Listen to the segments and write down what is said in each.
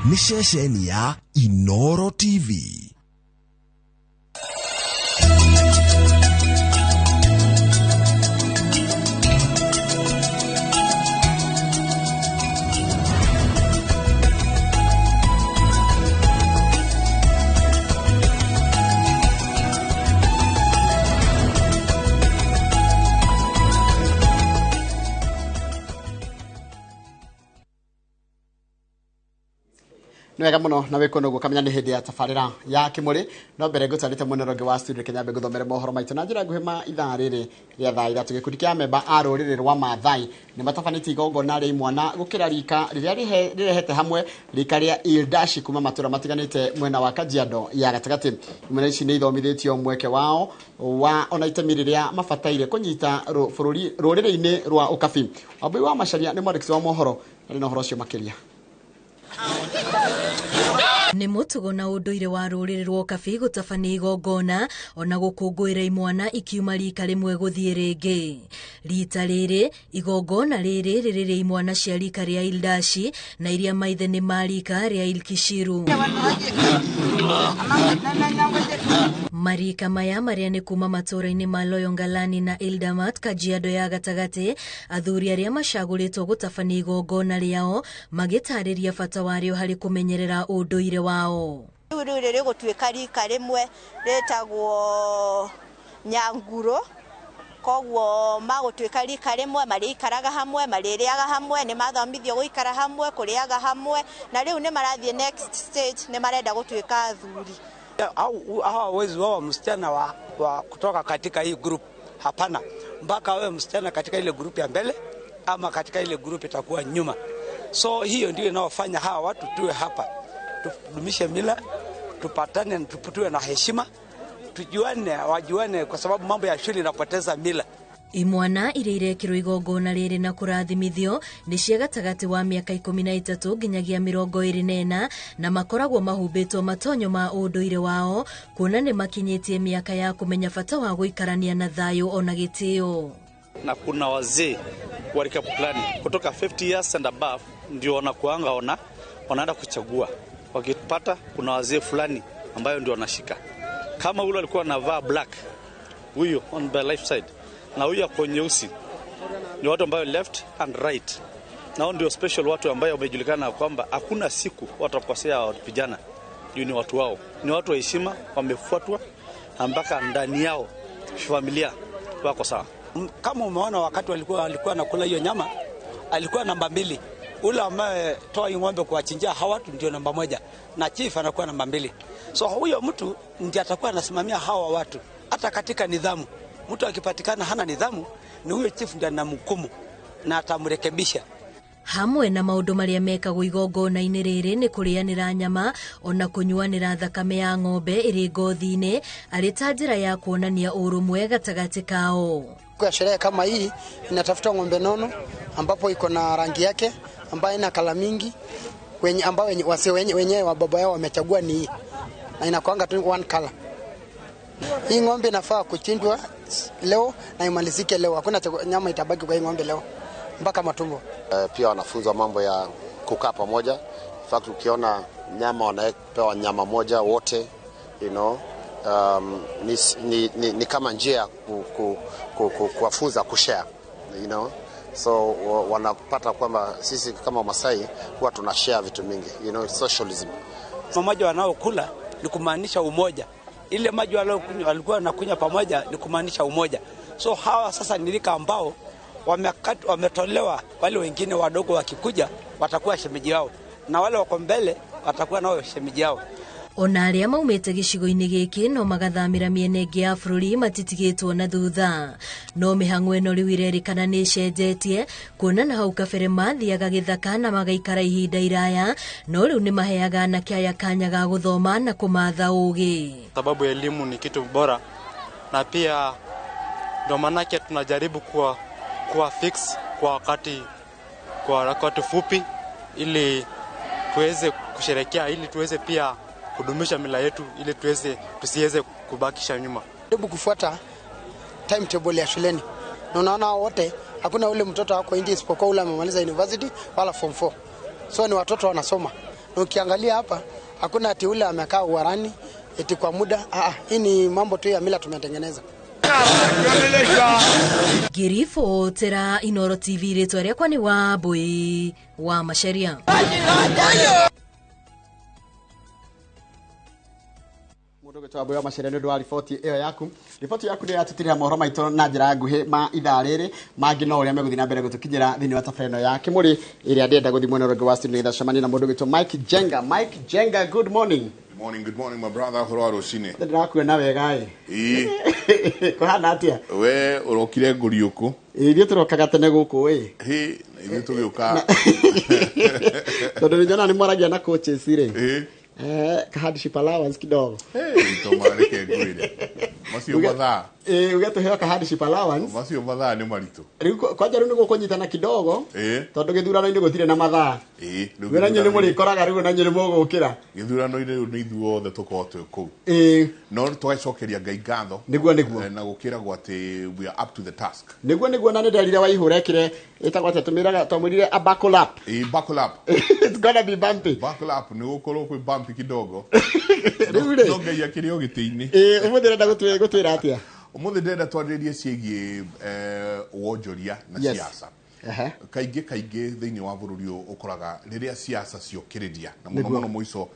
Nĩ ceceni ya Inoro TV. Nĩ wega mũno na wĩkũ noguo kamenya nĩ hĩndĩ ya tabarĩra ya kĩmũrĩ. No mbere ngũtarĩte mwena ũngĩ wa studio Kenya ngũthomere mohoro maitũ na njĩra nguhĩ ma ithaa rĩrĩ rĩa thaa 3. Gĩkundi kĩa memba a rũrĩrĩ rwa Maathai nĩ matabanĩtie igongona rĩa imwana gũkĩra rika rĩrĩa rĩrehete hamwe rika rĩa Ildashi kuma matũra matiganĩte mwena wa Kajiado ya gatagatĩ. Imwana ici nĩ ithomithĩtio mweke wao wa ona itemi rĩrĩa mabataire kũnyita bũrũri rũrĩrĩ-inĩ rwa Ũkabi. Wambui wa Macharia nĩ mwandĩki wa mohoro arĩ na ũhoro ũcio makĩria. Nĩ mũtugo na ũndũire wa rũrĩrĩ rwa Ũkabi gũtabania igongona ona gũkũngũĩra imwana ikiuma rika rĩmwe gũthiĩ rĩngĩ. Rita rĩrĩ igongona rĩrĩ rĩrĩ rĩa imwana cia rika rĩa Ildashi na iria maithe nĩ ma rika rĩa Ilkishiru. Marika maya marĩa nĩ kuma matũũra-inĩ ma Loyongalani na Ildamat Kajiado ya gatagatĩ, athuri arĩa macagũrĩtwo gũtabania igongona rĩao magĩtarĩria bata warĩo harĩ kũmenyerera ũndũire wao. Rĩu rĩrĩ rĩgũtuĩka rika rĩmwe rĩtagwo Nyanguro, koguo magũtuĩka rika rĩmwe marĩikaraga hamwe, marĩrĩaga hamwe, nĩ mathomithio gũikara hamwe, kũrĩaga hamwe, na rĩu nĩ marathiĩ next stage, nĩ marenda gũtuĩka athuri. Hawawezi wawa msichana wa kutoka katika hii group, hapana, mpaka awe msichana katika ile group ya mbele ama katika ile group itakuwa nyuma. So hiyo ndio inayofanya hawa watu tuwe hapa, tudumishe mila, tupatane, tuwe na heshima, tujuane, wajuane, kwa sababu mambo ya shule inapoteza mila. Imwana iria irekĩrwo igongona rĩrĩ na kũrathimithio nĩ cia gatagatĩ wa mĩaka 13 nginyagia 24 na makoragwo mahumbĩtwo matonyo ma ũndũire wao kuona nĩ makinyĩtie mĩaka ya kũmenya bata wa gũikarania na thayũ ona gĩtĩo. Na kuna wazee wa rika fulani kutoka 50 years and above ndio wanakuanga wanaenda kuchagua. Wakipata kuna wazee fulani ambayo ndio wanashika. Kama yule alikuwa anavaa black, huyo on the left side, na huyo ako nyeusi, ni watu ambao left and right. Na ndio special watu ambao wamejulikana kwamba hakuna siku watakosea vijana. Ni watu wao, ni watu wa heshima, wamefuatwa mpaka ndani yao familia wako sawa. Kama umeona wakati walikuwa nakula hiyo nyama, alikuwa namba 2. Ule ambaye toa ng'ombe kuwachinjia hawa watu ndio namba 1, na chief anakuwa namba 2. So huyo mtu ndiye atakuwa anasimamia hawa watu hata katika nidhamu. Mtu akipatikana hana nidhamu, ni huyo chief ndiye anamhukumu na atamrekebisha. Hamwe na maũndũ marĩa mekagwo igongona-inĩ rĩrĩ nĩ kũrĩanĩra nyama ona kũnyuanĩra thakame ya ng'ombe ĩrĩ ngothi-inĩ arĩ ta njĩra ya kuonania ũrũmwe gatagatĩ kao. Kwa sherehe kama hii inatafuta ng'ombe nono ambapo iko na rangi yake ambayo ina kala mingi, wenye ambao wenyewe wa baba yao wamechagua ni hii, na inakuanga tu one color. Hii ng'ombe inafaa kuchinjwa leo na imalizike leo, hakuna nyama itabaki kwa hii ng'ombe leo mpaka matumbo. Pia wanafunzwa mambo ya kukaa pamoja. In fact ukiona nyama wanapewa nyama moja wote, you know, ni kama njia kuwafunza kushare, you know. So wanapata kwamba sisi kama Masai huwa tunashare vitu mingi, you know, socialism. Mmoja wanaokula ni kumaanisha umoja. Ile maji walikuwa wanakunywa pamoja ni kumaanisha umoja. So hawa sasa ni rika ambao wametolewa, wale wengine wadogo wakikuja watakuwa shemeji wao, na wale wako mbele watakuwa nao shemeji yao. Ona arĩa maumĩte gĩcigo-inĩ gĩkĩ no magathamĩra mĩena ĩngĩ ya bũrũri matitigĩtwo na thutha. No mĩhang'o ĩno rĩu ĩrerĩkana nĩ ĩcenjetie kuona na hau kabere mathiaga gĩthaka na magaikara ihinda iraya, no rĩu nĩ maheaga anake aya kanya ga gũthoma na kũmatha ũgĩ. Sababu elimu ni kitu bora, na pia ndo manake tunajaribu kuwa fix kwa wakati fupi ili tuweze kusherekea, ili tuweze pia kudumisha mila yetu, ili tusiweze kubakisha nyuma. Hebu kufuata timetable ya shuleni. Na unaona wote hakuna ule mtoto wako nje isipokuwa ule amemaliza university wala form 4. So ni watoto wanasoma. Na ukiangalia hapa hakuna ati ule amekaa uarani eti kwa muda. Hii ni mambo tu ya mila tumetengeneza. Ngĩribotera Inooro TV rĩtwa rĩakwa nĩ Wambui wa Macharia. Mũndũ ũgwĩtwo Wambui wa Macharia nĩ ũndũ wa riboti ĩyo yaku. Riboti yaku nĩ yatũtirĩra mohoro maitũ na njĩra nguhĩ ma ithaa rĩrĩ, mangĩ no ũrĩa megũthiĩ na mbere gũtũkinyĩra thĩinĩ wa tabarĩra ĩno ya Kĩmũrĩ ĩrĩa ndĩrenda gũthiĩ mwena ũrĩa ũngĩ wa studio nĩgetha cemanie na mũndũ ũgwĩtwo Mike Jenga. Mike Jenga, good morning. Good morning my brother, ũhoro wa rũcinĩ? Ndĩrakuona wega ĩ. Ĩĩ. Kũhana atĩa? We ũrokire ngũriũkũ. Ĩĩ, ithuĩ tũrokaga tene gũkũ ĩ. Hĩ, ithuĩ tũgĩũka. Tondũ nĩ nyonaga nĩ mwaragia na coaches rĩ. Ĩĩ. Ka hardship allowance kidogo. Toma reke ngwĩre. Macio mathaa. Ĩĩ, uge tũheo ka hardship allowance. Macio mathaa nĩ maritũ. Rĩu kwanja rĩu nĩ gũkũnyitana kidogo. Ĩĩ. Tondũ gĩthurano-inĩ gũtirĩ na mathaa. Ĩĩ, rĩu We na inyuĩ nĩ mũrĩkoraga rĩu na inyuĩ nĩ mũgũkĩra. Gĩthurano-inĩ rĩu nĩ ithuothe tũkorwo twĩ kũu. Ĩĩ. No tũgacokeria Ngai ngatho. Nĩguo, nĩguo. Na gũkĩragwo atĩ we are up to the task. Nĩguo, nĩguo, na nĩ nderire Waihũra ekĩre ĩtagwo atĩa, tũmĩraga twamwĩrire a buckle up. Ĩĩ, buckle up. It's gonna be bumpy. Buckle up, nĩ gũkorwo kwĩ bumpy kidogo. Rĩu rĩ. No Ngai akĩrĩ o gĩtĩ-inĩ. Ĩĩ, ũmũthĩ ũrenda gũtwĩra atĩa? Ũmũthĩ ndĩrenda twarĩrĩrie ciĩgiĩ wonjoria na Yes. siasa. Kaingĩ kaingĩ thĩinĩ wa bũrũri ũyũ ũkoraga rĩrĩa siasa ciokĩrĩria na mũno Nĩguo. mũno mũico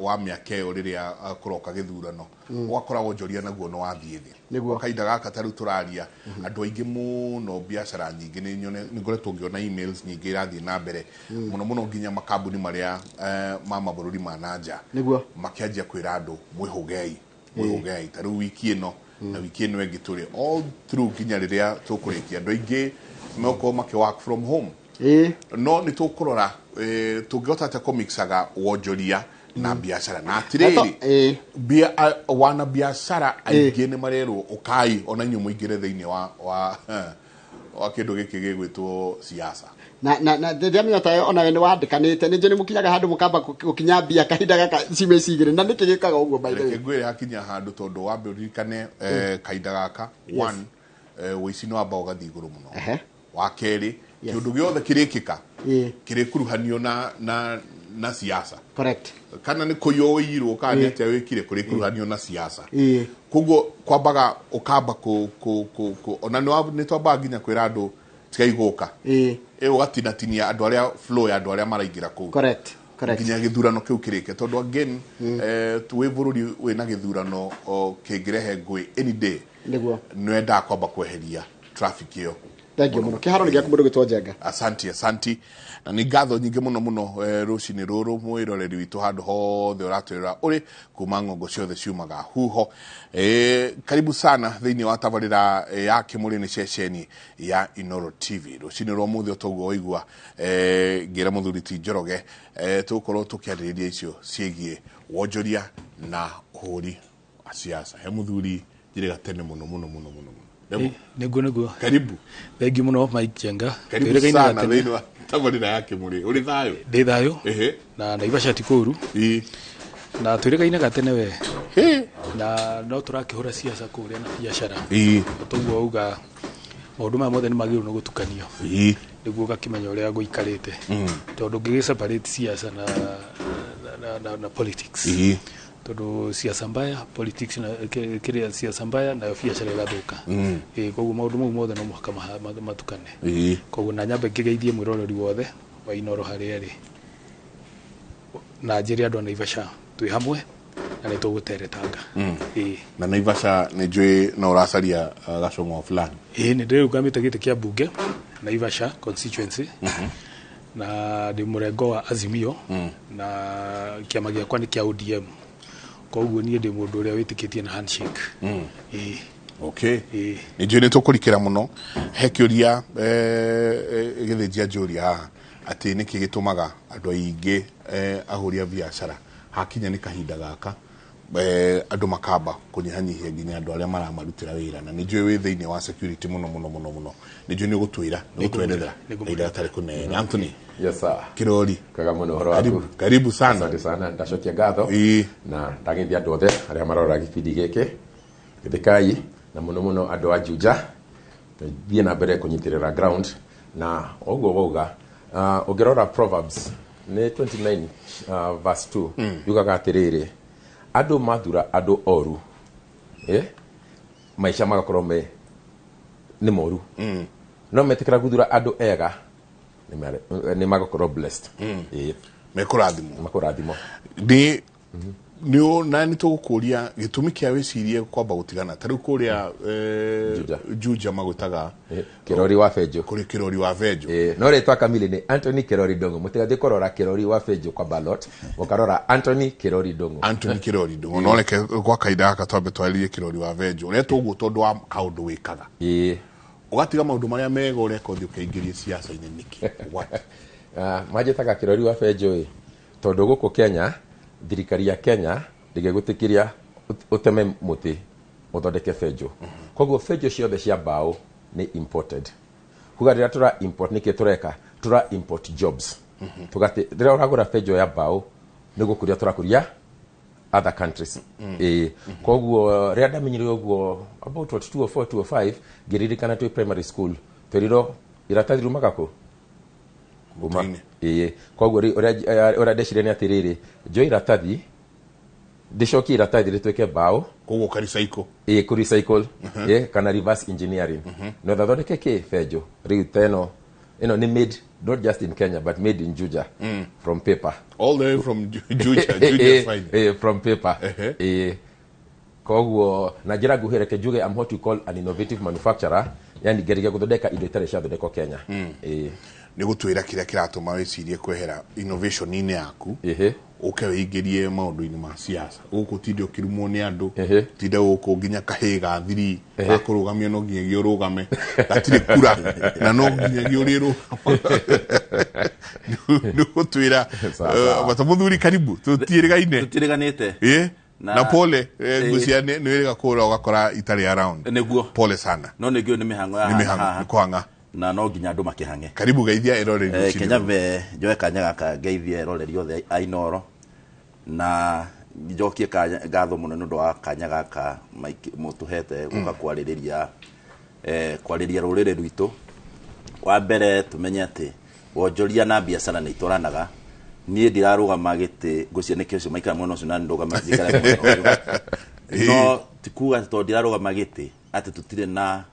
wa mĩaka ĩyo rĩrĩa kũroka gĩthurano, ũgakora wonjoria naguo nĩ wathiĩ thĩ. Nĩguo. Kwa kahinda gaka ta rĩu tũraria, andũ aingĩ mũno, biacara nyingĩ nĩ ngoretwo ngĩona emails nyingĩ irathiĩ na mbere, mũno mũno nginya makambuni marĩa ma mabũrũri ma na nja Nĩguo. makĩanjia kwĩra andũ mwĩhũgei, mwĩhũgei. Ta rĩu wiki ĩno na wiki ĩno ĩngĩ tũrĩ all through nginya rĩrĩa tũkũrĩkia, andũ aingĩ megũkorwo makĩ work from home. Ĩĩ. No nĩ tũkũrora tũngĩhota atĩa kũmixaga wonjoria na biacara, na atĩrĩrĩ, Ĩĩ. wana biacara aingĩ nĩ marerwo ũkai ona inyuĩ mũingĩre thĩinĩ wa kĩndũ gĩkĩ gĩgwĩtwo siasa. Na rĩrĩa mĩnyota ĩyo onawe nĩ wandĩkanĩte, nĩ njũĩ nĩ mũkinyaga handũ mũkamba gũkinya mbia kahinda gaka ciumia ici igĩrĩ, na nĩkĩ gĩkaga ũguo by the way? Reke ngwĩre, hakinya handũ tondũ wambe ũririkane kahinda gaka, Yes. one, ũici nĩ wamba ũgathiĩ igũrũ mũno. Ehe. Wa kerĩ, Yes. kĩũndũ gĩothe kĩrĩkĩka Ĩĩ. kĩrĩkuruhanio na siasa. Correct. Kana nĩ kũiywo ũiyirwo, kana nĩ atĩa wĩkire, kũrĩkuruhanio na siasa. Ĩĩ. Koguo kwambaga ũkamba kũ ona nĩ twambaga nginya kwĩra andũ tigai gũka. Ĩĩ. Ĩ ũgatinatinia andũ arĩa, flow ya andũ arĩa maraingĩra kũu Correct. Correct. nginya gĩthurano kĩu kĩrĩke, tondũ again wĩ bũrũri wĩna gĩthurano kĩngĩrehe ngũĩ any day. Nĩguo. Nĩ wendaga kwamba kweheria traffic ĩyo. Thank you mũno. Kĩharo nĩ gĩaku mũndũ gwĩtwo Njenga. Asanti, asanti, na nĩ ngatho nyingĩ mũno mũno rũcinĩ rũrũ mwĩroreri witũ handũ hothe ũratwĩrora ũrĩ kuma ng'ongo ciothe ciumaga huho. Karibu sana thĩinĩ wa tabarĩra ya Kĩmũrĩ, nĩ ceceni ya Inooro TV. Rũcinĩ rwa ũmũthĩ, ũtoguo waigua ngĩra mũthuri ti Njoroge, tũgũkorwo tũkĩarĩrĩria icio ciĩgiĩ wonjoria na ũhũri wa siasa. He mũthuri njĩrĩga tene mũno mũno mũno mũno mũno. Demo. Nĩguo, nĩguo. Karibu. Thengiũ mũno Mike Jenga. Karibu Twĩrĩgaine sana gatene. thĩinĩ wa tabarĩra ya Kĩmũrĩ. Ũrĩ thayũ? Ndĩ thayũ. Ehe. Na Naivasha ti kũũru. Ĩĩ. Na twĩrĩgaine gatene we. Hĩ. Na no tũrakĩhũra siasa kũrĩa na biacara. Ĩĩ. Toguo auga maũndũ maya mothe nĩ magĩrĩirwo nĩ gũtukanio Ĩĩ. nĩguo ũgakĩmenya ũrĩa gũikarĩte, tondũ ũngĩgĩ separate siasa na politics, Ĩĩ. tondũ siasa mbaya politics na kĩrĩa siasa mbaya nayo biacara ĩgathũka. Ĩĩ, koguo maũndũ mau mothe no mũhaka matukane. Ĩĩ. Koguo na nyambe ngĩgeithie mwĩroreri wothe wa Inooro harĩa arĩ, na njĩre andũ a Naivasha twĩ hamwe na nĩ tũgũteretanga. Ĩĩ. Na Naivasha nĩ njũĩ no ũracaria gacũng'wa fulani. Ĩĩ, nĩ ndĩrũgamĩte gĩtĩ kĩa mbunge Naivasha constituency, na ndĩ mũrengo wa Azimio, na kĩama gĩakwa nĩ kĩa ODM, koguo niĩ ndĩ mũndũ ũrĩa wĩtĩkĩtie na handshake. Ĩĩ. Okay. Ĩĩ. Nĩ njũĩ nĩ tũkũrikĩra mũno. He kĩũria gĩthĩnjia njũria haha atĩ nĩkĩ gĩtũmaga andũ aingĩ ahũri a biacara hakinya nĩ kahinda gaka andũ makamba kũnyihanyihia nginya andũ arĩa maramarutĩra wĩra, na nĩ njũĩ wĩ thĩinĩ wa security mũno mũno mũno mũno, nĩ njũĩ nĩ ũgũtwĩra, nĩ ũgũtwerethera kahinda gatarĩ kũnene. Anthony. Yes sir. Kĩrori. Kwega mũno, ũhoro waku? Karibu, karibu sana. Asante sana, ndacokia ngatho Ĩĩ. na ndageithia andũ othe arĩa marora gĩbindi gĩkĩ. Gĩthĩkai na mũno mũno andũ a Juja, thiĩ na mbere kũnyitĩrĩra ground na ũguo wauga. Ũngĩrora Proverbs Nĩ 29 verse 2 yugaga atĩrĩrĩ, andũ mathura andũ oru, maica magakorwo me nĩ moru, no metĩkĩra gũthura andũ ega nĩ magakorwo blessed. Mekũrathimwo. Makũrathimwo. Nĩ nĩ na nĩ tũgũkũria gĩtũmi kĩa wĩcirie kwamba gũtigana ta rĩu kũrĩa Juja magwĩtaga Kirori wa Benjo. Kũrĩ Kirori wa Benjo. No rĩtwa kamili nĩ Anthony Kirori Ndung'u. Mũtigathiĩ kũrora Kirori wa Benjo kwa ballot, mũkarora Anthony Kirori Ndung'u. Anthony Kirori Ndung'u. No reke gwa kahinda gaka twambe twarĩrie Kirori wa Benjo. Ũretwo ũguo tondũ wa kaũndũ wĩkaga. Ũgatiga maũndũ marĩa mega ũreka ũthiĩ ũkeingĩrie siasa-inĩ nĩkĩ? What? Manjĩtaga Kirori wa Benjo ĩ tondũ gũkũ Kenya thirikari ya Kenya ndĩngĩgwĩtĩkĩria ũteme mũtĩ ũthondeke benjo. Koguo benjo ciothe cia mbaũ nĩ imported. Kuga rĩrĩa tũra import nĩkĩ tũreka? Tũra import jobs. Tũgati rĩrĩa ũragũra benjo ya mbaũ nĩ gũkũria tũrakũria other countries. Koguo rĩrĩa ndamenyire ũguo about what 204 205 ngĩririkana twĩ primary school twerirwo iratathi rumaga kũ? Kuma. Koguo rĩu ũrĩa ndeciria nĩ atĩrĩrĩ, njoe iratathi ndĩcokie iratathi rĩtuĩke mbaũ. Koguo ũka recycle. Kũ recycle, kana reverse engineering no thondeke kĩ benjo. Rĩu ta ĩno ĩno nĩ made not just in Kenya but made in Juja from paper. All the way from Juja, Juja fine. From paper. Koguo na njĩra nguhĩ reke njuge I'm what you call an innovative manufacturer, yani ngeragia gũthondeka indo itarĩ ciathondekwo Kenya. Nĩ gũtwĩra kĩrĩa kĩratũma wĩcirie kwehera innovation-inĩ yaku ũke wĩingĩrie maũndũ-inĩ ma siasa gũkũ, tinde ũkĩrumwo nĩ andũ, tinde gũkũ nginya kahĩĩ ga thiri gakũrũgamia no nginyagia ũrũgame, gatirĩ kura na no nginyagia ũrĩrũgama. Nĩ gũtwĩra. Sawa, sawa. Bata mũthuri, karibu, tũtiĩrĩgaine. Tũtiĩrĩganĩte. Na pole, ngũcia nĩ wĩrĩga kũra ũgakora itarĩ around. Nĩguo. Pole sana. No nĩ ngĩũĩ nĩ mĩhang'o ya Nĩ mĩhang'o, haha. nĩ kũhang'a. Na no nginya andũ makĩhang'e. Karibu, geithia eroreri rũcinĩ Kenya rũrũ. Ve njoe kanya gaka ngeithie eroreri othe a Inooro na njokie ngatho mũno nĩ ũndũ wa kanya gaka mũtũhete gũka kwarĩrĩria kwarĩria rũrĩrĩ rwitũ. Wa mbere tũmenye atĩ wonjoria na biacara nĩ itwaranaga. Niĩ ndirarũgama gĩtĩ ngũcia nĩkĩo ũcio maikara mwena ũcio na ndũgama njikare mwena ũyũ, no ti kuga atĩ tondũ ndirarũgama gĩtĩ atĩ tũtirĩ na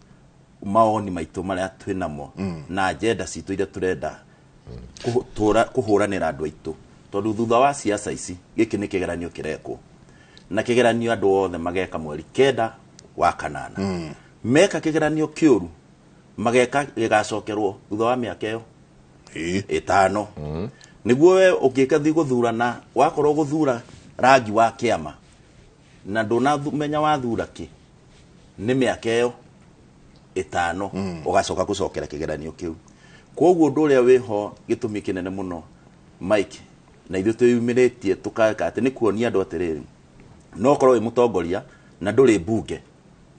mawoni maitũ marĩa twĩ namo na agenda citũ iria tũrenda kũhũranĩra andũ aitũ, tondũ thutha wa siasa ici gĩkĩ nĩ kĩgeranio kĩrekwo, na kĩgeranio andũ othe mageka mweri 9 wa kanana. Meka kĩgeranio kĩũru mageka gĩgacokerwo thutha wa mĩaka ĩyo 5, nĩguo we ũngĩka thi gũthurana wakorwo gũthura rangi wa kĩama na ndũnamenya wathura kĩ, nĩ mĩaka ĩyo 5 ũgacoka gũcokera kĩgeranio kĩu. Koguo ũndũ ũrĩa wĩho gĩtũmi kĩnene mũno Mike na ithuĩ twĩyumĩrĩtie tũkeka atĩ nĩ kuonia andũ atĩrĩrĩ, no ũkorwo wĩ mũtongoria na ndũrĩ mbunge,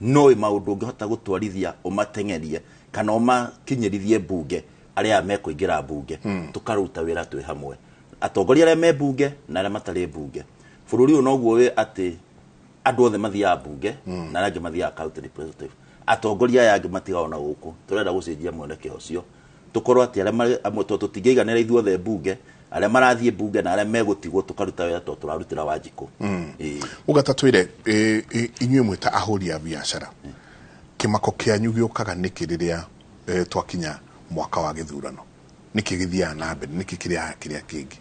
no wĩ maũndũ ũngĩhota gũtwarithia ũmateng'erie kana ũmakinyĩrithie mbunge arĩa mekũingĩra mbunge. Tũkaruta wĩra twĩ hamwe, atongoria arĩa me mbunge na arĩa matarĩ mbunge. Bũrũri ũyũ noguo wĩ atĩ andũ othe mathiaga mbunge na arĩa angĩ mathiaga county representative, atongoria aya angĩ matigagwo na gũkũ. Tũrenda gũcenjia mwerekeo ũcio, tũkorwo atĩ arĩa marĩ amwe, tondũ tũtingĩiganĩra ithuothe mbunge, arĩa marathiĩ mbunge na arĩa megũtigwo tũkaruta wĩra tondũ tũrarutĩra Wanjikũ. Ũgata twĩre, inyuĩ mwĩta ahũri a biacara, kĩmako kĩanyu gĩũkaga nĩkĩ rĩrĩa twakinya mwaka wa gĩthurano? Nĩkĩ gĩthiaga na mbere? Nĩkĩ kĩrĩa kĩrĩa kĩngĩ?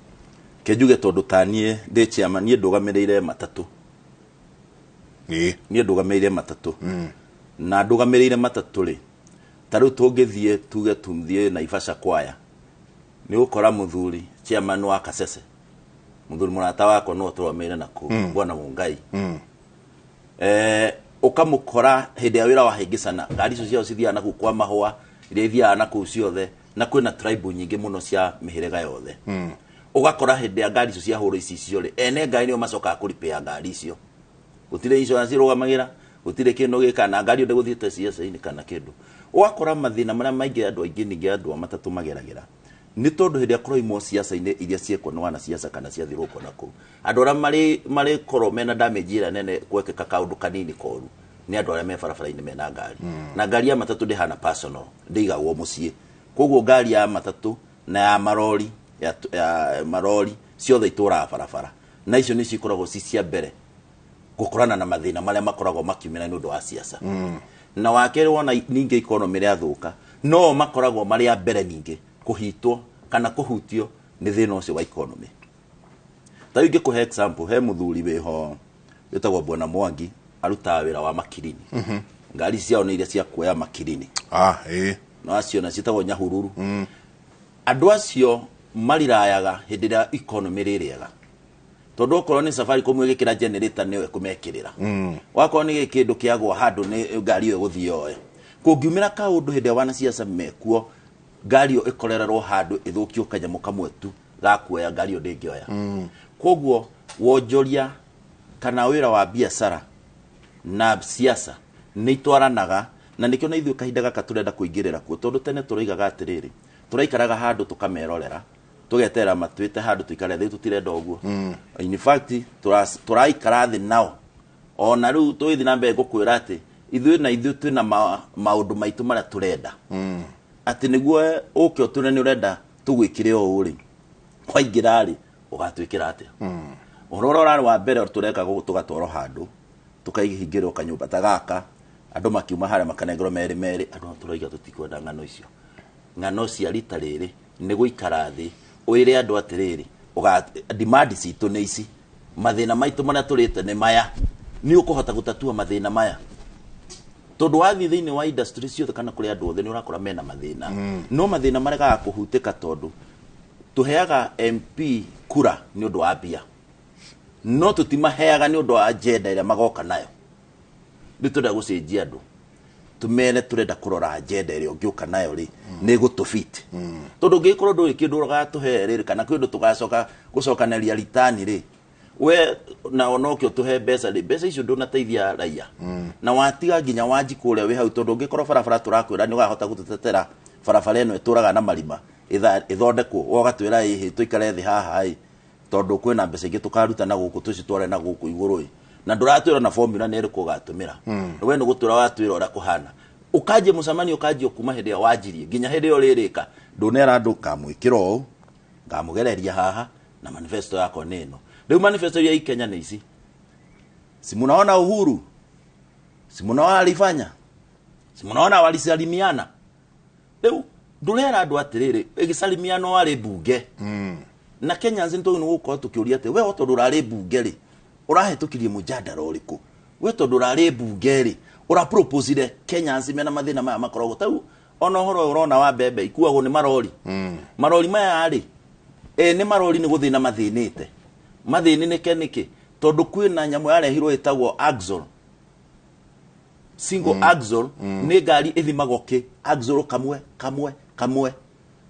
Kĩnjuge tondũ ta niĩ ndĩ chairman, niĩ ndũgamĩrĩire matatũ. Niĩ ndũgamĩrĩire matatũ na ndũgamĩrĩire matatũ rĩ, ta rĩu tũngĩthiĩ tuge tuthiĩ Naivasha kwaya, nĩ ũgũkora mũthuri chairman wa Kasese, mũthuri mũrata wakwa no tũrũgamĩrĩire na kũu, Bwana Mungai, ũkamũkora hĩndĩ ya wĩra wa hĩngĩcana, ngari icio ciao cithiaga na kũu kwa mahũa iria ithiaga na kũu ciothe, na kwĩna tribe nyingĩ mũno cia mĩhĩrĩga yothe. Ũgakora hĩndĩ ya ngari icio ciahũrwo ici icio rĩ, ene ngari nĩo macokaga kũripĩa ngari icio, gũtirĩ insurance irũgamagĩra, gũtirĩ kĩndũ gĩka na ngari ĩyo ndĩgũthiĩte ciaca-inĩ kana kĩndũ. Ũgakora mathĩna marĩa maingĩ andũ aingĩ ningĩ andũ a matatũ mageragĩra nĩ tondũ hĩndĩ ĩrĩa kũroimwo ciaca-inĩ iria ciekwo nĩ wanasiasa kana ciathiũrũrũkwo na kũu, andũ arĩa marĩkorwo mena damage ĩrĩa nene gwekĩka kaũndũ kanini koru nĩ andũ arĩa me barabara-inĩ mena ngari. Na ngari ya matatũ ndĩhana personal, ndĩigagwo mũciĩ. Koguo ngari ya matatũ na ya marori ya marori ciothe itũraga barabara na icio nĩcio ikoragwo ci cia mbere gũkorana na mathĩna marĩa makoragwo makiumĩra nĩ ũndũ wa siasa. Na wa kerĩ wona ningĩ economy ĩrathũka no makoragwo marĩ a mbere ningĩ kũhitwo kana kũhutio nĩ thĩna ũcio wa economy. Ta rĩu ingĩkũhe example, he mũthuri wĩho wĩtagwo Bwana Mwangi arutaga wĩra wa makirini. Ngari ciao nĩ iria cia kuoya makirini. No acio na ciĩtagwo Nyahururu. Andũ acio marirayaga hĩndĩ ĩrĩa economy ĩrĩ rĩega, tondũ okorwo nĩ Safaricom ĩgĩkĩra generator nĩyo ĩkũmekĩrĩra. Wakorwo nĩ kĩndũ kĩagwa handũ nĩ ngari ĩyo ĩgũthiĩ yoe. Kũngiumĩra kaũndũ hĩndĩ ĩrĩa wanasiasa mekuo, ngari ĩyo ĩkorererwo handũ ĩthũkio kanyamũ kamwe tu ga kuoya, ngari ĩyo ndĩngĩoya. Koguo wonjoria kana wĩra wa biacara na siasa nĩ itwaranaga, na nĩkĩo na ithuĩ kahinda gaka tũrenda kũingĩrĩra kuo, tondũ tene tũroigaga atĩrĩrĩ, tũraikaraga handũ tũkamerorera, tũgeterera matwĩte handũ tũikare thĩ, tũtirenda ũguo. In fact tũraikara thĩ nao ona rĩu tũgĩthiĩ na mbere ngũkwĩra atĩ ithuĩ na ithuĩ twĩna maũndũ maitũ marĩa tũrenda, atĩ nĩguo ũke ũtwĩre nĩ ũrenda tũgwĩkĩre ũũ rĩ, waingĩra rĩ ũgatwĩkĩra atĩa? Ũhoro ũrĩa ũrarĩ wa mbere tũreka gũkũ, tũgatwarwo handũ tũkaihingĩrwo kanyũmba ta gaka, andũ makiuma harĩa makanengerwo merĩ merĩ, andũ tũroiga tũtikwenda ng'ano icio. Ng'ano cia rita rĩrĩ nĩ gũikara thĩ ũĩre andũ atĩrĩrĩ, demand citũ nĩ ici, mathĩna maitũ marĩa tũrĩte nĩ maya, nĩ ũkũhota gũtatua mathĩna maya. Tondũ wathiĩ thĩinĩ wa industry ciothe kana kũrĩ andũ othe nĩ ũrakora mena mathĩna. No mathĩna maregaga kũhutĩka tondũ tũheaga MP kura nĩ ũndũ wa mbia, no tũtimaheaga nĩ ũndũ wa agenda ĩrĩa magoka nayo. Rĩu tũrenda gũcenjia andũ, tũmere tũrenda kũrora agenda ĩrĩa ũngĩũka nayo rĩ nĩ ĩgũtũbit. Tondũ ũngĩkorwo ndũrĩ kĩndũ ũgatũhe rĩ, kana kĩndũ tũgacoka gũcokanĩria ritani rĩ, we na onokĩo tũhe mbeca rĩ, mbeca icio ndũnateithia raia. Na watiga nginya Wanjikũ ũrĩa wĩ hau, tondũ ũngĩkorwo barabara tũrakwĩra nĩ ũkahota gũtũtetera barabara ĩno ĩtũraga na marima ĩthondekwo, we ũgatwĩra ĩhĩ tũikare thĩ haha ĩ, tondũ kwĩna mbeca ingĩ tũkaruta na gũkũ tũcitware na gũkũ igũrũ ĩ, na ndũratwĩra na formula nĩ ĩrĩkũ ũgatũmĩra. We nĩ gũtwĩra watwĩra ũrĩa kũhana, ũkanjia mũcemanio ũkanjia kuma hĩndĩ ĩrĩa wanjirie nginya hĩndĩ ĩyo rĩrĩka, ndũnera andũ ngamwĩkĩra ũũ, ngamũgereria haha, na manifesto yakwa nĩ ĩno. Rĩu manifesto iria i Kenya nĩ ici, si munaona Uhuru, si munaona alifanya, si munaona walisalimiana. Rĩu ndũrera andũ atĩrĩrĩ, ĩgĩsalimiano warĩ mbunge. Na Kenyans nĩ tũgĩ nĩ gũkorwo tũkĩũria atĩ we tondũ ũrarĩ mbunge rĩ, ũrahĩtũkirie mũjadara ũrĩkũ? We tondũ ũrarĩ mbunge rĩ, ũraproposire Kenyans mena mathĩna maya makoragwo tau. Ona ũhoro ũyũ ũrona wa mbembe ikuagwo nĩ marori. Marori maya rĩ, nĩ marori nĩ gũthĩna mathĩnĩte. Mathĩnĩke nĩkĩ? Tondũ kwĩna nyamũ yarehirwo ĩtagwo axle. Single axle nĩ ngari ĩthimagwo kĩ axle kamwe kamwe kamwe.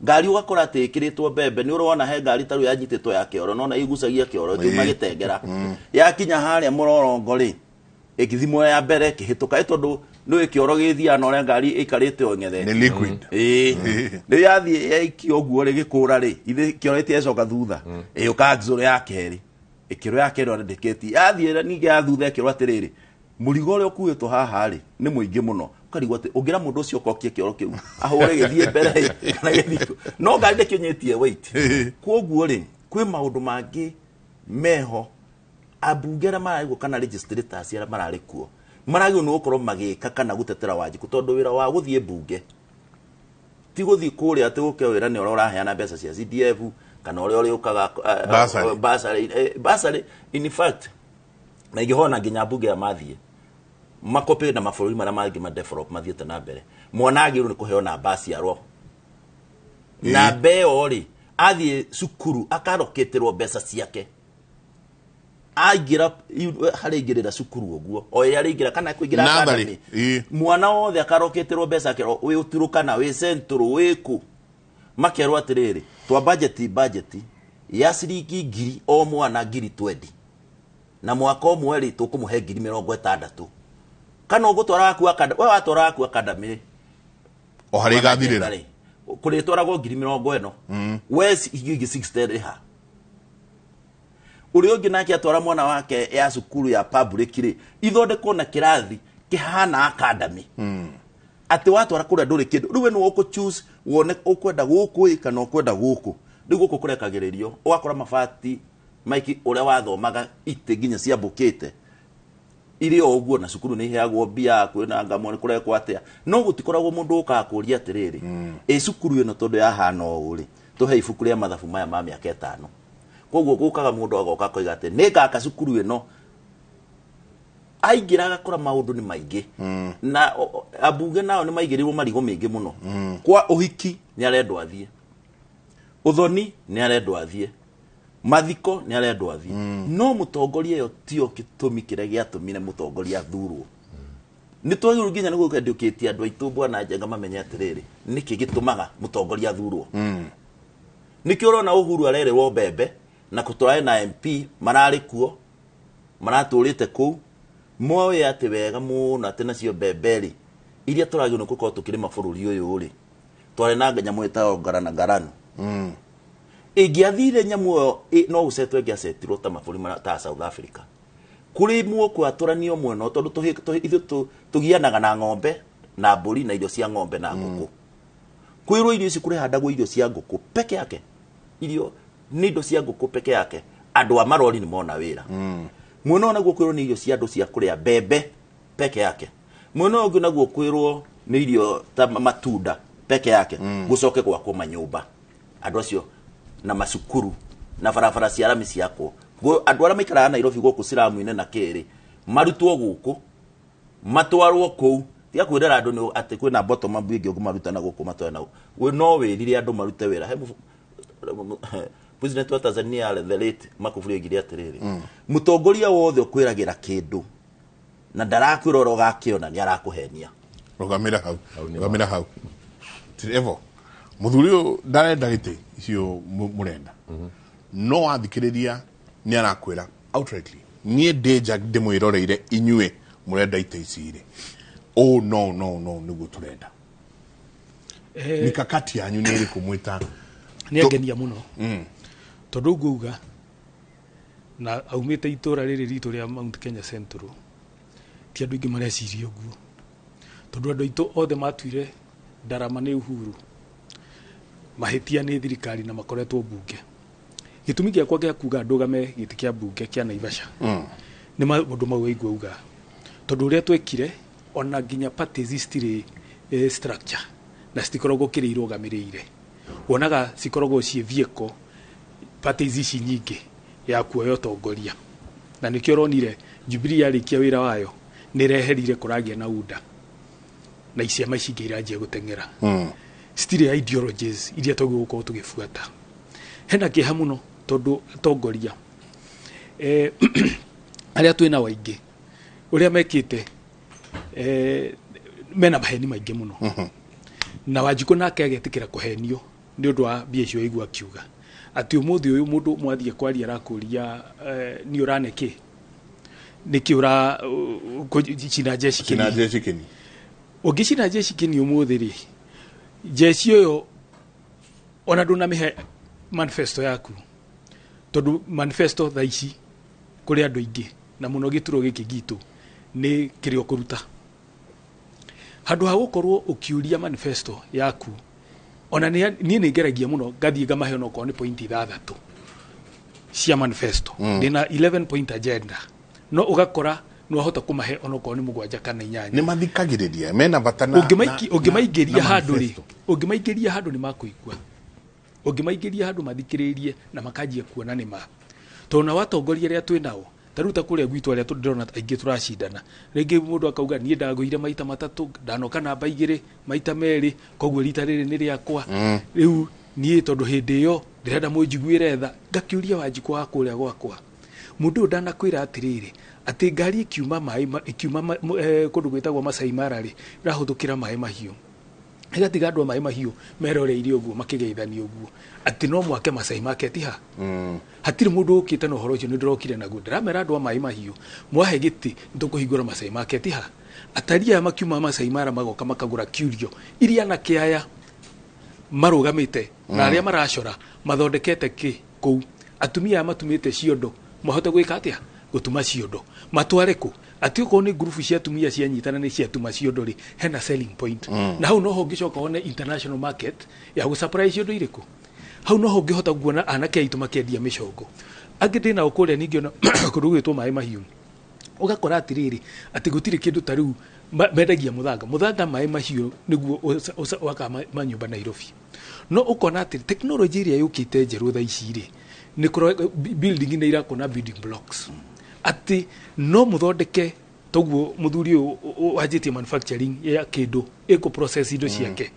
Ngari ũgakora atĩ ĩkĩrĩtwo mbembe, nĩ ũrona he ngari ta rĩu yanyitĩtwo ya kĩoro, nona igucagia kĩoro ĩkiuma gĩtengera. Yakinya harĩa mũrorongo rĩ, ĩgĩthimwo ya mbere ĩkĩhĩtũka, tondũ nĩ kĩoro gĩthiaga na ũrĩa ngari ĩikarĩte o ng'ethete. Nĩ liquid. Rĩu yathiĩ yaikio ũguo rĩ, gĩkũra rĩ, ithe kĩoro gĩtirecoka thutha. Ĩyũka axle ya kerĩ, ĩkĩrwo ya kerĩ andĩkĩtie. Yathiĩ ningĩ ya thutha ĩkĩrwo atĩrĩrĩ, mũrigo ũrĩa ũkuĩtwo haha rĩ nĩ mũingĩ mũno, ũkarigwo atĩ ũngĩra mũndũ ũcio ũkokie kĩoro kĩu ahũre gĩthiĩ mbere kana gĩthiĩ kũ. No ngari ndĩkinyĩtie weight. Koguo rĩ, kwĩ maũndũ mangĩ meho ambunge arĩa mararĩ kuo kana legislators arĩa mararĩ kuo maragĩrĩirwo nĩ gũkorwo magĩka kana gũtetera Wanjikũ, tondũ wĩra wa gũthiĩ mbunge ti gũthiĩ kũrĩa atĩ gũke wĩra nĩ ũrĩa ũraheana mbeca cia CDF kana ũrĩa ũrĩũkaga Bursary. Bursary. In fact, na ingĩhona nginya mbunge ya mathiĩ makope na mabũrũri marĩa mangĩ ma develop mathiĩte na mbere, mwana agĩrĩirwo nĩ kũheo namba aciarwo. Namba ĩyo rĩ, athiĩ cukuru akarokĩtĩrwo mbeca ciake, aingĩra harĩa aingĩrĩra cukuru ũguo o ĩrĩa arĩingĩra kana kũingĩra Natharĩ, academy, mwana wothe akarokĩtĩrwo mbeca akerwo wĩ Ũturũkana, wĩ Central, wĩ kũ, makerwo atĩrĩrĩ, twa budget ya ciringi ngiri o mwana ngiri 20, na mwaka ũmwe rĩ tũkũmũhe ngiri mĩrongo ĩtandatũ, kana ũgũtwara waku academy, we watwara waku academy o harĩa igathirĩra kũrĩtwaragwo ngiri mĩrongo ĩno, we ingĩ 60 rĩha. Ũrĩa ũngĩ nake atwara mwana wake ya cukuru ya public rĩ, ithondekwo na kĩrathi kĩhana academy, atĩ watwara kũrĩa ndũrĩ kĩndũ. Rĩu we nĩwe ũkũ choose wone ũkwenda gũkũ ĩ kana ũkwenda gũkũ. Rĩu gũkũ kũrekagĩrĩrio ũgakora mabati maiki ũrĩa wathomaga itĩ nginya ciambũkĩte irĩ o ũguo, na cukuru nĩ iheagwo mbia, kwĩna ngamũ nĩ kũrekwo atĩa, no gũtikoragwo mũndũ ũkaga kũria atĩrĩrĩ, ĩ cukuru ĩno tondũ yahana ũũ rĩ, tũhe ibuku rĩa mathabu maya ma mĩaka 5. Koguo gũkaga mũndũ agoka akoiga atĩ nĩ ngaka cukuru ĩno, aingĩra agakora maũndũ nĩ maingĩ, na ambunge nao nĩ maigĩrĩirwo marigũ maingĩ mũno. Kwa ũhiki nĩ arendwo athiĩ, ũthoni nĩ arendwo athiĩ, mathiko nĩ arendwo athiĩ, no mũtongoria ĩyo tio gĩtũmi kĩrĩa gĩatũmire mũtongoria athurwo. Nĩ twagĩrĩirwo nginya nĩ gũkendiũkĩtie andũ aitũ bwana Njenga mamenye atĩrĩrĩ, nĩkĩ gĩtũmaga mũtongoria athurwo. Nĩkĩo ũrona Uhuru arerĩrwo mbembe na kũtũrae na MP mararĩ kuo maratũrĩte kũu, moĩ atĩ wega mũno atĩ nacio mbembe rĩ iria tũragĩrĩirwo nĩ gũkorwo tũkĩrĩma bũrũri ũyũ rĩ, twarĩ na nyamũ ĩtagwo ngarana ngarano. Ĩngĩathire nyamũ ĩyo no gũcetwo ĩngĩacetirwo ta mabũrũri ta South Africa, kũrĩmwo kwatũranio mwena tondũ ithuĩ tũgianaga na ng'ombe na mbũri na irio cia ng'ombe na ngũkũ. Kwĩrwo irio ici kũrĩhandagwo irio cia ngũkũ peke yake, irio nĩ indo cia ngũkũ peke yake, andũ a marori nĩ mona wĩra. Mwena ũyũ naguo kwĩrwo nĩ irio cia andũ cia kũrĩa mbembe peke yake, mwena ũyũ ũngĩ naguo kwĩrwo nĩ irio ta matunda peke yake, gũcoke gwakwo manyũmba andũ acio na macukuru na barabara cia rami ciakwo. Andũ arĩa maikaraga Nairobi gũkũ ciramu-inĩ na kĩrĩ marutwo gũkũ matwarwo kũu, tiga kwĩrĩra andũ nĩ atĩ kwĩna bottom up ĩngĩ ũngĩmaruta na gũkũ matware na gũkũ. No wĩrire andũ marute wĩra. He President wa Tanzania the late Magufuli oigire atĩrĩrĩ, mũtongoria wothe ũkwĩragĩra kĩndũ na ndarakwĩra ũrĩa ũgakĩona nĩ arakũhenia. Rũgamĩra hau, rũgamĩra hau. Evo mũthuri ũyũ ndarenda gĩtĩ icio mũrenda, no wathikĩrĩria nĩ arakwĩra outrightly, niĩ ndĩ nja ndĩmwĩroreire inyuĩ mũrenda itĩ ici rĩ, oh no no no nĩguo tũrenda. Mikakati yanyu nĩ ĩrĩkũ mwĩta? Nĩ angenia mũno tondũ ũguo uga na aumĩte itũra rĩrĩ ritũ rĩa Mount Kenya Central, ti andũ aingĩ mareciria ũguo, tondũ andũ aitũ othe matuire ndarama nĩ Uhuru, mahĩtia nĩ thirikari na makoretwo mbunge. Gĩtũmi gĩakwa gĩa kuga ndũgame gĩtĩ kĩa mbunge kĩa Naivasha nĩ maũndũ mau waigua uga, tondũ ũrĩa twekire ona nginya parties citirĩ structure na citikoragwo kĩrĩa irũgamĩrĩire, wonaga cikoragwo ciĩ vehicle parties ici nyingĩ ya kuoya ũtongoria, na nĩkĩo ũronire Jubilee yarĩkia wĩra wayo nĩ ĩreherire kũragĩa na UDA na ciama ici ingĩ iranjia gũteng'era. Citirĩ ideologies iria twagĩrĩirwo gũkorwo tũgĩbuata. Hena kĩeha mũno tondũ atongoria arĩa twĩna waingĩ ũrĩa mekĩte mena maheni maingĩ mũno, na Wanjikũ nake agetĩkĩra kũhenio nĩ ũndũ wa mbia icio aigua akiuga atĩ ũmũthĩ ũyũ mũndũ mwathiĩ kwaria arakũria nĩ ũrane kĩ nĩkĩ ũra cina jeshi Cina jeshi kĩni. Ũngĩcina jeshi kĩni ũmũthĩ rĩ, jeshi ĩyo ona ndũnamĩhe manifesto yaku, tondũ manifesto thaa ici kũrĩ andũ aingĩ na mũno gĩturwa gĩkĩ gitũ nĩ kĩrĩa ũkũruta. Handũ ha gũkorwo ũkiũria manifesto yaku, ona niĩ nĩ ngeragia mũno ngathiĩ ngamahe onokorwo nĩ point 6 cia manifesto, ndĩna 11 point agenda, no ũgakora nĩ wahota kũmahe onokorwo nĩ 7 kana 8. Nĩ mathikagĩrĩria mena bata na ũngĩmaingĩria handũ rĩ, ũngĩmaingĩria handũ nĩ makũigua, ũngĩmaingĩria handũ mathikĩrĩrie na makanjia kuona nĩ ma, tondũ na watongoria arĩa twĩ nao ta rĩu ta kũrĩa gwitũ arĩa ndĩrona aingĩ tũracindana, rĩngĩ mũndũ akauga niĩ ndagũire maita 3, ndanoka namba 2 maita 2, koguo rita rĩrĩ nĩ rĩakwa. Rĩu niĩ tondũ hĩndĩ ĩyo ndĩrenda mũnjiguĩre tha, ngakĩũria Wanjikũ wa kũrĩa gwakwa, mũndũ ũyũ ndanakwĩra atĩrĩrĩ atĩ ngari ĩkiuma maĩ ĩkiuma kũndũ gwĩtagwo Masai Mara rĩ, ĩrahũthũkĩra maĩ mahiũ, ĩgatiga andũ a maĩ mahiũ meroreire ũguo makĩgeithania ũguo atĩ no mwake Masai Market ha. Hatirĩ mũndũ ũkĩte na ũhoro ũcio, nĩ ndĩrokire naguo ndĩramera andũ a maĩ mahiũ mwahe gĩtĩ nĩtũkũhingũra Masai Market ha. Atari aya makiuma Masai Mara magoka makagũra curio iria na kĩaya marũgamĩte na arĩa maracora mathondekete kĩ kũu, atumia aya matumĩte ciondo mahote gwĩka atĩa gũtuma ciondo matware kũ, atĩ okorwo nĩ ngurubu cia atumia cianyitana nĩ ciatuma ciondo rĩ, hena selling point. Na hau noho ũngĩcoka wone international market ya gũsupply ciondo irĩkũ. Hau noho ũngĩhota kuona anake aitũ makĩendia mĩcongo. Angĩ ndĩnao kũrĩa ningĩ ona kũndũ gũgwĩtwo Maĩ Mahiũ, ũgakora atĩrĩrĩ, atĩ gũtirĩ kĩndũ ta rĩu mendagia mũthanga. Mũthanga Maĩ Mahiũ nĩguo wakaga manyũmba Nairobi. No ũkona atĩ tekinoronjĩ ĩrĩa yũkĩte njerũ thaa ici rĩ, nĩ building nĩ irakwo na building blocks, atĩ no mũthondeke toguo mũthuri ũyũ wanjĩtie manufacturing ya kĩndũ ĩkũ process indo ciake.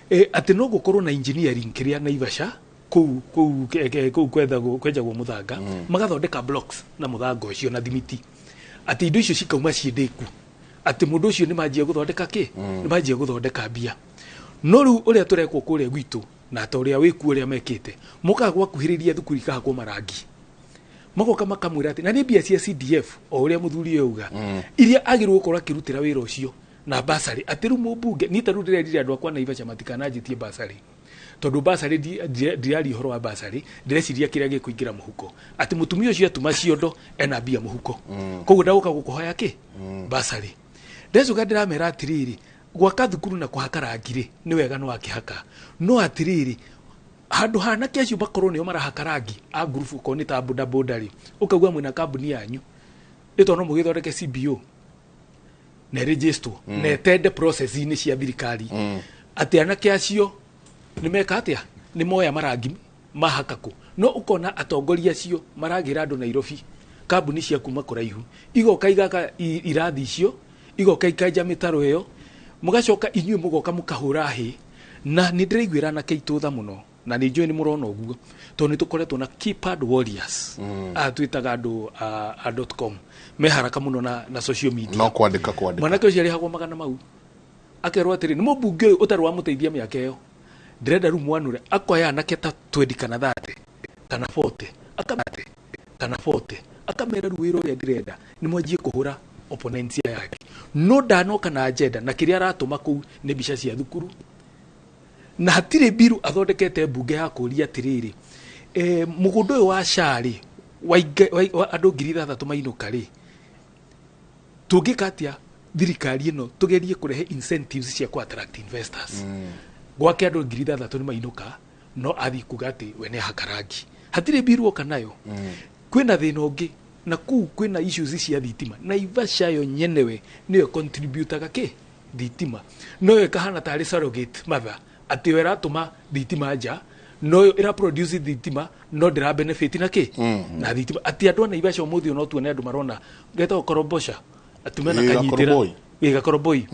Atĩ no gũkorwo na engineering kĩrĩa Naivasha kũu kwethagwo kwenjagwo mũthanga, magathondeka blocks na mũthanga ũcio na thimiti, atĩ indo icio cikauma ciĩ ndĩku, atĩ mũndũ ũcio nĩ manjia gũthondeka kĩ, nĩ manjia gũthondeka mbia. No rĩu ũrĩa tũrekwo kũrĩa gwitũ na ta ũrĩa wĩkuo ũrĩa mekĩte, mokaga gwakuhĩrĩria thukuru ikahakwo marangi, magoka makamwĩra atĩ na nĩ mbia cia CDF, o ũrĩa mũthuri ũyũ auga, iria agĩrĩirwo gũkorwo akĩrutĩra wĩra ũcio na basarĩ. Atĩ rĩu mũmbunge niĩ ta rĩu ndĩrerire andũ akwa Naivasha matikananjĩtie basarĩ, tondũ basarĩ ndiraria ũhoro wa basarĩ, ndĩreciria kĩrĩa gĩkũingĩra mũhuko, atĩ mũtumia ũcio atuma ciondo ena mbia mũhuko, koguo ndagũka gũkũhoya kĩ basarĩ. Ndecoka ndĩramera atĩrĩrĩ, gwaka thukuru na kũhaka rangi rĩ, nĩ wega no akĩhaka, no atĩrĩrĩ, handũ hanake acio makorwo nĩo marahaka rangi a ngurubu, okorwo nĩ ta boda boda rĩ, ũkauga mwĩna kambuni yanyu ĩtwa no mũgĩthondeke CBO na ĩrĩgĩstwo na ĩtende process-inĩ cia thirikari, atĩ anake acio nĩ meka atĩa, nĩ moya marangi mahaka kũ. No ũkona atongoria acio maragĩra andũ Nairobi, kambuni cia kuma kũraihu igoka igaka irathi icio, igoka ikenja mĩtaro ĩyo, mũgacoka inyuĩ mũgoka mũkahũra hĩ. Na nĩ ndĩraiguĩra anake aitũ tha mũno, na nĩ njũĩ nĩ mũrona ũguo, tondũ nĩ tũkoretwo na keypad warriors, aya twĩtaga andũ a .com, me haraka mũno na social media. No kwandĩka kwandĩka. Mwanake ũcio arĩhagwo magana mau, akerwo atĩrĩ, nĩ mũmbunge ũyũ ũtarĩ wamũteithia mĩaka ĩyo, ndĩrenda rĩu mwanũre. Akoya anake ta 20 kana 30 kana 40, akamate kana 40, akamera rĩu wĩra ũrĩa ndĩrenda nĩ mwanjie kũhũra opponents yake, no ndanoka na agenda, na kĩrĩa aratũma kũu nĩ mbica cia thukuru, na hatirĩ mbiru athondekete mbunge ya kũria atĩrĩrĩ, mũgũnda ũyũ wa SHA rĩ, wa andũ 6,000 mainũka rĩ, tũngĩka atĩa thirikari ĩno tũgerie kũrehe incentives cia ku attract investors gwake? Andũ 6,000 nĩ mainũka, no athiĩ kuga atĩ we nĩ ahaka rangi, hatirĩ mbiru oka nayo. Kwĩna thĩna ũngĩ na kũu kwĩna issues cia thitima. Naivasha yo nyenewe nĩyo contributaga kĩ thitima, noyo ĩkahana tarĩ surrogate mother, atĩ yo ĩratũma thitima nja, noyo ĩra produce thitima, no ndĩra benefit na kĩ na thitima, atĩ andũ a Naivasha ũmũthĩ no tuone andũ marona getagwo korobosha, atĩ mena Ĩ, kanyitĩra gakoroboi. Ĩ, gakoroboi,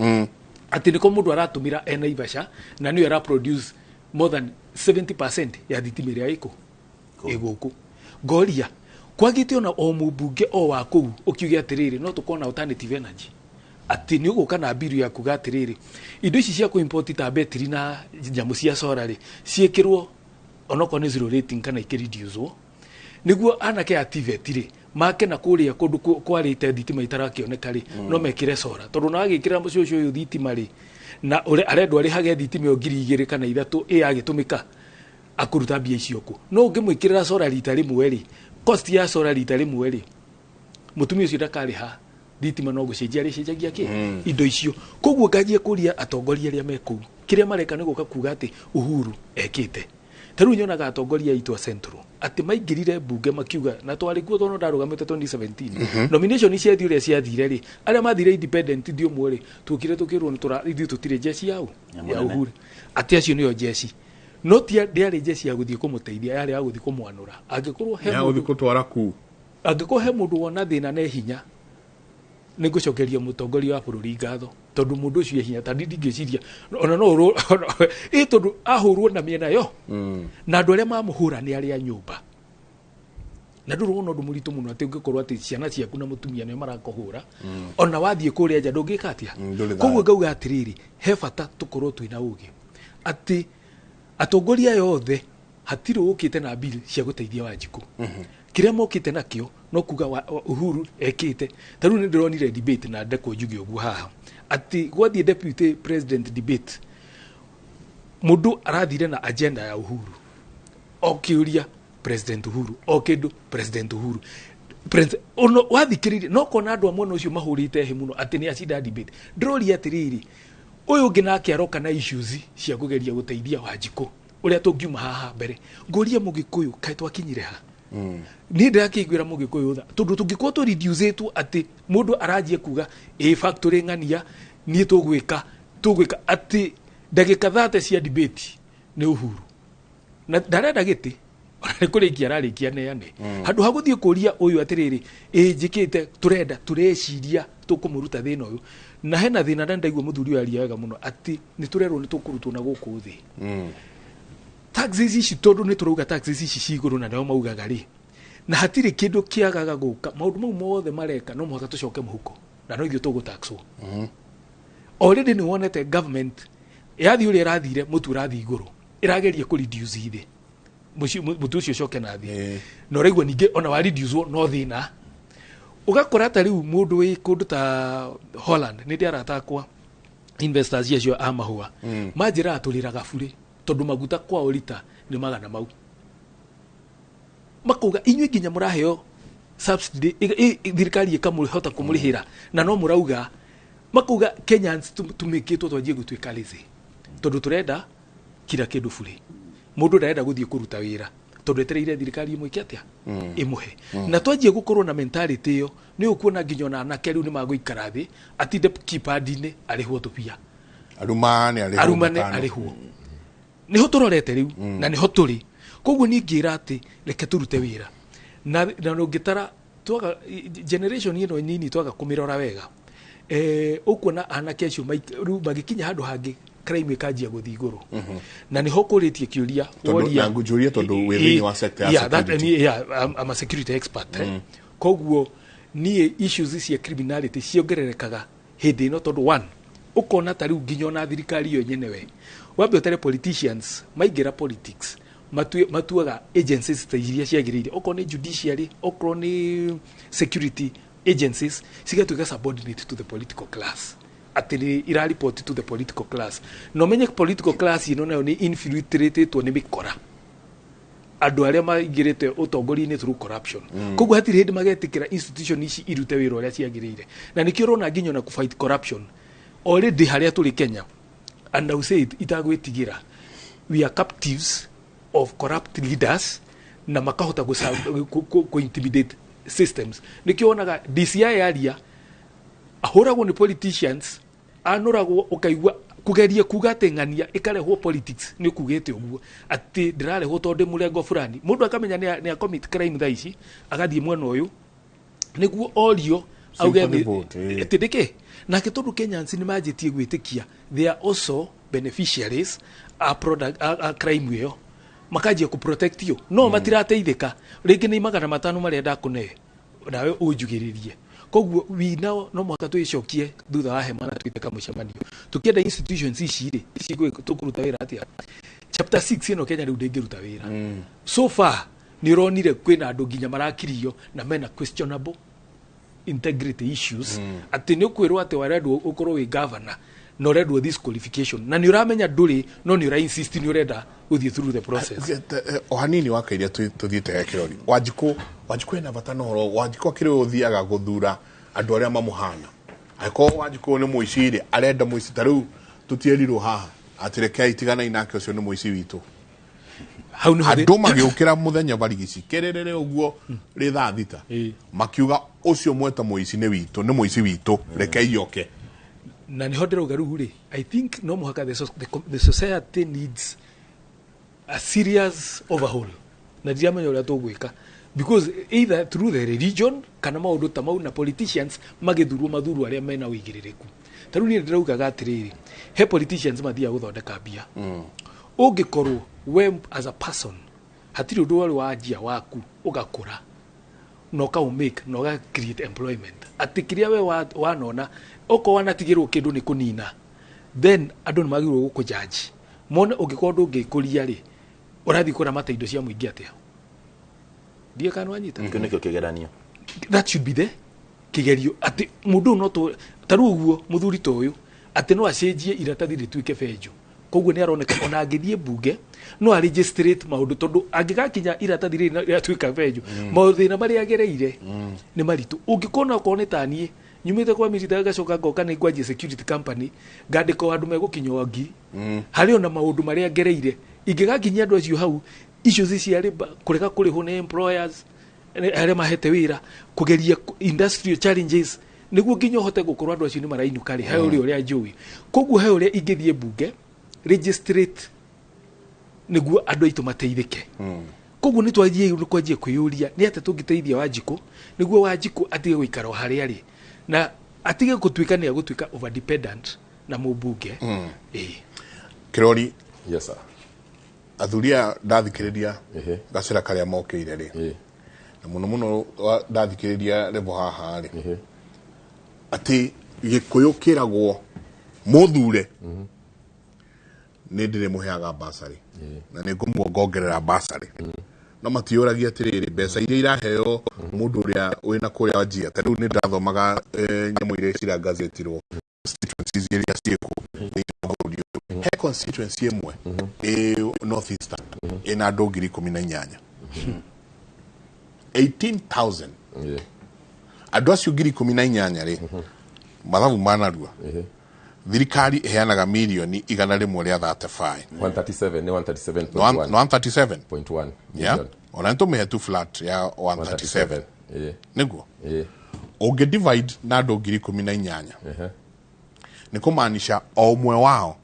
atĩ nĩko mũndũ aratũmĩra e Naivasha, na nĩyo ĩra produce more than 70% ya thitima ĩrĩa ĩkũ ĩgũkũ. Ngoria kwagĩte ona o mũmbunge o wa kũu ũkiuge atĩrĩrĩ, no tũkorwo na alternative energy, atĩ nĩ ũgũka na mbiru ya kuga atĩrĩrĩ, indo ici cia kũ-import ta betiri na nyamũ cia solar rĩ, ciĩkĩrwo onokorwo nĩ zero rating kana ikĩreducwo, nĩguo anake a TVET rĩ make na kũrĩa kũndũ kwarĩte thitima itarakĩoneka rĩ, no mekĩre solar, tondũ na wagĩkĩra mũciĩ ũcio ũyũ thitima rĩ, na ũrĩa arendwo arĩhage thitima ĩyo 2,000 kana 3,000 ĩ yagĩtũmĩka, akũruta mbia icio kũ? No ũngĩmwĩkĩrĩra solar rita rĩmwe rĩ, cost ya solar rita rĩmwe rĩ, mũtumia ũcio ndakarĩha thitima, no gũcenjia arĩcenjagia kĩ indo icio. Koguo nganjia kũria atongoria arĩa me kũu, kĩrĩa mareka nĩ gũka kuga atĩ Uhuru ekĩte. Ta rĩu nyonaga atongoria aitũ a Central atĩ maingĩrire mbunge makiuga, na twarĩ kuo tondũ ndarũgamĩte 2017 nomination ciathiĩ ũrĩa ciathire rĩ, arĩa mathire independent ndi ũmwe rĩ, tuokire tukĩrwo nĩ tũra ithuĩ tũtirĩ jeshi yau Ya ya mũnene. Uhuru, atĩ acio nĩo jeshi, no ti ndĩarĩ jeshi ya gũthiĩ kũmũteithia, yarĩ ya gũthiĩ kũmwanũra angĩkorwo he ya gũthiĩ mũndũ gũtwara ku. Angĩkorwo he mũndũ wona thĩna na hinya, nĩ ngũcokeria mũtongoria wa bũrũri ngatho, tondũ mũndũ ũcio e hinya ta niĩ ndingĩciria ona no ũrwo ĩ, tondũ ahũrwo na mĩena yo na andũ arĩa mamũhũra nĩ arĩa nyũmba, na ndũrĩ wona ũndũ mũritũ mũno atĩ ũngĩkorwo atĩ ciana ciaku na mũtumia nĩo marakũhũra, ona wathiĩ kũrĩa nja ndũngĩka atĩa? Ndũrĩ thayũ. Koguo ngauga atĩrĩrĩ, he bata tũkorwo twĩna ũgĩ atĩ atongoria aya othe hatirĩ ũkĩte na bill cia gũteithia Wanjikũ. Kĩrĩa mokĩte nakĩo no kuga Uhuru ekĩte. Ta rĩu nĩ ndĩronire debate, na ndekwo njuge ũguo haha, atĩ gwathiĩ deputy president debate, mũndũ arathire na agenda ya Uhuru, o kĩũria President Uhuru, o kĩndũ President Uhuru. President, ono wathikĩrĩria no kona andũ a mwena ũcio mahũrĩte hĩ mũno atĩ nĩ acinda debate. Ndĩroria atĩrĩrĩ, ũyũ ũngĩ nake aroka na issues cia kũgeria gũteithia Wanjikũ. Ũrĩa tũngiuma haha mbere ngũrie Mũgĩkũyũ, kaĩ twakinyire ha? Niĩ ndĩrakĩiguĩra Mũgĩkũyũ tha, tondũ tũngĩkorwo tũreducĩtwo atĩ mũndũ aranjie kuga ĩ factory ng'ania, niĩ tũgwĩka atĩ ndagĩka 30 cia debate nĩ Uhuru na ndarenda gĩtĩ, ona nĩ kũrĩkia ararĩkia neane handũ ha gũthiĩ kũria ũyũ atĩrĩrĩ, ĩ njĩkĩte tũrenda tũreciria tũkũmũruta thĩna ũyũ na hena thĩna. Na ndaigua mũthuri ũyũ aria wega mũno atĩ nĩ tũrerwo nĩ tũkũrutwo na gũkũ thĩ taxes ici, tondũ nĩ tũrauga taxes ici ci igũrũ na nĩo maugaga rĩ, na hatirĩ kĩndũ kĩagaga gũka. Maũndũ mau mothe mareka no mũhaka tũcoke mũhuko na no ithuĩ tũgũtaxwo. Already nĩ wonete government yathiĩ ũrĩa ĩrathire, mũtu ũrathiĩ igũrũ, ĩrageria kũ reduce thĩ. Mũtu ũcio ũcoke na thĩ, na ũraigua ningĩ ona wa reduce no thĩna. Ũgakora ta rĩu mũndũ wĩ kũndũ ta Holland, nĩ ndĩ arata akwa investors acio a mahũa, manjĩraga tũrĩraga burĩ tondũ maguta kwao rita nĩ magana mau. Makauga inyuĩ nginya mũraheo subsidy, thirikari ĩkamũhota kũmũrĩhĩra na no mũrauga. Makauga Kenyans tumĩkĩtwo twanjie gũtuĩka lazy tondũ tũrenda kila kĩndũ burĩ. Mũndũ ndarenda gũthiĩ kũruta wĩra tondũ etereire thirikari ĩmwĩke atĩa, ĩmũhe. Na twanjie gũkorwo na mentality ĩyo, nĩ ũkuona nginya ona anake rĩu nĩ magũikara thĩ atinde keypad-inĩ arĩhwo tũbia. Arumane arĩhwo. Arumane. Matano. Arĩhwo. Niho tũrorete rĩu na niho tũrĩ. Koguo niĩ ngĩra atĩ reke tũrute wĩra na ũngĩtara twaga generation ĩno nini, twaga kũmĩrora wega, ũkuona anake acio rĩu magĩkinya handũ hangĩ, crime ĩkanjia gũthiĩ igũrũ na niho kũrĩtie kĩũria. Na ngũnjũrie tondũ wĩ thĩinĩ wa sector ya security. Yeah, I'm a security expert, eh. Koguo niĩ issues cia criminality ciongererekaga hĩndĩ ĩno tondũ one, ũkona ta rĩu nginya ona thirikari ĩyo nyenewe, wambe ũtere politicians maingĩra politics, matuaga agencies ta iria ciagĩrĩire, okorwo nĩ judiciary, okorwo nĩ security agencies, cigatuĩka subordinate to the political class, atĩ nĩ irareport to the political class. Na ũmenye political class ĩno nayo nĩ infiltratĩtwo nĩ mĩkora, andũ arĩa maingĩrĩte ũtongoria-inĩ through corruption. Koguo hatirĩ hĩndĩ magetĩkĩra institution ici irute wĩra ũrĩa ciagĩrĩire. Na nĩkĩo ũrona nginya ona kũ-fight corruption already harĩa tũrĩ Kenya, and I will say it itagwĩtigĩra, we are captives of corrupt leaders na makahota ku intimidate systems. Nĩkĩo wonaga DCI aria ahũragwo nĩ politicians, anũragwo, ũkaigua kugeria kuga atĩ ng'ania ĩkarehwo politics nĩ ũkugĩte ũguo atĩ ndĩrarehwo tondũ ndĩ mũrengo fulani. Mũndũ akamenya nĩ a commit crime thaa ici, agathiĩ mwena ũyũ nĩguo orio auge Sympathy vote, eh. Atĩ ndĩkĩ nake, tondũ Kenyans nĩ manjĩtie gwĩtĩkia they are also beneficiaries a product a crime ĩyo, makanjia kũ protect you no matirateithĩka. Rĩngĩ nĩ 500 marĩa ndakũne nawe ũnjugĩrĩrie. Koguo we now no mũhaka twĩcokie thutha wa hema na twĩte kamũcemanio tũkĩenda institutions ici rĩ tũkũruta wĩra atĩa. Chapter 6 ĩno Kenya rĩu ndĩngĩruta wĩra. So far nĩ ũronire kwĩna andũ nginya marakirio na mena questionable integrity issues, atĩ nĩ ũkwĩrwo atĩ warendwo ũkorwo wĩ governor na ũrendwo this qualification na nĩ ũramenya ndũrĩ, no nĩ ũra insist nĩ ũrenda gũthiĩ through the process. O hanini wakairia tũthiĩte he kĩrori. Wanjikũ ena bata na ũhoro. Wanjikũ akĩrĩ ũthiaga gũthura andũ arĩa mamũhana. Angĩkorwo Wanjikũ nĩ mũici rĩ, arenda mũici. Ta rĩu tũtierirwo haha atĩ rekei tiganai nake, ũcio nĩ mũici witũ. Hau nĩho andũ magĩũkĩra mũthenya barigici kĩrĩrĩrĩ ũguo rĩ thaa 6, makiuga ũcio mweta mũici nĩ witũ, nĩ mũici witũ, rekei oke. Na niho ndĩrauga rĩu rĩ, I think no mũhaka the society needs a serious overhaul na ndiramenya ũrĩa tũgwĩka, because either through the religion kana maũndũ ta mau, na politicians magĩthurwo mathurwo arĩa mena ũigĩrĩrĩku. Ta rĩu niĩ ndĩraugaga atĩrĩrĩ, he politicians mathiaga gũthondeka mbia. Ũngĩkorwo we as a person hatirĩ ũndũ warĩ wanjia waku ũgakũra na ũkaũ-make na ũga create employment, atĩ kĩrĩa we wanona okorwo wanatigĩrwo kĩndũ nĩ kũnina, then andũ nĩ magĩrĩirwo gũkũjaji mone. Ũngĩkorwo ndũngĩkũria rĩ, ũrathiĩ kũramata indo cia mũingĩ atĩa? Ndiĩ kana wanyita. Kĩu nĩkĩo kĩgeranio. That should be the kĩgerio, atĩ mũndũ ũyũ no ta rĩu ũguo mũthuri ta ũyũ atĩ no acenjie iratathi rĩtuĩke benjũ. Koguo nĩ aroneka ona angĩthiĩ mbunge no aregistrate maũndũ, tondũ angĩgakinya iratathi rĩrĩ rĩatuĩka benjũ, mathĩna marĩa agereire nĩ maritũ. Ũngĩkona okorwo nĩ ta niĩ nyumĩte kwa military, ngacoka ngoka nĩ ngwanjia security company, ngandĩka o andũ megũkinya o 1000, harĩ ona maũndũ marĩa ngereire. Ingĩgakinyia andũ acio hau, issues cia labor, kũrega kũrĩhwo nĩ employers arĩa mahete wĩra, kũgeria industrial challenges, nĩguo nginya ũhote gũkorwo andũ acio nĩ marainũka rĩ, he ũrĩa ũrĩa njũĩ. Koguo he ũrĩa ingĩthiĩ mbunge legislate nĩguo andũ aitũ mateithĩke. Koguo nĩ twathiĩ nĩ kwanjia kwĩyũria nĩ atĩa tũngĩteithia Wanjikũ nĩguo Wanjikũ atige gũikara o harĩa arĩ na atige gũtuĩka nĩ agũtuĩka over dependent na mũmbunge. Ĩĩ. Kirori. Yes sir. Athuri aya ndathikĩrĩria gacĩra karĩa mokĩire rĩ, na mũno mũno ndathikĩrĩria rebo haha rĩ, atĩ Gĩkũyũ kĩragwo mũthure nĩ ndĩrĩmũheaga basarĩ na nĩ ngũmuongongerera basarĩ, no matiũragia atĩrĩrĩ, mbeca iria iraheo mũndũ ũrĩa wĩna kũrĩa Wajir. Ta rĩu nĩ ndathomaga nyamũ iria cirangazetirwo, constituencies iria ciĩkuo thĩinĩ wa bũrũri ũyũ. He constituency ĩmwe ĩ North Eastern ĩna andũ 18,000, 18,000. Andũ acio 18,000 rĩ, mathabu manarua, thirikari ĩheanaga mirioni 135. 137 nĩ 137.1. 137. 1.1 Yeah. million. Ona nĩ tũmĩhe tu flat ya 137. Nĩguo ũngĩ divide na andũ 18,000, nĩ kũmaanisha o ũmwe wao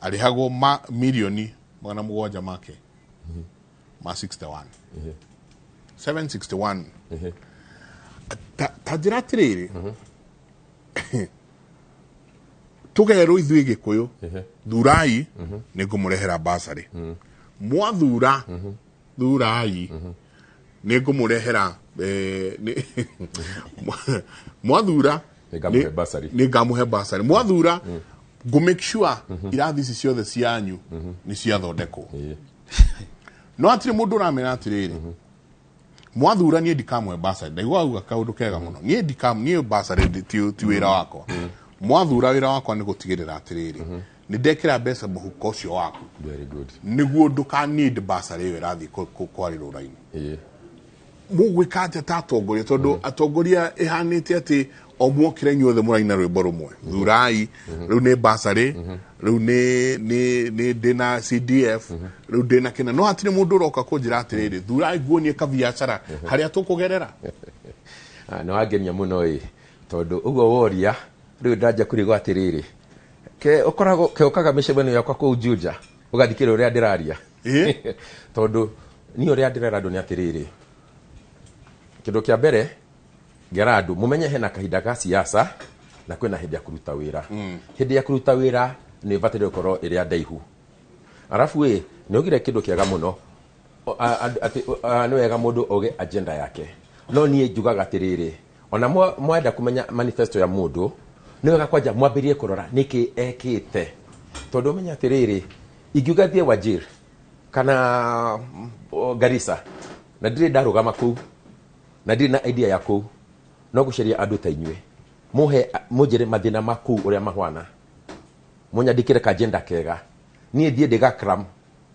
arĩhagwo ma mirioni 700 make ma 61, 761. Ta njĩra atĩrĩrĩ, tũgerwo ithuĩ Gĩkũyũ, thurai nĩ ngũmũrehera basarĩ, mwathura thurai nĩ ngũmũrehera mwathura Nĩngamũhe bursary. Nĩ ngamũhe basarĩ, mwathura ngũ make sure irathi ici ciothe cianyu nĩ ciathondekwo. No hatirĩ mũndũ ũramera atĩrĩrĩ, mwathura niĩ ndikamũhe basarĩ. Ndaigua auga kaũndũ kega mũno, niĩ ndikam niĩ basarĩ ti wĩra wakwa. Mwathura wĩra wakwa nĩ gũtigĩrĩra atĩrĩrĩ, nĩ ndekĩra mbeca mũhuko ũcio waku. Very good. Nĩguo ndũka need basarĩ ĩyo ĩrathiĩ kwarĩrwo raini. Mũgwĩka atĩa ta atongoria? Tondũ atongoria ĩhanĩte atĩ o muokĩra inyuothe mũraina rwĩmbo rũmwe, thurai, rĩu nĩ basarĩ, rĩu nĩ ndĩna CDF, rĩu ndĩna kĩna, no hatirĩ mũndũ ũroka kũnjĩra atĩrĩrĩ, thurai nguonie kabiacara harĩa tũkũgerera. Nĩ wangenia mũno ĩ, tondũ ũguo woria rĩu ndanja kũrigwo atĩrĩrĩ, ke ũkoragwo ke ũkaga mĩcemanio yakwa kũu Juja ũgathikĩrĩria ũrĩa ndĩraria, tondũ niĩ ũrĩa ndĩrera andũ nĩ atĩrĩrĩ, kĩndũ kĩa mbere ngera andũ mũmenye hena kahinda ga siasa na kwĩna hĩndĩ ya kũruta wĩra. Hĩndĩ ya kũruta wĩra nĩ ĩbataire gũkorwo ĩrĩa ndaihu. Arabu ĩ, nĩ augire kĩndũ kĩega mũno atĩ nĩ wega mũndũ oge agenda yake, no niĩ njugaga atĩrĩrĩ, ona mwenda kũmenya manifesto ya mũndũ nĩ wega kwanja mwambĩrĩrie kũrora nĩkĩ ekĩte, tondũ ũmenye atĩrĩrĩ, ingiuga thiĩ Wajir kana Garissa na ndirĩ ndarũgama kũu na ndirĩ na idea ya kũu, no gũcaria andũ ta inyuĩ mũhe mũnjĩre mathĩna ma kũu ũrĩa mahwana, mũnyandĩkĩre kajenda kega, niĩ thiĩ ndĩgakram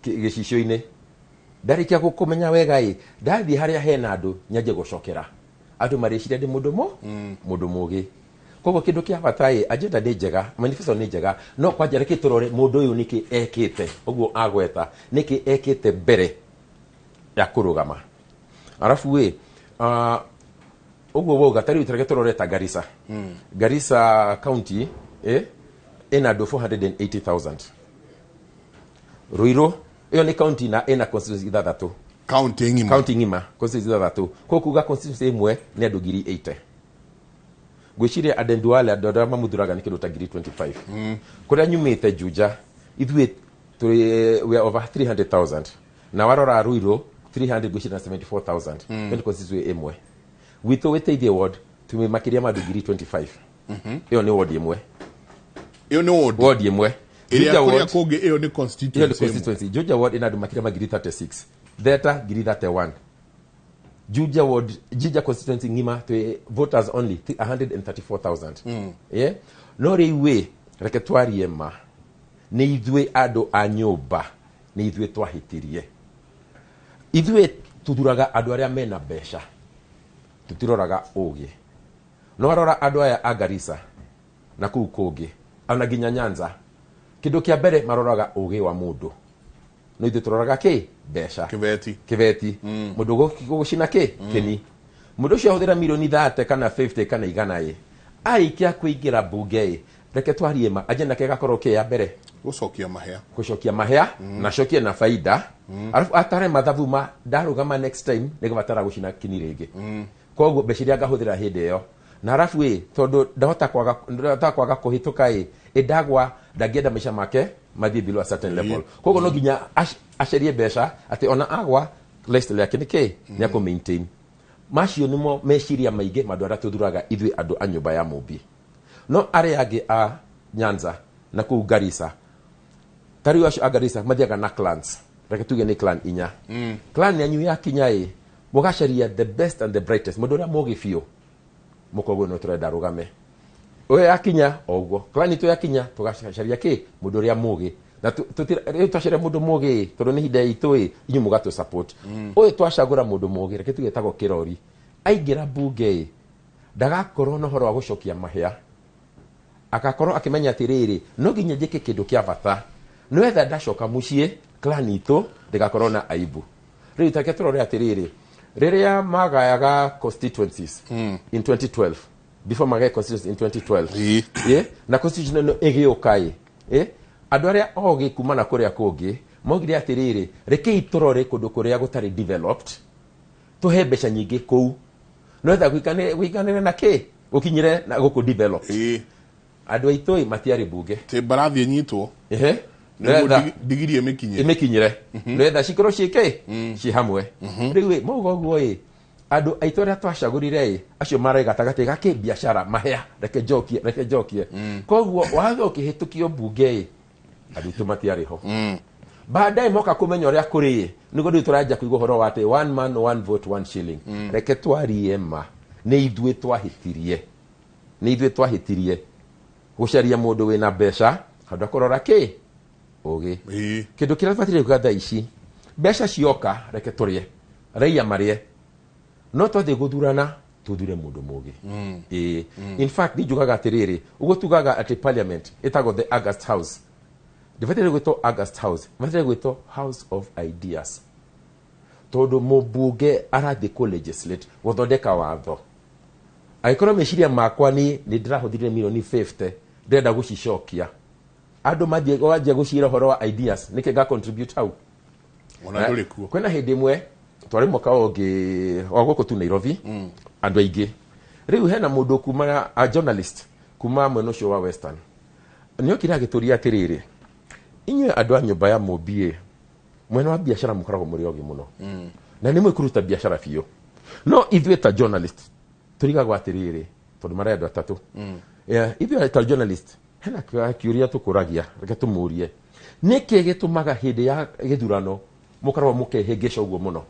gĩcicio-inĩ, ndarĩkia gũkũmenya wega ĩ, ndathiĩ harĩa hena andũ nyanjie gũcokera andũ marĩciria ndĩ mũndũ mũndũ mũgĩ. Koguo kĩndũ kĩa bata ĩ, agenda nĩ njega, manifesto nĩ njega, no kwanja reke tũrore mũndũ ũyũ nĩkĩ ekĩte ũguo agweta, nĩkĩ ekĩte mbere ya kũrũgama. Arabu ĩ, ũguo wauga ta rĩu tareke tũrore ta Garissa. Garissa county ĩna andũ 480,000. Ruiru ĩyo nĩ county na ĩna constituency ithathatũ. County ng'ima. County ng'ima, constituency ithathatũ. Koguo kuga constituency ĩmwe nĩ andũ 80,000. Ngwĩciria Aden Duale andũ arĩa mamuthuraga nĩ kĩndũ ta 25,000. Kũrĩa nyumĩte Juja ithuĩ tũrĩ we are over 300,000. Na warora Ruiru 300 ngwĩciria na 74,000. Ĩyo nĩ constituency ĩmwe. Gwitũ wĩteithie ward tũmĩ makĩria ma andũ 25,000. Ĩyo nĩ ward ĩmwe. Ĩyo nĩ ward. Ward ĩmwe. Ĩrĩa Juja kũrĩa ward- kũngĩ ĩyo nĩ ĩyo nĩ constituency ĩmwe. constituency. Juja ward ĩna andũ makĩria ma 36,000. Theta 31,000. Juja ward, Juja constituency ng'ima twĩ voters only 134,000. Yeah? No rĩu ĩ, reke twarie ma, nĩ ithuĩ andũ a nyũmba, nĩ ithuĩ twahĩtirie. Ithuĩ tũthuraga andũ arĩa mena mbeca, tũtiroraga ũgĩ. No warora andũ aya a Garissa na kũu kũngĩ, ona nginya Nyanza, kĩndũ kĩa mbere maroraga ũgĩ wa mũndũ. No ithuĩ tũroraga kĩ mbeca. Kĩbeti. Kĩbeti. Mũndũ gũcina kĩ kĩni. Mũndũ ũcio ahũthĩra milioni 30 kana 50 kana 100 ĩ, arĩkia kũingĩra mbunge ĩ, reke twarie ma, agenda yake ĩgakorwo kĩ ya mbere? Gũcokia mahĩa. Gũcokia mahĩa na acokie na faida, arabu atare mathabu ma ndarũgama next time nĩgũbatara gũcina kini rĩngĩ, koguo mbeca iria ngahũthĩra hĩndĩ ĩyo, na arabu ĩ, tondũ ndahota kwaga kũhĩtũka ĩ, ĩndagwa ndangĩenda maica make mathiĩ below a certain level, koguo no nginya acarie mbeca atĩ ona agwa lifestyle yake nĩ kĩ nĩ akũ maintain. Macio nĩmo meciria maingĩ ma andũ arĩa tũthuraga ithuĩ andũ a nyũmba ya Mũmbi. No arĩa angĩ a Nyanza na kũu Garissa, ta rĩu acio a Garissa mathiaga na clans, reke tuge nĩ clan 4. Clan yanyu yakinya ĩ, mũgacaria the best and the brightest, mũndũ ũrĩa mũgĩ biũ, mũkoguo no tũrenda rũgame ũyũ. Yakinya o ũguo clan itũ yakinya, tũgacaria kĩ mũndũ ũrĩa mũgĩ, na rĩu twacaria mũndũ mũgĩ ĩ, tondũ nĩ ihinda itũ ĩ, inyuĩ mũgatũ support ũyũ. Twacagũra mũndũ mũgĩ, reke tuge etagwo Kĩrori, aingĩra mbunge ĩ, ndagakorwo na ũhoro wa gũcokia mahĩa, agakorwo akĩmenya atĩrĩrĩ, no nginya njĩke kĩndũ kĩa bata nĩwetha ndacoka mũciĩ clan itũ ndĩgakorwo na aibu. Rĩu take tũrore atĩrĩrĩ, rĩrĩa magayaga constituencies in 2012, before magaye constituencies in 2012, yeah, na constitution ĩno ĩgĩũka ĩ, andũ arĩa ogĩ kuma na kũrĩa kũngĩ maugire atĩrĩrĩ, rekei tũrore kũndũ kũrĩa gũtarĩ developed, tũhe mbeca nyingĩ kũu nĩwetha gũikanĩre na kĩ gũkinyĩre na gũkũ developed. Andũ aitũ ĩ, matiarĩ bunge. Tä mbarathi ĩnyitwo. Ehe. Nĩguo Nĩgetha- ndigiri ĩmĩkinyĩre. Ĩmĩkinyĩre, nĩgetha cikorwo ciĩ kĩ ciĩ hamwe. Rĩu ĩ, mauga ũguo ĩ, andũ aitũ arĩa twacagũrire ĩ, acio marĩ gatagatĩ ga kĩ biacara mahĩa, reke njokie, reke njokie. Koguo watho ũkĩhĩtũkio mbunge ĩ, andũ aitũ matiarĩ ho. Baadaye moka kũmenya ũrĩa kũrĩ ĩ, nĩguo rĩu tũranjia kũigua ũhoro wa atĩ one man one vote one shilling. Reke twarie ma, nĩ ithuĩ twahĩtirie, nĩ ithuĩ twahĩtirie gũcaria mũndũ wĩna mbeca handũ akũrora kĩ ũgĩ. Kĩndũ kĩrĩa tũbataire kuga thaa ici, mbeca cioka reke tũrĩe, raia marĩe, no twathiĩ gũthurana tũthure mũndũ mũgĩ. Ĩĩ, in fact niĩ njugaga atĩrĩrĩ, ũguo tugaga atĩ parliament ĩtagwo the August House, ndĩbataire gwĩtwo August House, ĩbataire gwĩtwo House of Ideas, tondũ mũmbunge arathiĩ kũ legislate, gũthondeka watho. Angĩkorwo meciria makwa nĩ ndĩrahũthĩrire milioni 50 ndĩrenda gũcicokia, andũ mathiĩ wanjia gũcira ũhoro wa ideas, nĩkĩ nga contribute hau? Ona ndũrĩ kuo. Kwĩna hĩndĩ ĩmwe twarĩ mwaka ũngĩ wa gũkũ tu Nairobi, andũ aingĩ. Rĩu hena mũndũ kuma a journalist kuma mwena ũcio wa Western nĩokire agĩtũria atĩrĩrĩ, inyuĩ andũ a nyũmba ya Mũmbi ĩ, mwena wa biacara mũkoragwo mũrĩ ogĩ mũno na nĩ mwĩ kũruta biacara biũ, no ithuĩ ta journalist tũrigagwo atĩrĩrĩ, tondũ marĩ andũ atatũ. Yeah, ithuĩ ta journalist hena kĩũria tũkũragia, reke tũmũrie, nĩkĩ gĩtũmaga hĩndĩ ya gĩthurano mũkoragwo mũkĩhĩngĩca ũguo mũno?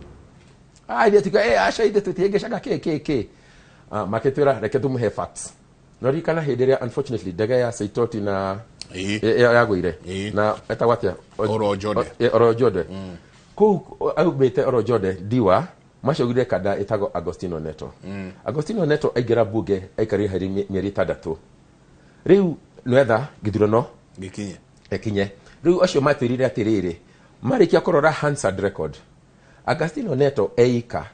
Ah, ithuĩ tuga, eh, aca, ithuĩ tũtihĩngĩcaga kĩ kĩ kĩ. Ah, makĩtwĩra reke tũmũhe facts. No ririkana hĩndĩ ĩrĩa unfortunately ndege ya Saitoti na yagũire na etagwo atĩa? Oro Ojode. Oro Ojode kũu aumĩte. Oro Ojode ndiwa macogire kada ĩtagwo Agostino Neto. Agostino Neto aingĩra bunge aikarire harĩ mĩeri 6. Rĩu nwetha gĩthurano gĩkinye. Ĩkinye. Rĩu acio matwĩrire atĩrĩrĩ, marĩkia kũrora Hansard record, Agostino Neto eika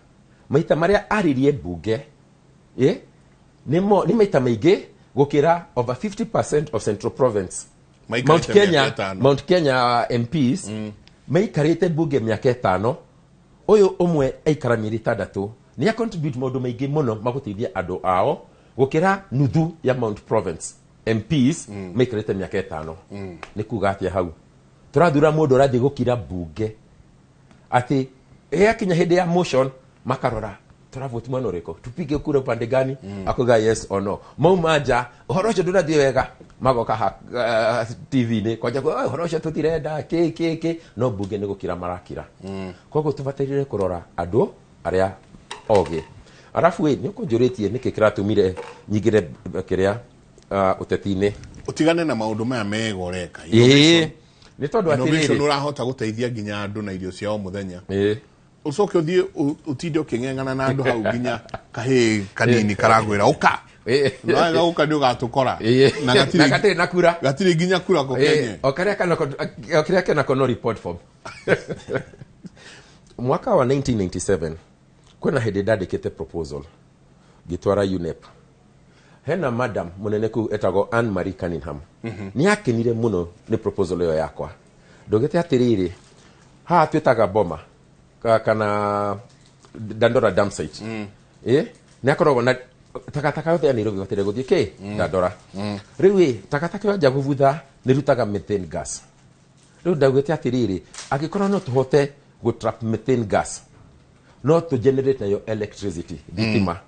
maita marĩa aririe mbunge ĩ nĩ maita maingĩ gũkĩra over 50% of Central Province. Maikarĩte Mount Kenya, mĩaka 5. Mount Kenya MPs maikarĩte mbunge mĩaka 5, ũyũ ũmwe aikara mĩeri 6. Nĩ contribute maũndũ maingĩ mũno magũteithia andũ ao gũkĩra nuthu ya Mount Province MPs maikarĩte mĩaka 5. Nĩ kuga atĩa hau? Tũrathura mũndũ ũrathiĩ gũkira mbunge atĩ yakinya hĩndĩ ya motion makarora tũravote mwena ũrĩkũ, tupige kura upande gani, akuga yes or no. Mauma nja, ũhoro ũcio ndũrathiĩ wega, magoka ha TV-inĩ kwanja "Oh, ũhoro ũcio tũtirenda kĩ kĩ kĩ", no mbunge nĩ gũkira marakira. Koguo tũbataire kũrora andũ arĩa ogĩ. Arabu ĩ, nĩ ũkũnjũrĩtie nĩkĩ kĩratũmire nyingĩre kĩrĩa ũteti-inĩ. Ũtigane na maũndũ maya mega ũreka. Ĩĩ, nĩ tondũ Innovation, atĩrĩrĩ, ũrahota gũteithia nginya andũ na irio cia o mũthenya. Ĩĩ. Ũcoke ũthiĩ ũtinde ũkĩng'eng'ana na andũ hau nginya kahĩĩ kanini karagwĩra ũka. No wega gũka nĩ ũgatũkora. Na gatirĩ na kura. Gatirĩ nginya kura ko Kenya. O karĩa kana o kĩrĩa kenako no report form. Mwaka wa 1997 kwĩna hĩndĩ ndandĩkĩte proposal ngĩtwara UNEP. Hena madam mũnene kũu etagwo Anne Marie Cunningham. Nĩ akenire mũno nĩ proposal ĩyo yakwa. Ndugĩte atĩrĩrĩ, haha twĩtaga boma kana Dandora dam site. Nĩ akoragwo na takataka yothe ya Nairobi gũtirĩ gũthiĩ kĩ Dandora. Rĩu ĩ takataka yanja gũbutha nĩ rutaga methane gas. Rĩu ndaugĩte atĩrĩrĩ, angĩkorwo no tũhote gũ trap methane gas, no tũ generate nayo electricity, thitima.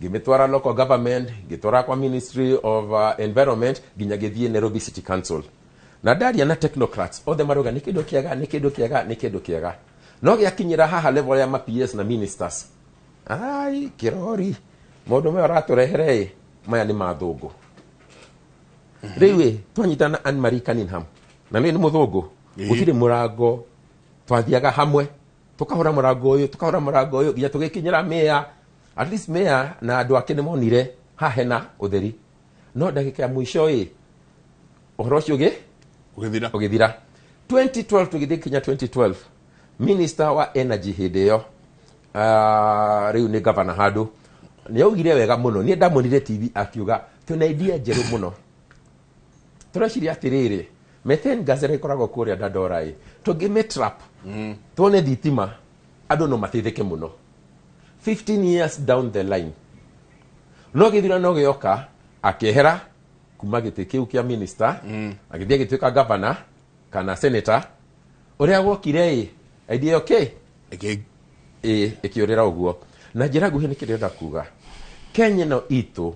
Ngĩmĩtwara local government, ngĩtwara kwa Ministry of Environment, nginya gĩthiĩ Nairobi City Council. Na ndaria na technocrats othe marauga nĩ kĩndũ kĩega, nĩ kĩndũ kĩega, nĩ kĩndũ kĩega. No gĩakinyĩra haha level ya ma PS na ministers, ai kĩrori maũndũ maya ũratũrehere ĩ maya nĩ mathũngũ. Rĩu ĩ twanyitana na Anne Marie Cunningham na nĩ mũthũngũ, gũtirĩ mũrango, twathiaga hamwe tukahũra mũrango ũyũ, tukahũra mũrango ũyũ nginya tũgĩkinyĩra mayor. At least mayor na andũ ake nĩ monire haha hena ũtheri. No ndagĩka ya mũico ĩ ũhoro ũcio ũgĩthira. 2012 tũgĩthiĩ kinya 2012 minister wa energy hĩndĩ ĩyo rĩu nĩ governor handũ nĩ augire wega mũno. Niĩ ndamonire TV akiuga twĩna idea njerũ mũno, tũreciria atĩrĩrĩ methane gas ĩrĩa ĩkoragwo kũrĩa Dandora ĩ tũngĩmĩtrap tuone thitima andũ no mateithĩke mũno. 15 years down the line no gĩthurano gĩoka akĩehera kuma gĩtĩ kĩu kĩa minister, agĩthiĩ agĩtuĩka governor kana senator. Ũrĩa wokire ĩ idea okay ĩkĩũrĩra ũguo. Na njĩra nguhĩ nĩ kĩrĩa kuga Kenya no itũ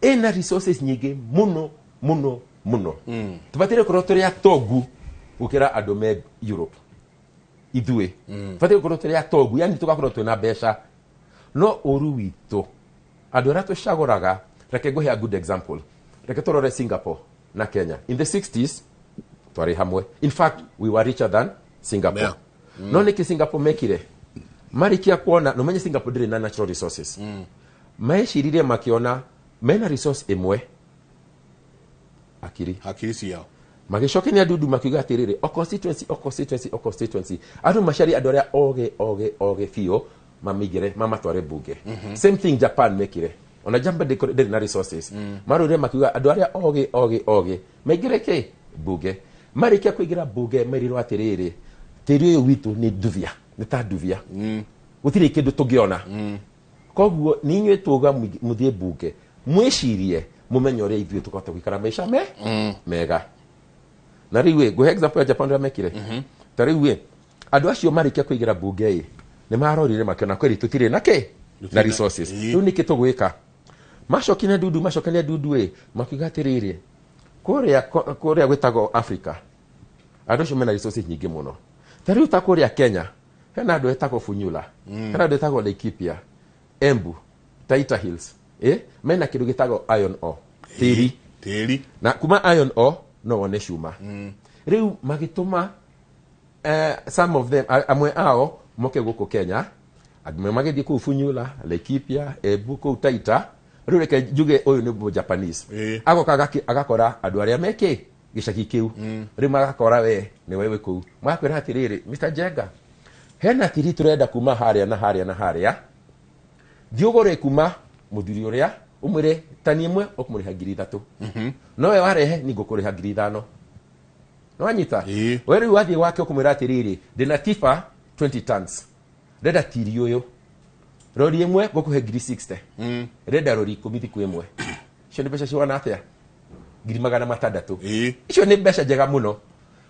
ĩna resources nyingĩ mũno mũno mũno. Tũbataire gũkorwo tũrĩ atongu gũkĩra andũ me Europe ithuĩ. Tũbataire gũkorwo tũrĩ atongu, yani tũgakorwo twĩna mbeca. No ũru witũ andũ arĩa tũcagũraga, reke ngũhe a good example. Reke tũrore Singapore na Kenya. In the 60s twarĩ hamwe. In fact we were richer than Singapore. Yeah. No nĩkĩ Singapore mekire? Marĩkia kuona, no menye Singapore ndĩrĩ na natural resources. Meciririe makiona mena resource ĩmwe, akiri. Akiri ciao. Magĩcokania ndundu makiuga atĩrĩrĩ, o constituency, o constituency, o constituency andũ macarie andũ arĩa oge oge oge biũ mamĩigĩre mamatware bunge. Same thing Japan mekire. Ona Japan ndĩrĩ na resources. Marũrire makiuga andũ arĩa oge oge oge maingĩre kĩ bunge. Marĩkia kũingĩra bunge merirwo atĩrĩrĩ, tĩri ũyũ witũ nĩ nduvia, nĩ ta nduvia. Gũtirĩ kĩndũ tũngĩona. Koguo nĩ inyuĩ tuga mũthiĩ bunge mwĩcirie mũmenye ũrĩa ithuĩ tũkahota gũikara maica mega. Na rĩu ĩ ngũhe example ya Japan ũrĩa mekire. Ta rĩu ĩ andũ acio marĩkia kũingĩra bunge ĩ nĩ marorire makĩona kweri tũtirĩ na kĩ na resources. Rĩu nĩkĩ tũgwĩka? Macokania ndundu, macokania ndundu ĩ makiuga atĩrĩrĩ, kũrĩa gwĩtagwo Africa andũ acio mena resources nyingĩ mũno. Ta rĩu ta kũrĩa Kenya hena andũ etagwo Funyula, hena andũ etagwo Laikipia, Embu, Taita Hills, mena kĩndũ gĩtagwo iron ore, tĩri. Tĩri. Na kuma iron ore no wone cuma. Rĩu magĩtũma some of them, amwe ao moke gũkũ Kenya, amwe magĩthiĩ kũu Funyula, Laikipia, Embu, kũu Taita. Rĩu reke njuge ũyũ nĩ Japanese. Agoka agakora andũ arĩa mekĩ gĩcagi kĩu. Rĩu magakora we nĩwe wĩ kũu. Magakwĩra atĩrĩrĩ, Mr. Njenga, hena tĩri tũrenda kuma harĩa na harĩa na harĩa. Thiĩ ũgũre kuma mũthuri ũrĩa, ũmwĩre tani ĩmwe ũkũmũrĩha 3,000. No we warehe nĩ ngũkũrĩha 5,000. No wanyita? We rĩu wathiĩ gwake ũkũmwĩra atĩrĩrĩ, ndĩna tiba 20 tons. Ndĩrenda tĩri ũyũ. Rori ĩmwe ngũkũhe 60,000. Ndĩrenda rori 10 thikũ ĩmwe. Icio nĩ mbeca cigana atĩa? 600,000. Icio nĩ mbeca njega mũno.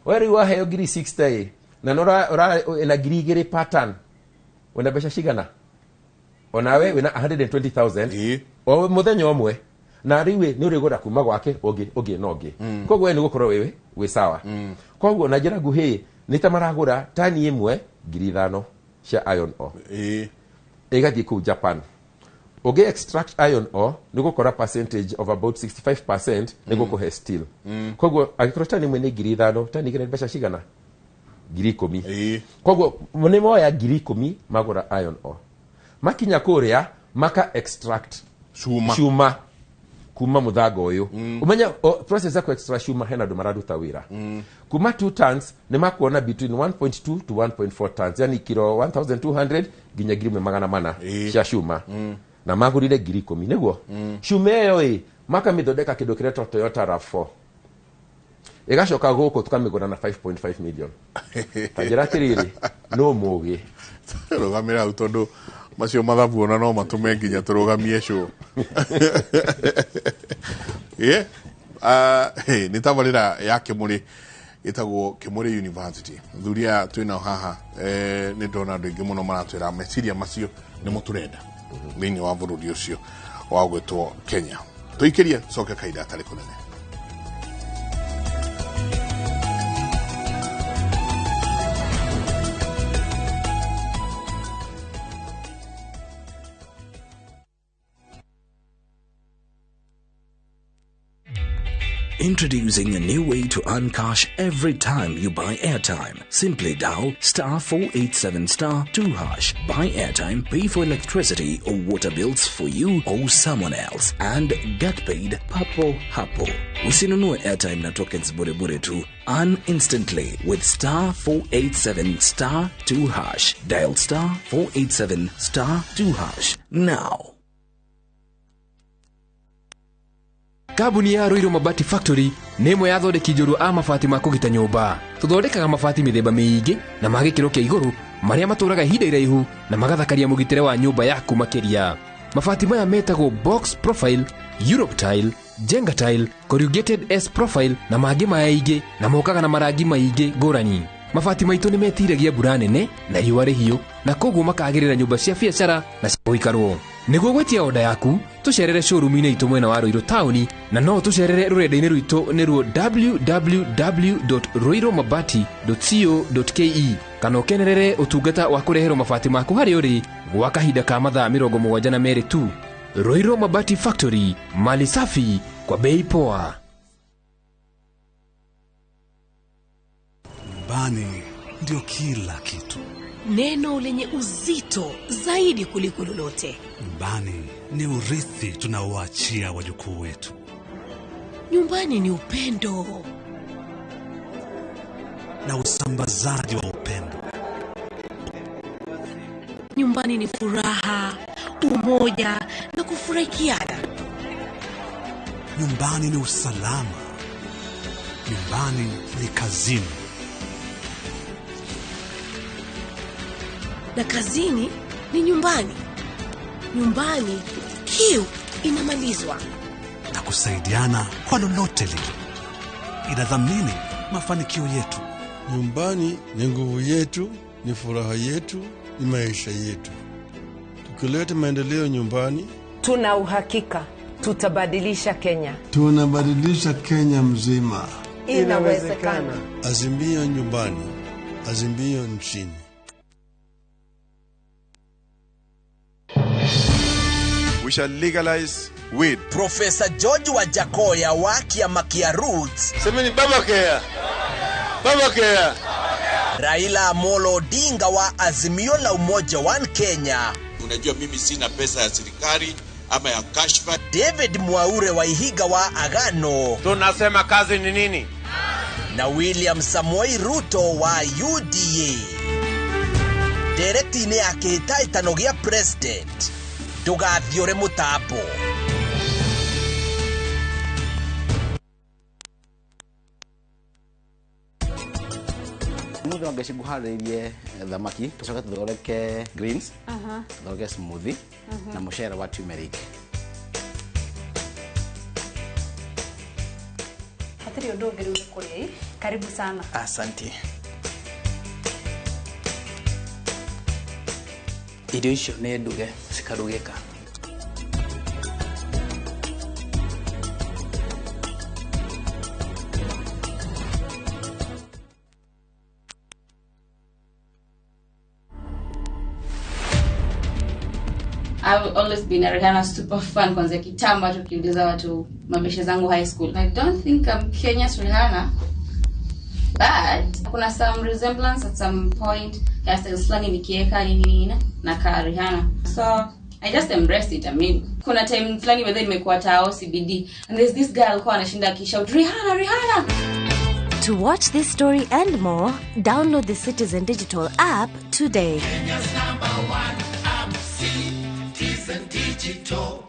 We rĩu waheo 60,000 ĩ, na no ĩna 2,000 per ton. Wĩna mbeca cigana? Onawe wĩna 120,000 o mũthenya ũmwe. Na rĩu nĩ ũrĩgũra kuma gwake ũngĩ ũngĩ na ũngĩ. Koguo we nĩ gũkorwo wĩ sawa. Koguo na njĩra nguhĩ nĩ ta maragũra tani ĩmwe 5,000 cia iron ore. Ĩgathiĩ kũu Japan. Ũngĩ extract iron ore nĩ gũkora percentage of about 65% nĩ gũkũhe steel. Koguo angĩkorwo tani ĩmwe nĩ 5,000, tani igĩrĩ mbeca cigana? 10,000. Koguo nĩ moya 10,000 magũra iron ore. Makinya kũrĩa Maka extract cuma kuma muthaga uyu. Umenya process ya ku extract cuma hena andu mararuta wira. Kuma 2 tons ni makuona between 1.2 to 1.4 tons, yani kilo 1200 nginya 1400 cia cuma. Na magurire 10,000 niguo. Cuma iyo ĩ makamithondeka kindu kiretwo Toyota RAV4. Igacoka guku tukamigura na 5.5 million. Ta njĩra atiriri no mugi rugamira hau tondu macio mathabu ona no matume nginya turugamie show. Yeah. Nĩ tabarĩra ya Kĩmũrĩ ĩtagwo Kĩmũrĩ University. Thuri aya twĩnao haha nĩ ndona andũ aingĩ mũno maratwĩra meciria macio nĩmo tũrenda thĩinĩ wa bũrũri ũcio wa gwĩtwo Kenya. Tũikĩrie coke kahinda gatarĩ kũnene. Introducing a new way to earn cash every time you buy airtime. Simply dial *487*2#. Buy airtime, pay for electricity or water bills for you or someone else, and get paid papo hapo. Usinunue airtime na tokens bure bure tu. Earn instantly with *487*2#. Dial *487*2# now. Kambuni ya Ruiru Mabati Factory nĩ ĩmwe ya athondeki njorua a mabati ma kũgita nyũmba. Tũthondekaga mabati mĩthemba mĩingĩ na ma gĩkĩro kĩa igũrũ marĩa matũraga ihinda iraihu na magathakaria mũgitĩre wa nyũmba yaku makĩria. Mabati maya metagwo box profile, Europe tile, Jenga tile, corrugated S profile na mangĩ maingĩ na mokaga na marangi maingĩ ngũrani. Mabati maitũ nĩ metiragia mbura nene na riũa rĩhiũ na koguo makagĩrĩra nyũmba cia biacara na cia gũikarwo. Nĩguo gwĩtia oda yaku tũcerere showroom-inĩ itũ mwena wa Ruiru taũni na no tũcerere rũrenda-inĩ rwitũ nĩruo www.ruirumabati.co.ke kana ũkenerere ũtungata wa kũreherwo mabati maku harĩa ũrĩ gwa kahinda ka mathaa 72 tu. Ruiru Mabati Factory, mali safi kwa bei poa. Nyumbani ndio kila kitu. Neno lenye uzito zaidi kuliko lolote. Nyumbani ni urithi tunaoachia wajukuu wetu. Nyumbani ni upendo na usambazaji wa upendo. Nyumbani ni furaha, umoja na kufurahikiana. Nyumbani ni usalama. Nyumbani ni kazini. Na kazini ni nyumbani. Nyumbani kiu inamalizwa. Na kusaidiana kwa lolote lile. Inadhamini mafanikio yetu. Nyumbani ni nguvu yetu, ni furaha yetu, ni maisha yetu. Tukileta maendeleo nyumbani, tuna uhakika tutabadilisha Kenya. Tunabadilisha Kenya mzima. Inawezekana. Azimio nyumbani, azimio nchini. We shall legalize weed. Professor George Wajakoya wa kiama kia Roots. Semeni baba kea. Baba kea. Raila Amolo Odinga wa Azimio la Umoja One Kenya. Unajua mimi sina pesa ya serikali ama ya kashfa. David Mwaure wa Ihiga wa Agano. Tunasema kazi ni nini? Na William Samoei Ruto wa UDA. Direkti-inĩ ya kĩhĩtahĩtano gĩa president. Ndũgathiũre mũtambo. Mũthĩ wa ngeci nguharĩirie thamaki, tũcoke tũthondeke greens, tũthondeke smoothie na mũcere wa turmeric. Hatirĩ ũndũ ũngĩ rĩu kũrĩa. Karibu sana. Asante. Irio icio nĩ nduge cikarugĩka. I've always been a Rihanna super fan kwanzia kitambo, hata ukiuliza watu mabeshe zangu high school. I don't think I'm Kenya's Rihanna, but kuna some resemblance at some point, hairstyles fulani nikieka nini nini na ka Rihanna. So I just embraced it. I mean, kuna time fulani whether nimekuwa tao CBD and there's this girl alikuwa anashinda akishout Rihanna, Rihanna. To watch this story and more, download the Citizen Digital app today. Kenya's number one app, Citizen Digital.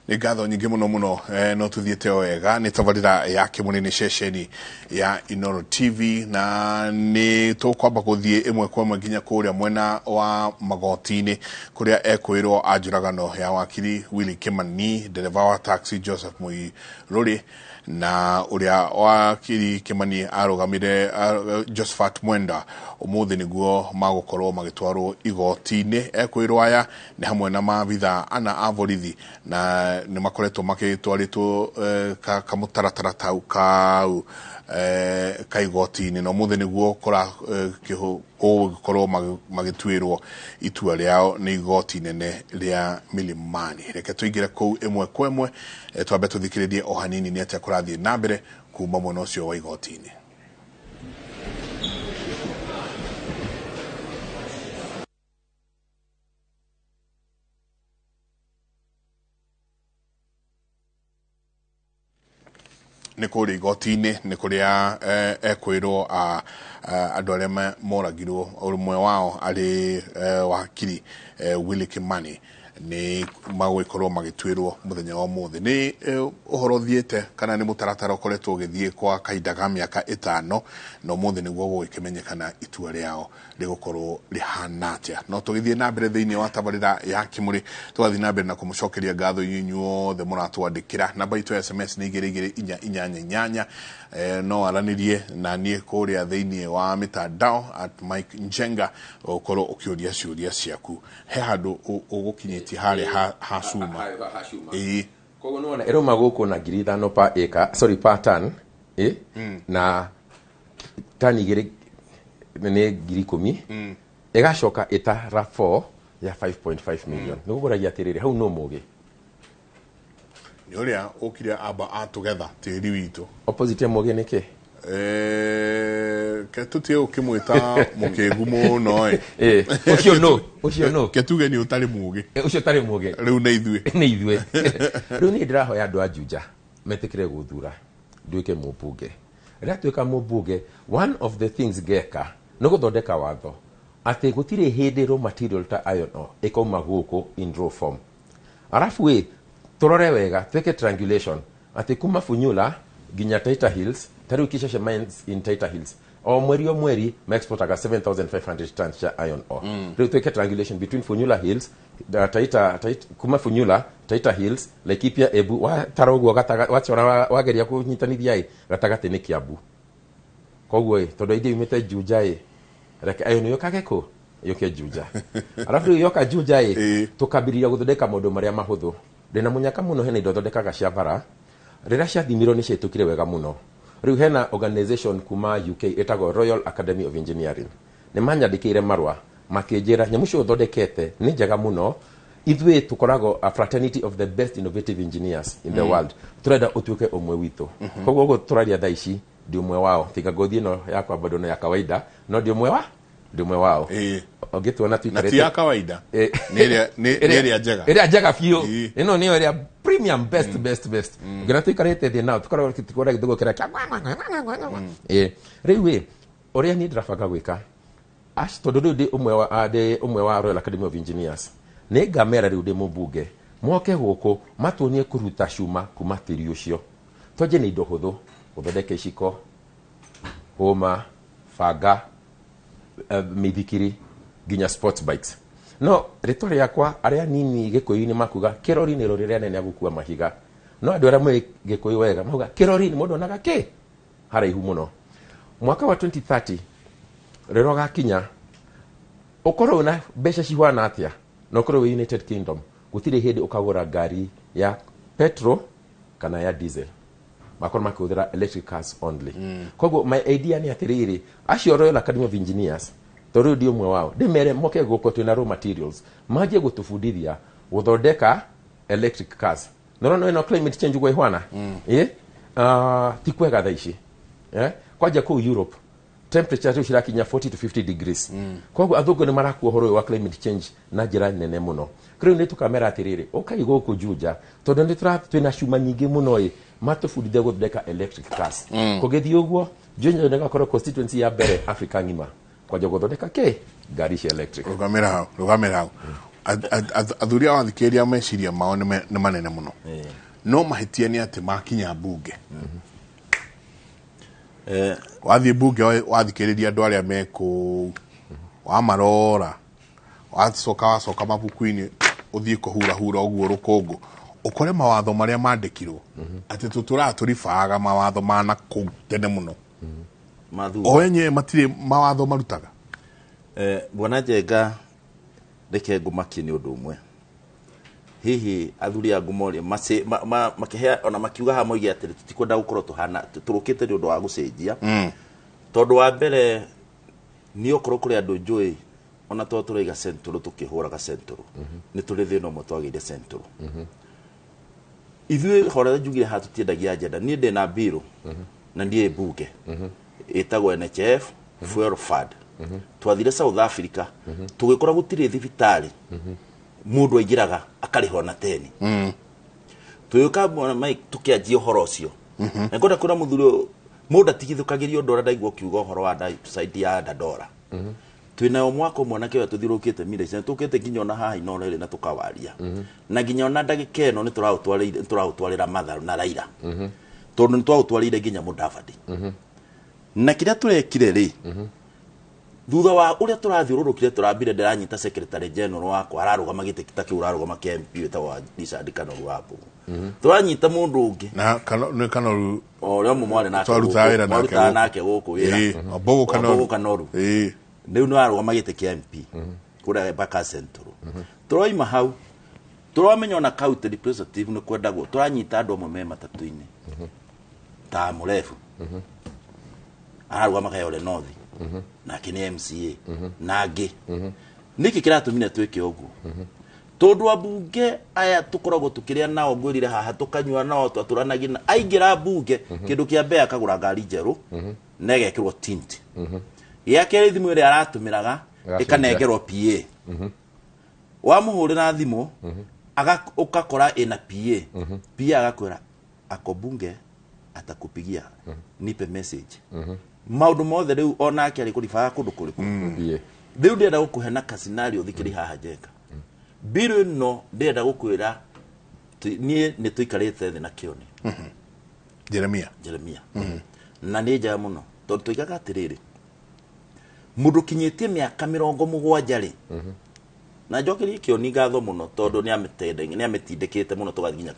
Nĩ ngatho nyingĩ mũno mũno no tũthiĩte o wega nĩ tabarĩra ya kĩmũrĩ nĩ ceceni ya Inooro TV na nĩ tũkwamba gũthiĩ ĩmwe kwa ĩmwe nginya kũrĩa mwena wa magoti-inĩ kũrĩa ekwĩrwo a njũragano ya wakiri Willy Kimani, ndereba wa taxi Joseph Muiruri na ũrĩa wakiri Kimani arũgamire Josephat Mwenda ũmũthĩ nĩguo magũkorwo magĩtwarwo igoti-inĩ. Ekwĩrwo aya nĩ hamwe na maabitha ana a borithi na nĩ makoretwo magĩtwarĩtwo kamũtaratara tau kau ka igoti-inĩ na ũmũthĩ nĩguo gũgũkorwo magĩtuĩrwo itua rĩao nĩ igoti nene rĩa Milimani. Reke tũingĩre kũu ĩmwe kwa ĩmwe, twambe tũthikĩrĩrie o hanini nĩ atĩa kũrathiĩ na mbere kuma mwena ũcio wa igoti-inĩ. Nĩ kũrĩa igoti-inĩ nĩ kũrĩa ekwĩrwo andũ arĩa moragirwo ũmwe wao arĩ wakiri Willy Kimani nĩ magũgĩkorwo magĩtuĩrwo mũthenya wa ũmũthĩ. Nĩ ũhoro ũthiĩte kana nĩ mũtaratara ũkoretwo ũgĩthiĩ kwa kahinda ka mĩaka 5 na ũmũthĩ nĩguo gũgĩkĩmenyekana itua rĩao rĩgũkorwo rĩhana atĩa. No tũgĩthiĩ na mbere thĩinĩ wa tabarĩra ya Kĩmũrĩ tũgathiĩ na mbere na kũmũcokeria ngatho inyuothe mũratwandĩkĩra. Namba itũ ya SMS nĩ 22488. No aranĩrie na niĩ kũrĩa thĩinĩ wa mitandao at Mike Njenga ũkorwo ũkĩũria ciũria ciaku. He handũ ũgũkinyĩtie harĩa ha cuma. Ĩĩ. Koguo nĩwona ĩrauma gũkũ na 5,000 per acre, sorry per ton, na tani 2 nĩ 10,000. Ĩgacoka ĩta RAV4 ya 5.5 million. Nĩ gũkũragia atĩrĩrĩ hau no mũgĩ nĩ ũrĩa ũkire amba atũgetha tĩri witũ. Opposite ya mũgĩ nĩ kĩ? Ke tũtige gũkĩmwĩta mũkĩgu mũno ĩ. Ũcio no, ũcio no. Ke tuge nĩ ũtarĩ mũgĩ. Ũcio ũtarĩ mũgĩ. Rĩu nĩ ithuĩ. Nĩ ithuĩ. Rĩu niĩ ndĩrahoya andũ a Juja metĩkĩre gũthura nduĩke mũmbunge. Rĩrĩa tuĩka mũmbunge, one of the things ngeka nĩ gũthondeka watho atĩ gũtirĩ hĩndĩ raw material ta iron ore ĩkauma gũkũ in raw form. Arabu ĩ tũrore wega twĩke triangulation atĩ kuma Funyula nginya Taita Hills, ta rĩu Kishashe mines in Taita Hills o mweri maexportaga 7500 tons cha iron ore. Rĩu twĩke triangulation between Funyula Hills, Taita, kuma Funyula, Taita Hills, Laikipia, Embu, watara ũguo wachora wageria kũnyitanithia ĩ gatagatĩ nĩ Kiambu. Koguo ĩ tondũ aingĩ yumĩte Juja ĩ reke iron yũkage kũ yũke Juja. Arabu rĩu yoka Juja ĩ tũkambĩrĩria gũthondeka maũndũ marĩa mahũthũ. Ndĩna mũnyaka mũno hena indo thondekaga cia bara rĩrĩa ciathimirwo nĩ ciaitũkire wega mũno. Rĩu hena organization kuma UK ĩtagwo Royal Academy of Engineering. Nĩ manyandĩkĩire marũa makĩnjĩra nyamũ icio ũthondekete nĩ njega mũno, ithuĩ tũkoragwo a fraternity of the best innovative engineers in the world, tũrenda ũtuĩke ũmwe witũ. Koguo ũguo tũraria thaa ici ndi ũmwe wao, tiga ngothi ĩno yakwa bado no ya kawaida, no ndi ũmwe wao. Ũngĩtuona tuikarĩte na ti ya kawaida, nĩ ĩrĩa njega, ĩrĩa njega biũ, ĩno nĩyo ĩrĩa premium best best best. Ngĩona tuikarĩte thĩ nao tũkoragwo tũkĩona gĩthũngũ kĩrĩa kĩa rĩu ĩ ũrĩa niĩ ndĩrabanga gwĩka tondũ rĩu ndĩ ũmwe wa Royal Academy of Engineers, nĩ ngamera rĩu ndĩ mũmbunge moke gũkũ matuonie kũruta cuma kuma tĩri ũcio. Twanjie nĩ indo hũthũ, gũthondeka iciko, hũma, banga, mĩithikiri nginya sports bikes. No rĩtwa rĩakwa arĩa nini Gĩkũyũ-inĩ makuga kĩrori nĩ rori rĩrĩa nene gũkua mahiga, no andũ arĩa moĩ Gĩkũyũ wega mauga kĩrori nĩ mũndũ onaga kĩ haraihu mũno. Mwaka wa 2030 rĩrĩa ũgakinya ũkorwo na mbeca cihana atĩa na ũkorwo wĩ United Kingdom, gũtirĩ hĩndĩ ũkagũra ngari ya petrol kana ya diesel, makorwo makĩhũthĩra electric cars only. Koguo my idea nĩ atĩrĩrĩ, acio Royal Academy of Engineers Tondũ rĩu ndi ũmwe wao, ndĩmere moke gũkũ twĩna raw materials, manjie gũtũbundithia gũthondeka electric cars. Nĩũrona ĩno climate change ũguo ĩhwana? Ĩ ti kwega thaa ici. Kwanja kũu Europe temperature rĩu cirakinya 40 to 50 degrees. Koguo athũngũ nĩ marakua ũhoro ũyũ wa climate change na njĩra nene mũno. Rĩu nĩ tũkamera atĩrĩrĩ, ũkai gũkũ Juja tondũ nĩ twĩna cuma nyingĩ mũno ĩ, matũbundithie gũthondeka electric cars. Kũngĩthiĩ ũguo, Juja nĩ ĩgakorwo constituency ya mbere Africa ng'ima kwanja gũthondeka kĩ ngari cia electric. Rũgamĩra hau, rũgamĩra hau. Athuri a wathikĩrĩria meciria mao nĩ manene mũno, no mahĩtia nĩ atĩ makinya mbunge. Wathiĩ mbunge wathikĩrĩria andũ arĩa me kũu, wamarora, wacoka mabuku-inĩ ũthiĩ kũhurahura ũguo rũkũngũ, ũkore mawatho marĩa mandĩkirwo atĩ tũtũraga tũribaga mawatho ma na kũu tene mũno. O enyewe matirĩ mawatho marutaga. Bwana Njenga, reke ngũmakie nĩ ũndũ ũmwe. Hihi athuri a ngumo makĩhea ona makiuga haha moige atĩrĩ tũtikwenda gũkorwo tũhana tũrũkĩte nĩ ũndũ wa gũcenjia. Tondũ wa mbere nĩ okorwo kũrĩ andũ njũĩ ona to tũraiga Central tũkĩhũraga Central, nĩ tũrĩ thĩna ũmwe twagĩire Central. Ithuĩ horera njugire haha tũtiendagia agenda. Niĩ ndĩna bill na ndiĩ mbunge ĩtagwo NHF Fuel Fund. Twathire South Africa tũgĩkora gũtirĩ thibitarĩ mũndũ aingĩraga akarĩhwo na teni. Tũgĩũka bwana Mike tũkĩanjia ũhoro ũcio. Na ngwenda kwĩra mũthuri ũyũ, mũndũ atigithũkagĩrio ũndũ ũrĩa ndaigua ũkiuga ũhoro wa side ya Dandora. Twĩnayo mwaka ũmwe na kĩo tũthiũrũrũkĩte mira ici, tũkĩte nginya ona haha Inooro ĩrĩ na tũkawaria. Na nginya ona ndagĩka ĩno nĩ tũraũtwarĩra Matharu na Raila. Tondũ nĩ twaũtwarĩire nginya Mudavadi. Na kĩrĩa tũrekire rĩ, thutha wa ũrĩa tũrathiũrũrũkire tũrambire ndĩranyita secretary general wakwa ararũgama gĩtĩ ta kĩu ũrarũgama kĩa MP wĩtagwo wa Richard Kanoru wa Mbũgũ. Tũranyita mũndũ ũngĩ na nĩ Kanoru o ũrĩa ũmwe mwarĩ nake twarutaga wĩra nake mwarutaga gũkũ. nake gũkũ wĩra. Wa Mbũgũ Kanoru. Mbũgũ Kanoru. Rĩu nĩ warũgama gĩtĩ kĩa MP kũrĩa Embakasi Central. Tũroima hau tũramenya ona county representative nĩ kwendagwo, tũranyita andũ amwe me matatũ-inĩ ta Mũrebu ararũgama Kayole North nake nĩ MCA na angĩ. Nĩkĩ kĩratũmire twĩke ũguo? Tondũ ambunge aya tũkoragwo tũkĩrĩa nao, ngwĩrire haha tũkanyua nao, twatũranagia na aingĩra mbunge kĩndũ kĩa mbere akagũra ngari njerũ na ĩgekĩrwo tint. Gĩa kerĩ thimũ ĩrĩa aratũmĩraga ĩkanengerwo PA. Wamũhũrĩra thimũ ũgakora ĩna PA. PA agakwĩra ako bunge atakupigia, nipe message. Maũndũ mothe rĩu onake arĩ kũribaga kũndũ kũrĩkũ. Rĩu ndĩrenda gũkũhe na ka scenario thikĩrĩ haha Njenga. Bill ĩno ndĩrenda gũkwĩra niĩ nĩ tũikarĩte thĩ na Kĩoni. Jeremia. Jeremia. Na nĩ njega mũno tondũ tũigaga atĩrĩrĩ, mũndũ ũkinyĩtie mĩaka 70 rĩ, na njokerie Kĩoni ngatho mũno tondũ nĩ amĩtindĩkĩte mũno tũgathiĩ nginya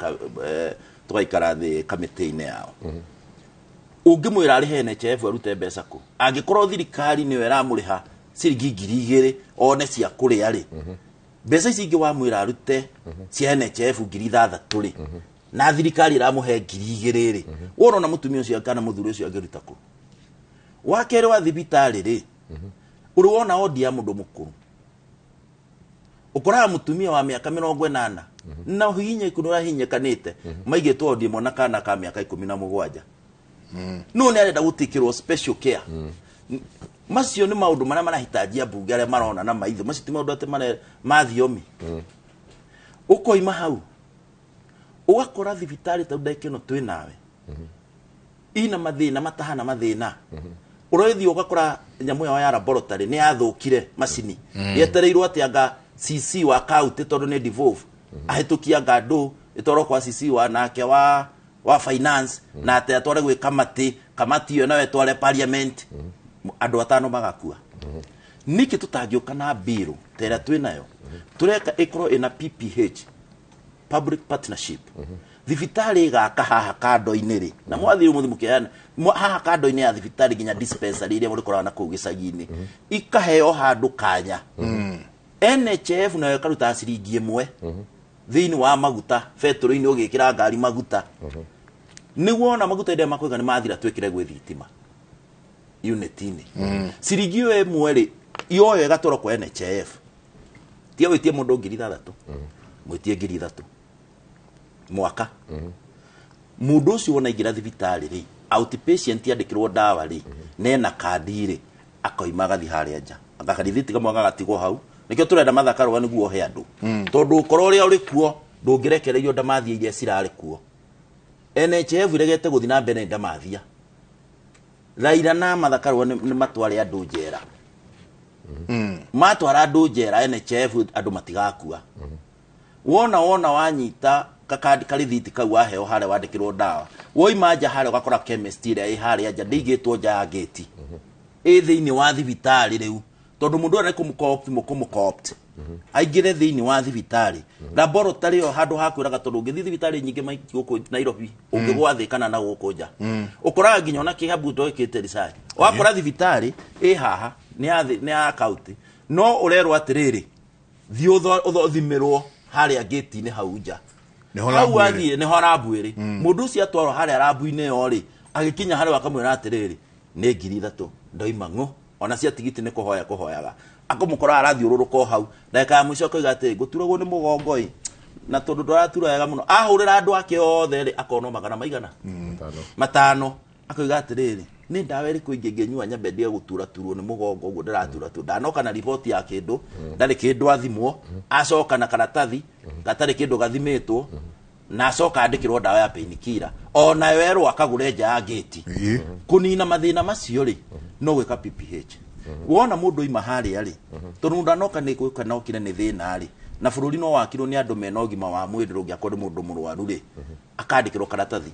tũgaikara thĩ kamĩtĩ-inĩ yao. Ũngĩmwĩra arĩhe NHIF arute mbeca kũ? Angĩkorwo thirikari nĩyo ĩramũrĩha ciringi 2000 one cia kũrĩa rĩ, mbeca ici ingĩ wamwĩra arute cia NHIF 6000 rĩ, na thirikari ĩramũhe 2000 rĩ, wona mũtumia ũcio kana mũthuri ũcio angĩruta kũ? Wa kerĩ wa thibitarĩ rĩ, ũrĩ wona ondi ya mũndũ mũkũrũ, ũkoraga mũtumia wa mĩaka 80 na ũhihinyĩku nĩ ũrahinyĩkanĩte, maigĩtwo ondi ĩmwe na kana ka mĩaka 17. No nĩ arenda gũtikĩrwo special care. Macio nĩ maũndũ marĩa marahitajia mbunge arĩa marona na maitho, macio ti maũndũ atĩ ma thiomi. Ũkoima hau ũgakora thibitarĩ ta ndagĩka ĩno twĩ nawe ina mathĩna matahana mathĩna. Ũrathiĩ ũgakora nyamũ yao ya laboratory nĩ yathũkire macini, yetereirwo atĩ anga CC wa county tondũ nĩ devolve ahĩtũkia anga andũ ĩtwarwo kwa CC wa nake wa finance na atĩ atware gwĩ kamati, kamati ĩyo nayo ĩtware parliament, andũ atano magakua. Nĩkĩ tũtangĩũka na bill ta ĩrĩa twĩ nayo tũreka ĩkorwo ĩna PPH, public partnership. Thibitarĩ ĩgaka haha kando-inĩ rĩ, na mwathiĩ mũthi mũkĩheana haha kando-inĩ ya thibitarĩ nginya dispensary iria mũrĩkoraga na kũu gĩcagi-inĩ ikaheo handũ kanya. NHIF nayo ĩkaruta ciringi 1 thĩinĩ wa maguta betũrũ-inĩ ũgĩkĩra ngari maguta, nĩguo ona maguta ĩrĩa makwĩga nĩ mathira twĩkĩre gwĩ thitima unit-inĩ. Ciringi ĩyo 1 rĩ, Yoyo ĩgatwarwo kwa NHIF. Tiga wĩtie mũndũ 6,000. Mwĩtie 3,000 mwaka. Mũndũ ũcio wona aingĩra thibitarĩ rĩ, outpatient yandĩkĩrwo ndawa rĩ, nena kandi rĩ, akoima agathiĩ harĩa nja. Gakarithiti kamwe gagatigwo hau. Nĩkĩo tũrenda Martha Karũa nĩguo ohe andũ. Tondũ ũkorwo ũrĩa ũrĩ kuo ndũngĩrekererio ndamathia iria cirarĩ kuo. NHIF iregete gũthiĩ na mbere nĩ ndamathia. Raila na Martha Karũa nĩ matware andũ njera. Matwara andũ njera NHIF andũ matigakua. Wona wanyita kakandi karithiti kau waheo harĩa wandĩkĩrwo ndawa. Woima nja harĩa ũgakora chemist ĩrĩa ĩ harĩa nja ndĩigĩtwo nja ya gate. Ĩ thĩinĩ wa thibitarĩ rĩu. Tondũ mũndũ ũrĩa nĩ kũmũ-co-opt mũkũmũ-co-opt. Aingĩre thĩinĩ wa thibitarĩ. Laboratory ĩyo handũ ha kwĩraga tondũ ũngĩthiĩ thibitarĩ nyingĩ maingĩ gũkũ Nairobi ũngĩgwa thĩ kana na gũkũ nja. Ũkoraga nginya ona kĩhabu ndwĩkĩte research. Wakora thibitarĩ ĩ haha nĩ ya county. No ũrerwo atĩrĩrĩ, thiĩ ũthimĩrwo harĩa gate-inĩ hau nja. Nĩho Hau rabu ĩrĩ. athiĩ nĩho rabu ĩrĩ. Mũndũ ũcio atwarwo harĩa rabu-inĩ ĩyo rĩ, agĩkinya harĩa akamwĩra atĩrĩrĩ, nĩ 3,000 ndoima ng'ũ. Ona cia tigiti nĩ kũhoya kũhoyaga. Akamũkora arathiũrũrũka o hau. Ndagĩka ya mũico akoiga atĩrĩ, ngũturagwo nĩ mũgongo ĩ. Na tondũ ndũratura wega mũno. Ahũrĩra andũ ake othe rĩ, akonwo magana maigana? 5. Akoiga atĩrĩrĩ, nĩ ndawa ĩrĩkũ ingĩ ingĩnyua nyambe ndige gũturaturwo nĩ mũgongo ũguo ndĩraturaturwo. Ndanoka na riboti ya kĩndũ, ndarĩ kĩndũ athimwo, acoka na karatathi gatarĩ kĩndũ gathimĩtwo, na acoka andĩkĩrwo ndawa ya painkiller. Ona werwo akagũre nja ya gate. Kũnina mathĩna macio rĩ, no gwĩka PPH. Wona mũndũ oima harĩa rĩ, tondũ mũndũ anoka nĩ gwĩka na okire nĩ thĩna rĩ, na bũrũri no wakirwo nĩ andũ mena ũgima wa mwĩrĩ ndũngĩakorwo nĩ mũndũ mũrwaru rĩ, akandĩkĩrwo karatathi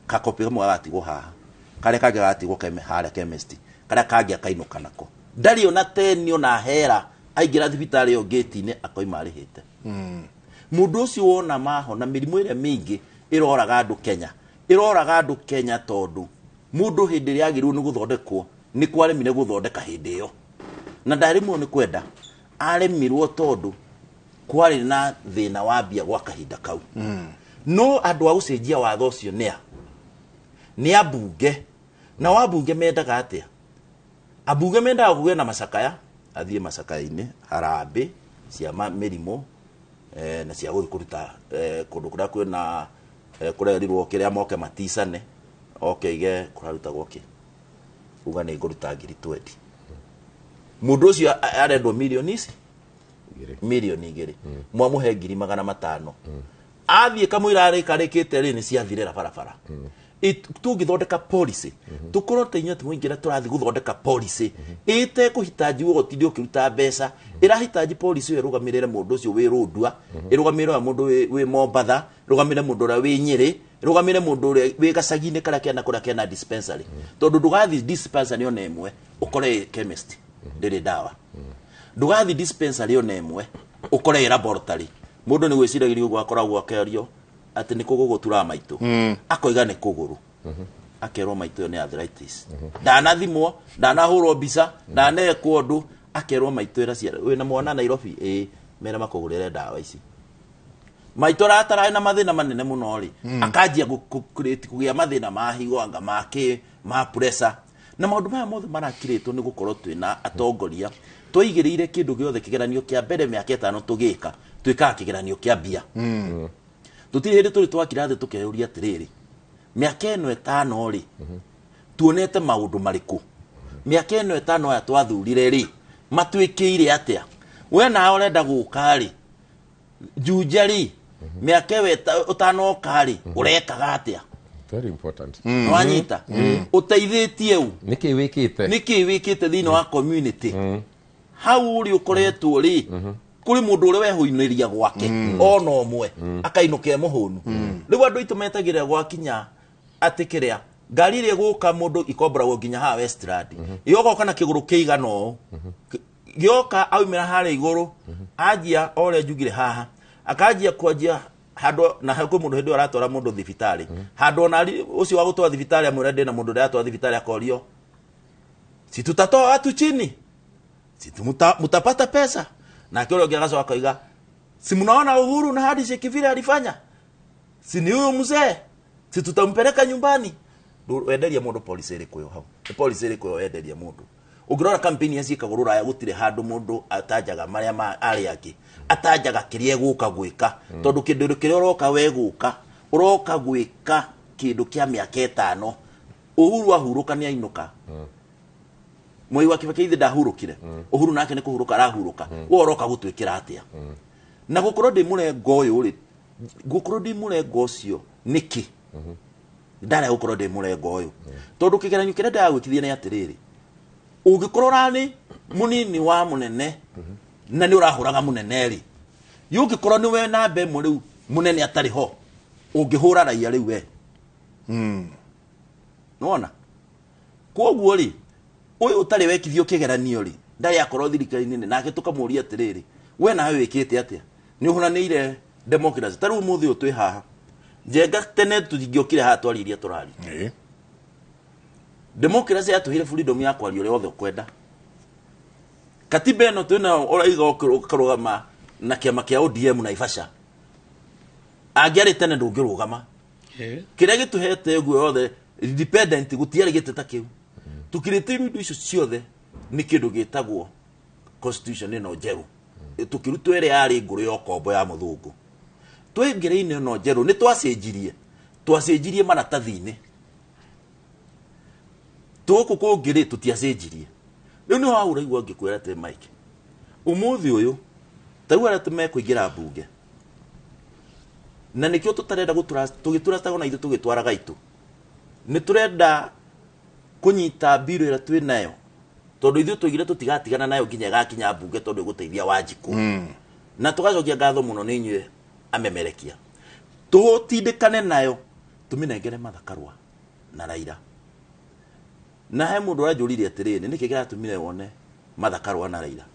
kakopi kamwe gagatigwo haha, karĩa kangĩ gagatigwo harĩa chemist, karĩa kangĩ akainũka nako. Ndarĩ ona teni ona hera, aingĩra thibitarĩ ĩyo gate-inĩ akoima arĩhĩte. Mũndũ ũcio wona mahona mĩrimũ ĩrĩa mĩingĩ ĩroraga andũ Kenya, ĩroraga andũ Kenya tondũ mũndũ hĩndĩ ĩrĩa agĩrĩirwo nĩ gũthondekwo nĩ kwaremire gũthondeka hĩndĩ ĩyo. Na ndaremirwo nĩ kwenda, aremirwo tondũ kwarĩ na thĩna wa mbia gwa kahinda kau. No andũ a gũcenjia watho ũcio nĩ a? Nĩ ambunge. Na wambunge mendaga atĩa? Ambunge mendaga kũgĩa na macakaya, athiĩ macakaya-inĩ, harambĩ cia mĩrimũ, na cia gũthiĩ kũruta kũndũ kũrĩa kwĩna kũrerirwo kĩrĩa moke maticane, oke ige kũrarutagwo kĩ? Uga nĩ ngũruta 20,000. Mũndũ ũcio arendwo mirioni ici? Mirioni 2. Mwamũhe 500,000. Athiĩ kamũira arĩkarĩkĩte rĩ, nĩ ciathirĩra barabara. Tũngĩthondeka policy, tũkorwo ta inyuĩ tũingĩra tũrathiĩ gũthondeka policy ĩtekũhitaji ũgotinde ũkĩruta mbeca, ĩrahitaji policy ĩyo ĩrũgamĩrĩre mũndũ ũcio wĩ Rũndua, ĩrũgamĩrĩre ũrĩa mũndũ wĩ Mombatha, ĩrũgamĩrĩre mũndũ ũrĩa wĩ Nyĩrĩ, ĩrũgamĩrĩre mũndũ ũrĩa wĩ gacagi-inĩ karĩa kena kũrĩa kena dispensary. Tondũ ndũgathiĩ dispensary ona ĩmwe ũkore ĩ chemist ndĩrĩ ndawa. Ndũgathiĩ dispensary ona ĩmwe ũkore ĩ laboratory. Mũndũ nĩ gwĩciragĩria ũguo akoragwo akĩario atĩ nĩ kũgũrũ gũturaga maitũ. Akoiga nĩ kũgũrũ. Akerwo maitũ ĩyo nĩ arthritis. Ndanathimwo, ndanahũrwo mbica, ndanekwo ũndũ, akerwo maitũ ĩra ciana, wĩna mwana Nairobi? Ĩĩ, mera makũgũrĩre ndawa ici. Maitũ aratararĩ na mathĩna manene mũno rĩ, akanjia kũgĩa mathĩna ma higo, anga ma kĩ, ma pressure. Na maũndũ maya mothe marakirĩtwo nĩ gũkorwo twĩna atongoria. Twaigĩrĩire kĩndũ gĩothe kĩgeranio kĩa mbere mĩaka 5 tũgĩka, twĩkaga kĩgeranio kĩa mbia. Tũtirĩ hĩndĩ tũrĩ twakira thĩ tũkeyũria atĩrĩrĩ, mĩaka ĩno 5 rĩ, tuonete maũndũ marĩkũ? Mĩaka ĩno 5 aya twathurire rĩ, matwĩkĩire atĩa? We nawe ũrenda gũka rĩ, Juja rĩ, mĩaka ĩyo ũtanoka rĩ, ũrekaga atĩa? Very important. Nĩwanyita? Ũteithĩtie ũ? Nĩkĩ wĩkĩte? Nĩkĩ wĩkĩte thĩinĩ wa community? Hau ũrĩ ũkoretwo rĩ, kũrĩ mũndũ ũrĩa wehũinĩria gwake, ona ũmwe, akainũka e mũhũnu. Rĩu andũ aitũ metagĩrĩra gwakinya atĩ kĩrĩa, ngari ĩrĩa ĩgũka mũndũ ikomboragwo nginya haha Westland. Ĩgoka na kĩgũrũ kĩigana ũũ. Gĩoka aumĩra harĩa igũrũ, anjia o ũrĩa njugire haha, akanjia kwanjia handũ na kwĩ mũndũ hĩndĩ ĩyo aratwara mũndũ thibitarĩ. Handũ ona ũcio wa gũtwara thibitarĩ amwĩra ndĩna mũndũ ndĩratwara thibitarĩ akorio, si tutatoa watu chini, si mutapata pesa. Nake ũrĩa ũngĩ agacoka akoiga, si mnaona Uhuru na hadi Sheikh vile alifanya, si ni huyu mzee, si tutampeleka nyumbani. Wenderia mũndũ policy ĩrĩkũ ĩyo hau? Nĩ policy ĩrĩkũ ĩyo wenderia mũndũ? Ũngĩrora campaign iria ciĩkagwo rũraya gũtirĩ handũ mũndũ atanjaga marĩa ma arĩa angĩ, atanjaga kĩrĩa egũka gwĩka, tondũ kĩndũ kĩrĩa ũroka we gũka ũroka gwĩka kĩndũ kĩa mĩaka 5. Uhuru ahurũka nĩ ainũka. Moi wa Kibaki ithe ndahurũkire. Uhuru nake nĩ kũhurũka arahurũka. We ũroka gũtwĩkĩra atĩa? Na gũkorwo ndĩ mũrengo ũyũ rĩ, gũkorwo ndĩ mũrengo ũcio nĩkĩ? Ndarĩa gũkorwo ndĩ mũrengo ũyũ tondũ kĩgeranio kĩrĩa ndĩragwĩkithia nĩ atĩrĩrĩ, ũngĩkorwo ũrarĩ mũnini wa mũnene na nĩ ũrahũraga mũnene rĩ, yũngĩkorwo nĩ we namba ĩmwe rĩu mũnene atarĩ ho, ũngĩhũra raia rĩu we. Nĩwona? Koguo rĩ, ũyũ ũtarĩ wekithio kĩgeranio rĩ, ndarĩ akorwo thirikari-inĩ, nake tũkamũria atĩrĩrĩ, we nawe wĩkĩte atĩa? Nĩ ũhũranĩire democracy. Ta rĩu ũmũthĩ ũyũ twĩ haha, Njenga tene tũtingĩokire haha twaria iria tũraria. Democracy yatũheire freedom ya kwaria ũrĩa wothe ũkwenda. Katiba ĩno twĩnayo ũraiga ũkarũgama na kĩama kĩa ODM na Naivasha. Angĩarĩ tene ndũngĩrũgama. Kĩrĩa gĩtũhete ũguo yothe independent gũtiarĩ gĩtĩ ta kĩu. Tũkĩrĩtĩirwo indo icio ciothe nĩ kĩndũ gĩtagwo constitution ĩno njerũ. Tũkĩrutwo ĩrĩa yarĩ ngũrũ ya ũkombo ya mũthũngũ. Twaingĩra-inĩ ĩno njerũ nĩ twacenjirie. Twacenjirie maratathi-inĩ. Tũkũ kũngĩ rĩ tũtiacenjirie. Rĩu nĩ hau ũraigua ngĩkwĩra atĩ Mike, ũmũthĩ ũyũ ta rĩu arĩa mekũingĩra mbunge, na nĩkĩo tũtarenda tũgĩtũrastaga ona ithuĩ tũgĩtwaraga itũ, nĩ tũrenda kũnyita mbirũ ĩrĩa twĩ nayo, tondũ ithuĩ tũigire tũtigatigana nayo nginya ĩgakinya mbunge, tondũ ĩgũteithia Wanjikũ. Na tũgacokia ngatho mũno nĩ inyuĩ amemerekia. Tũtindĩkane nayo tũmĩnengere Martha Karua na Raila. Na he mũndũ ũranjũririe atĩrĩrĩ, nĩkĩ kĩratũmire wone Martha Karua na Raila?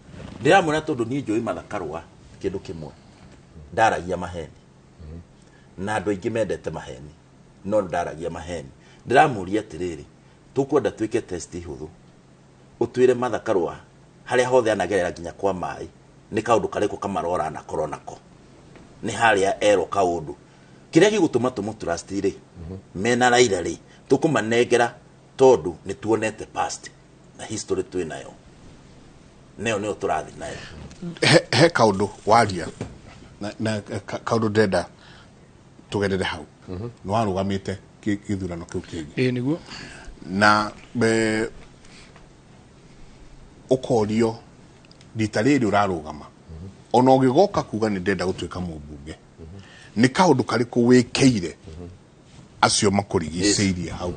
Ndĩramwĩra tondũ niĩ njũĩ Martha Karua kĩndũ kĩmwe, ndaragia maheni. Na andũ aingĩ mendete maheni, no ndaragia maheni. Ndĩramũria atĩrĩrĩ, tũkwenda twĩke test hũthũ, ũtwĩre Martha Karua harĩa hothe anagerera nginya kwa maĩ, nĩ kaũndũ karĩkũ kamarora anakorwo nako, nĩ harĩa erwo kaũndũ kĩrĩa gĩgũtũma tũmũtrust rĩ, mena Raila rĩ, tũkũmanengera tondũ nĩ tuonete past na history twĩ nayo, nayo nĩyo tũrathiĩ nayo. He kaũndũ waria na kaũndũ ndĩrenda tũgerere hau. Nĩ warũgamĩte gĩthurano kĩu kĩngĩ. Ĩĩ nĩguo. Na ũkorio rita rĩrĩ ũrarũgama, ona ũgĩgoka kuga nĩ ndĩrenda gũtuĩka mũmbunge, nĩ kaũndũ karĩkũ wĩkĩire acio makũrigicĩirie hau?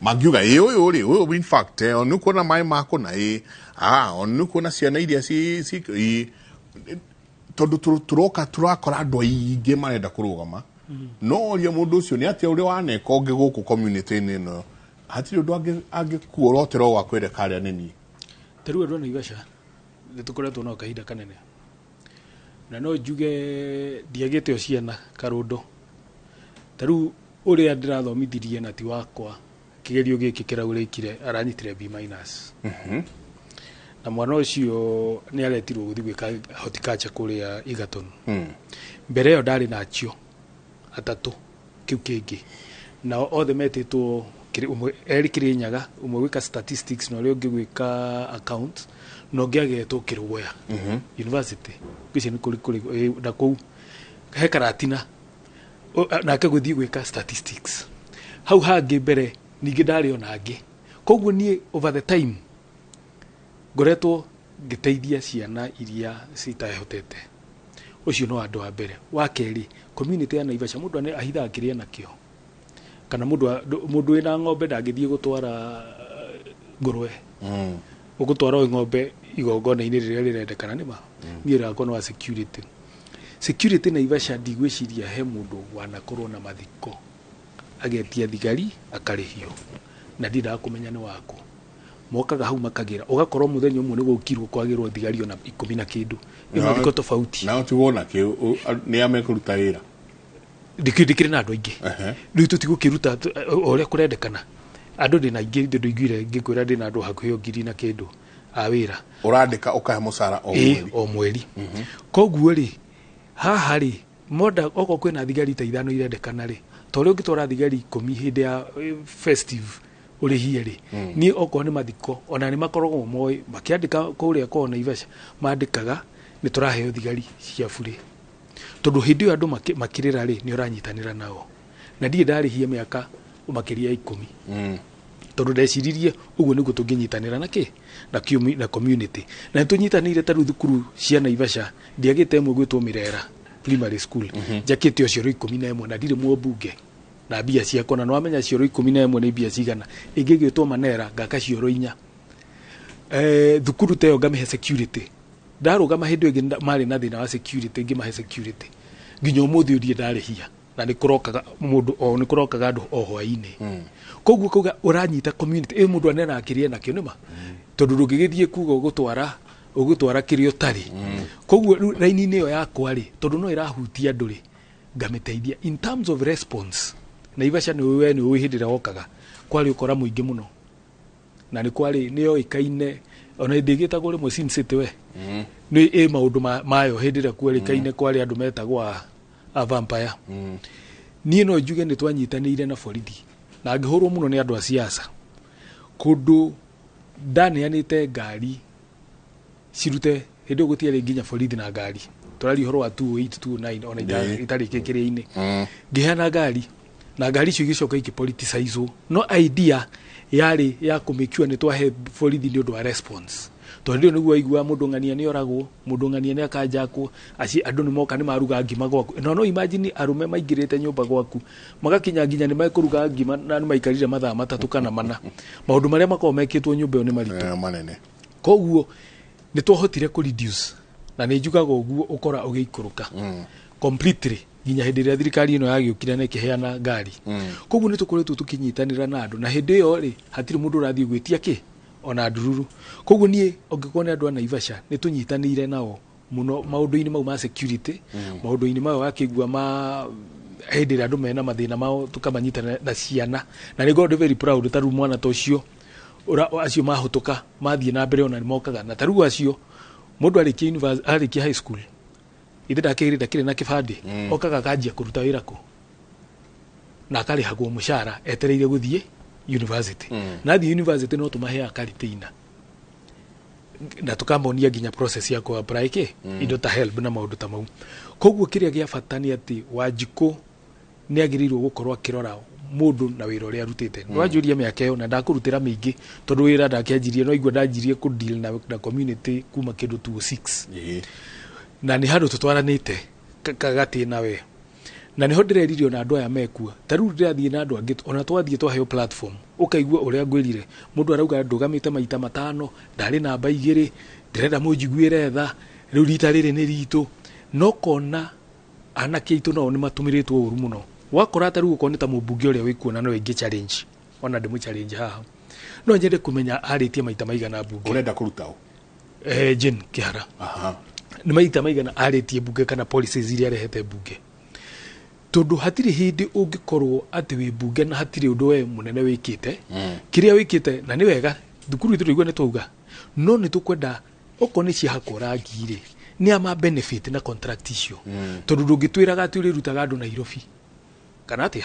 Mangiuga ĩ ũyũ rĩ, ũyũ in fact ona nĩ ũkuona maĩ ma kũna, ĩ ona nĩ ũkuona ciana iria ci tondũ tũroka tũrakora andũ aingĩ marenda kũrũgama, no ũria mũndũ ũcio nĩ atĩa ũrĩa waneka ũngĩ gũkũ community-inĩ ĩno, hatirĩ ũndũ angĩkuorotera o akwĩre karĩa nĩ niĩ. Ta rĩu andũ a Naivasha nĩ tũkoretwo nao kahinda kanene, na no njuge ndiagĩte o ciana karũndo. Ta rĩu ũrĩa ndĩrathomithirie na ti wakwa kĩgerio gĩkĩ kĩraurĩkire aranyitire B minus. Na mwana ũcio nĩ aretirwo gũthiĩ gwĩka horticulture kũrĩa Egerton. Mbere ĩyo ndarĩ na acio atatũ kĩu kĩngĩ, nao othe metĩtwo erĩ Kĩrĩnyaga, ũmwe gwĩka statistics na ũrĩa ũngĩ gwĩka account, na ũngĩ agetwo Kĩrũgoya University. Ngwĩciria nĩ kũrĩ na kũu he Karatina nake gũthiĩ gwĩka statistics. Hau hangĩ mbere ningĩ ndarĩ ona angĩ. Koguo niĩ over the time ngoretwo ngĩteithia ciana iria citehotete. Ũcio no andũ wa mbere. Wa kerĩ, community ya Naivasha mũndũ ahithaga kĩrĩa enakĩo. Kana mũndũ wĩna ng'ombe ndangĩthiĩ gũtwara ngũrwe. Ũgũtwara ng'ombe igongona-inĩ rĩrĩa rĩrendekana nĩ ma. Niĩ rakwa nĩ wa security. Security Naivasha ndigwĩciria he mũndũ wanakorwo na mathiko agetia thigari akarĩhio na ndindaga kũmenya nĩ waku. Mokaga hau makagĩra, ũgakorwo mũthenya ũmwe nĩ gũkirwo kwagĩrwo thigari ona 10 na kĩndũ. Nĩ mathiko tofauti. Na ti wona kĩ nĩ a mekũruta wĩra. Ndikĩrĩ na andũ aingĩ. Rĩu tũtigũkĩruta o ũrĩa kũrendekana. Andũ ndĩna aingĩ, ndũiguire ngĩkwĩra ndĩna andũ hakuhĩ 1,000 na kĩndũ a wĩra. Ũrandĩka ũkahe mũcara o mweri. O mweri. Koguo rĩ, haha rĩ, monda okorwo kwĩna thigari ta 5 irendekana rĩ, ta ũrĩa ũngĩtwara thigari 10 hĩndĩ ya festive Ũrĩhie rĩ, niĩ okorwo nĩ mathiko ona nĩ makoragwo moĩ makĩandĩka kũrĩa kwao Naivasha, mandĩkaga nĩ tũraheo thigari cia burĩ, tondũ hĩndĩ ĩyo andũ makĩrĩra rĩ, nĩ ũranyitanĩra nao. Na ndirĩ ndarĩhia mĩaka makĩria ya 10, tondũ ndeciririe ũguo nĩguo tũngĩnyitanĩra na kĩ na, na community, na nĩtũnyitanĩire. Ta rĩu thukuru cia Naivasha, ndiagĩte ĩmwe gwĩtwo Mirera Primary School, njakĩte o cioro 11 na ndirĩ mũmbunge na mbia ciakwa, na nĩwamenya cioro 11 nĩ mbia cigana. Ĩngĩ ĩgĩtwo Manera, ngaka cioro 4. Thukuru ta ĩyo ngamĩhe security. Ndarũgama hĩndĩ ĩyo ĩngĩ marĩ na thĩna wa security, ngĩmahe security nginya ũmũthĩ ũyũ ndirĩ ndarĩhia, na nĩ kũrokaga mũndũ o nĩ kũrokaga andũ o hwaĩ-inĩ. Koguo kauga ũranyita community ĩ mũndũ anenaga kĩrĩa nakĩo nĩma, tondũ ndũngĩgĩthiĩ kuga ũgũtwara kĩrĩa ũtarĩ. Koguo rĩu raini-inĩ ĩyo yakwa rĩ, tondũ no ĩrahutia andũ rĩ, ngamĩteithia in terms of response. Naivasha nĩ we nĩ ũĩ hĩndĩ ĩrĩa wokaga kwarĩ ũkora mũingĩ mũno, na nĩ kwarĩ nĩ yoĩkaine ona ndĩgĩtagwo rĩmwe Sin City we nĩ ĩ maũndũ mayo. Hĩndĩ ĩrĩa kwerĩkaine kwarĩ andũ metagwo a vampire. Niĩ no njuge nĩ twanyitanĩire na borithi, na ngĩhũrwo mũno nĩ andũ a siasa kũndũ ndaneanĩte ngari cirute. Hĩndĩ ĩyo gũtiarĩ nginya borithi na ngari, tũraria ũhoro wa 2008, 2009, ona itarĩ kĩrĩa-inĩ. Ngĩheana ngari, na ngari icio igĩcoka ikĩpoliticizwo, no idea yarĩ ya kũmĩkua nĩ twahe borithi nĩ ũndũ wa response, tondũ ĩyo nĩguo waiguaga mũndũ ng'ania nĩ oragwo, mũndũ ng'ania nĩ akanjakwo, aci andũ nĩ moka nĩ maruga ngima gwaku. No imagine arũme maingĩrĩte nyũmba gwaku magakinya nginya nĩ mekũruga ngima na nĩ maikarire mathaa 3 kana 4. Maũndũ marĩa makoragwo mekĩtwo nyũmba ĩyo nĩ maritũ. Manene. Koguo nĩ twahotire kũ reduce, na nĩ njugaga ũguo ũkora ũgĩikũrũka completely nginya hĩndĩ ĩrĩa thirikari ĩno yagĩũkire na ĩkĩheana ngari. Koguo nĩ tũkoretwo tũkĩnyitanĩra na andũ, na hĩndĩ ĩyo rĩ, hatirĩ mũndũ ũrathiĩ gwĩtia kĩ ona ndururu. Koguo niĩ ũngĩkorwo nĩ andũ a Naivasha, nĩ tũnyitanĩire nao mũno maũndũ-inĩ mau ma security, maũndũ-inĩ mau wakĩigua ma hĩndĩ ĩrĩa andũ mena mathĩna mao, tũkamanyitanĩra na ciana, na nĩ ngoragwo ndĩ very proud. Ta rĩu mwana ta ũcio acio mahũtũka mathiĩ na mbere, ona nĩ mokaga na ta rĩu acio mũndũ arĩkia arĩkia high school, ithe ndakĩrĩ ndakĩrĩ na kĩbandĩ, okaga akanjia kũruta wĩra kũ na akarĩhagwo mũcara etereire gũthiĩ university. Na athiĩ university no tũmaheaga karitaina na tũkamonia nginya process ya kũ apply kĩ indo ta HELB na maũndũ ta mau. Koguo kĩrĩa gĩa bata nĩ atĩ Wanjikũ nĩ agĩrĩirwo gũkorwo akĩrora mũndũ na wĩra ũrĩa arutĩte. Mm. Wanjũria mĩaka ĩyo na ndakũrutĩra mĩingĩ, tondũ wĩra ndakĩanjirie no igua ndanjirie kũ deal na community kuma kĩndũ 2006, na nĩ handũ tũtwaranĩte kagatĩna we, na nĩho ndĩreririe ona andũ aya mekuo. Ta rĩu ndĩrathiĩ na andũ angĩ, ona twathiĩ twaheo platform, ũkaigua ũrĩa ngwĩrire mũndũ arauga ndũgamĩte maita 5, ndarĩ namba 2, ndĩrenda mũnjiguĩre tha, rĩu rita rĩrĩ nĩ ritũ. No kona anake aitũ nao nĩ matũmĩrĩtwo ũru mũno. Wakora ta rĩu okorwo nĩ ta mũmbunge ũrĩa wĩkuona no ĩngĩ challenge, ona ndĩmũ challenge haha, no nyende kũmenya arĩtie maita maigana mbunge. Ũrenda kũruta ũ? Jane Kĩhara. Nĩ maita maigana arĩtie mbunge kana policies iria arehete mbunge, tondũ hatirĩ hĩndĩ ũngĩkorwo atĩ wĩ mbunge na hatirĩ ũndũ we mũnene wĩkĩte. Kĩrĩa wĩkĩte na nĩ wega thukuru itũ tũigua nĩ twauga, no nĩ tũkwenda okorwo nĩ ciahakwo rangi rĩ, nĩ ama benefit na contract icio, tondũ ndũngĩtwĩraga atĩ ũrĩrutaga andũ Nairobi kana atĩa,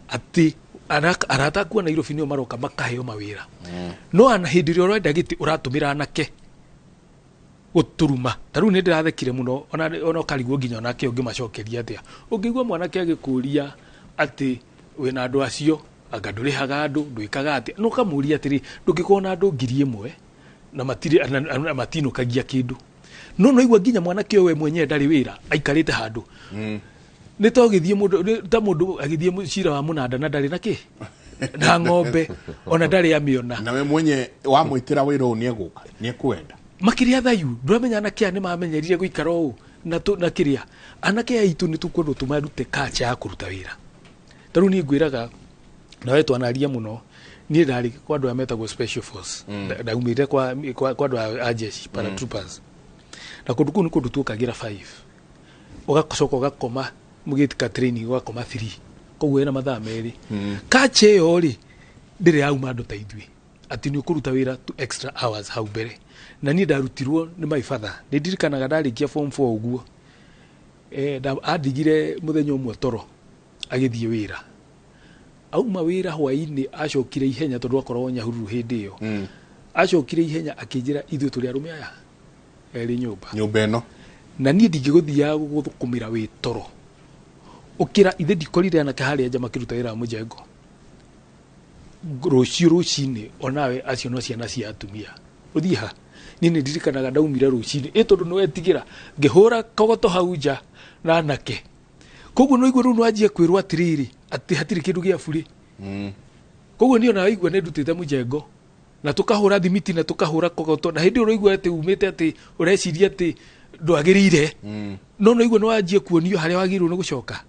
atĩ arata aku a Nairobi nĩo maroka makaheo mawĩra. No ana hĩndĩ ĩrĩa ũrenda gĩtĩ ũratũmĩra anake gũtũruma. Ta rĩu nĩ ndĩrathekire mũno, ona ũkarigwo nginya onake ũngĩmacokeria atĩa. Ũngĩigua mwanake agĩkũria atĩ wĩna andũ acio anga ndũrĩhaga andũ, ndwĩkaga atĩa, no ũkamũria atĩrĩ, ndũngĩkorwo na andũ 1000 na matirĩ na matinũkagia kĩndũ. No igua nginya mwanake ũyũ we mwenyewe ndarĩ wĩra, aikarĩte handũ nĩ ta ũgĩthiĩ mũndũ nĩ ta mũndũ agĩthiĩ cira wa mũnanda na ndarĩ na kĩ na ng'ombe ona ndarĩ amĩona. Na we mwenye wamwĩtĩra wĩra ũyũ nĩ egũka, nĩ ekwenda. Makĩria thayu ndũramenya anake aya nĩ mamenyerire gũikara ũũ na kĩrĩa anake aya aitũ nĩ tũkwendwo tũmarute kacha ya kũruta wĩra. Ta rĩu niĩ ngwĩraga na we twanaria mũno, niĩ ndarĩ kwa andũ aya metagwo special force. Ndaumĩrire kwa andũ a jeshi, paratroopers, na kũndũ kũu nĩ kũndũ tuokagĩra 5, ũgacoka ũgakoma mũgĩtika training ũgakoma 3, koguo wĩna mathaa 2. Kacha ĩyo rĩ, ndĩrĩ yauma andũ ta ithuĩ atĩ nĩ ũkũruta wĩra two extra hours hau mbere. Na niĩ ndarutirwo nĩ my father, nĩ ndirikanaga ndarĩkia form 4 ũguo, andigire mũthenya ũmwe toro agĩthiĩ wĩra. Auma wĩra hwainĩ, acokire ihenya tondũ akoragwo Nyahururu hĩndĩ ĩyo. Acokire ihenya akĩnjĩra, ithuĩ tũrĩ arũme aya erĩ nyũmba. Nyũmba ĩno. Na niĩ ndingĩgũthiaga gũgũthũkũmĩra wĩ toro. Ũkĩra, ithe ndikorire anake harĩa nja makĩruta wĩra wa mũjengo. Rũciũ rũcinĩ onawe acio no ciana cia atumia. Ũthiĩ ha? Niĩ nĩ ndirikanaga ndaumire rũcinĩ ĩ tondũ nĩwetigĩra, ngĩhũra kogoto hau nja na anake. Koguo no igue rĩu nĩwanjia kwĩrwo atĩrĩrĩ, atĩ hatirĩ kĩndũ gĩa burĩ. Koguo niĩ ona waigua nĩ ndutĩte mũjengo na tũkahũra thimiti na tũkahũra kogoto, na hĩndĩ ĩyo ũraigua atĩ umĩte atĩ ũreciria atĩ ndwagĩrĩire, no no igua nĩwanjia kuonio harĩa wagĩrĩirwo nĩ gũcoka.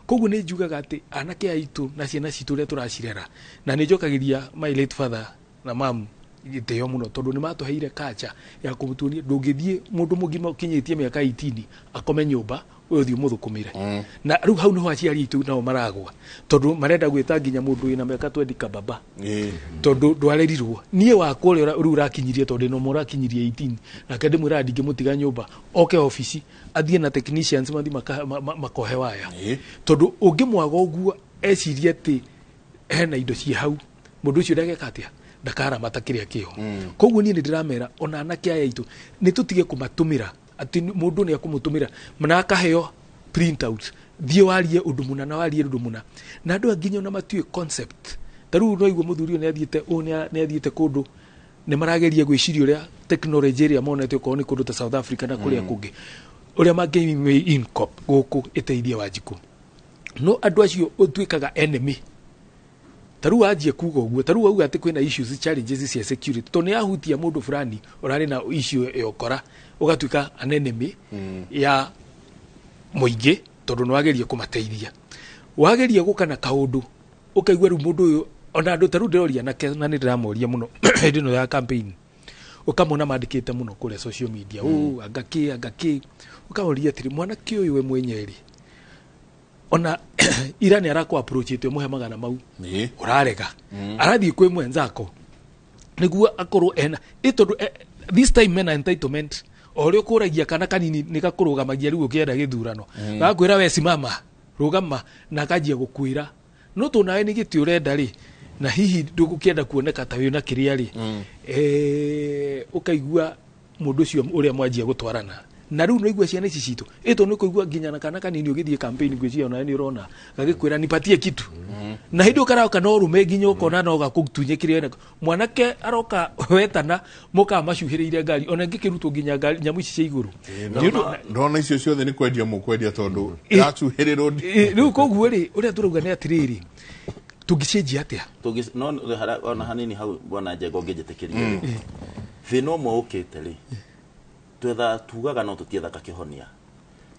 Koguo nĩ njugaga atĩ anake aitũ na ciana citũ ũrĩa tũracirera, na nĩ njokagĩria my late father na mam gĩtĩo mũno tondũ nĩ matũheire culture ya kũmũtuonia ndũngĩthiĩ mũndũ mũgima ũkinyĩtie mĩaka 18 akome nyũmba we ũthiĩ ũmũthũkũmĩre. Na rĩu hau nĩho aciari aitũ nao maragwa tondũ marenda gwĩta nginya mũndũ wĩna mĩaka 20 kababa tondũ ndwarerirwo. Niĩ wakwa ũrĩa rĩu ũrakinyirie, tondũ ĩno ũrakinyirie 18, nake ndĩmwĩraga ndingĩmũtiga nyũmba oke obici athiĩ na technicians mathiĩ makohe waya, tondũ ũngĩmwaga ũguo ecirie atĩ hena indo ciĩ hau, mũndũ ũcio ndageka atĩa, ndakaramata kĩrĩa kĩho. Koguo niĩ nĩ ndĩramera ona anake aya aitũ nĩ tũtige kũmatũmĩra atĩ mũndũ nĩ akũmũtũmĩra na akaheo printouts, thiĩ warie ũndũ mũna na warie ũndũ mũna, na andũ aya nginya ona matiũĩ concept. Ta rĩu no igua mũthuri ũyũ nĩ athiĩte ũũ, nĩ athiĩte kũndũ, nĩ marageria gwĩciria ũrĩa technology ĩrĩa monete okorwo nĩ kũndũ ta South Africa na kũrĩa kũngĩ, ũrĩa mangĩ incop gũkũ ĩteithie Wanjikũ. No andũ acio ũtuĩkaga enemy. Ta rĩu wanjie kuga ũguo, ta rĩu wauga atĩ kwĩna issues, challenges cia security, tondũ nĩ yahutia mũndũ fulani ũrarĩ na issue ya ũkora, ũgatuĩka an enemy ya mũingĩ tondũ nĩ wageria kũmateithia. Wageria gũka na kaũndũ ũkaigua rĩu mũndũ ũyũ, ona andũ ta rĩu ndĩroria anake na nĩ ndĩramoria mũno hĩndĩ ĩno ya campaign, ũkamona mandĩkĩte mũno kũrĩa social media, ũ anga kĩ anga kĩ, ũkamoria atĩrĩ, mwanake ũyũ we mwenyewe rĩ, ona ira nĩ arakũ approachĩte ũmũhe magana mau, ũrarega, arathiĩ kwĩ mwenzako nĩguo akorwo ena ĩ tondũ this time mena entitlement. O ũrĩa ũkũragia kana kanini nĩ gakũrũgamagia rĩu ũkĩenda gĩthurano, gakwĩra we simama, rũgama, na akanjia gũkwĩra no tondũ nawe nĩ gĩtĩ ũrenda rĩ, na hihi ndũgũkĩenda kuoneka ta wĩna kĩrĩa rĩ, ũkaigua mũndũ ũcio ũrĩa mwanjia gũtwarana na rĩu no igua ciana ici citũ ĩ tondũ nĩ kũigua nginya na kana kanini ũgĩthiĩ campaign ngwĩciria onawe nĩ ũrona gagĩkwĩra nipatie kitu, na hĩndĩ ĩyo karoka no rũme nginya ũkona no gakũtunye kĩrĩa enako. Mwanake aroka wetana mũkaga macuhĩrĩire ngari, ona ĩngĩkĩrutwo nginya ngari nyamũ ici cia igũrũ. Nĩ ũndũ- Ndona icio ciothe nĩ kwendia mũkwendia tondũ iracuhĩrĩrwo. Rĩu koguo rĩ, ũrĩa tũrauga nĩ atĩrĩrĩ, tũngĩcenjia atĩa? No ona hanini hau, bwana Njenga, ũngĩnjĩtĩkĩria rĩ, thĩna ũmwe ũkĩte rĩ, twetha tugaga no tũtiethaga kĩhonia,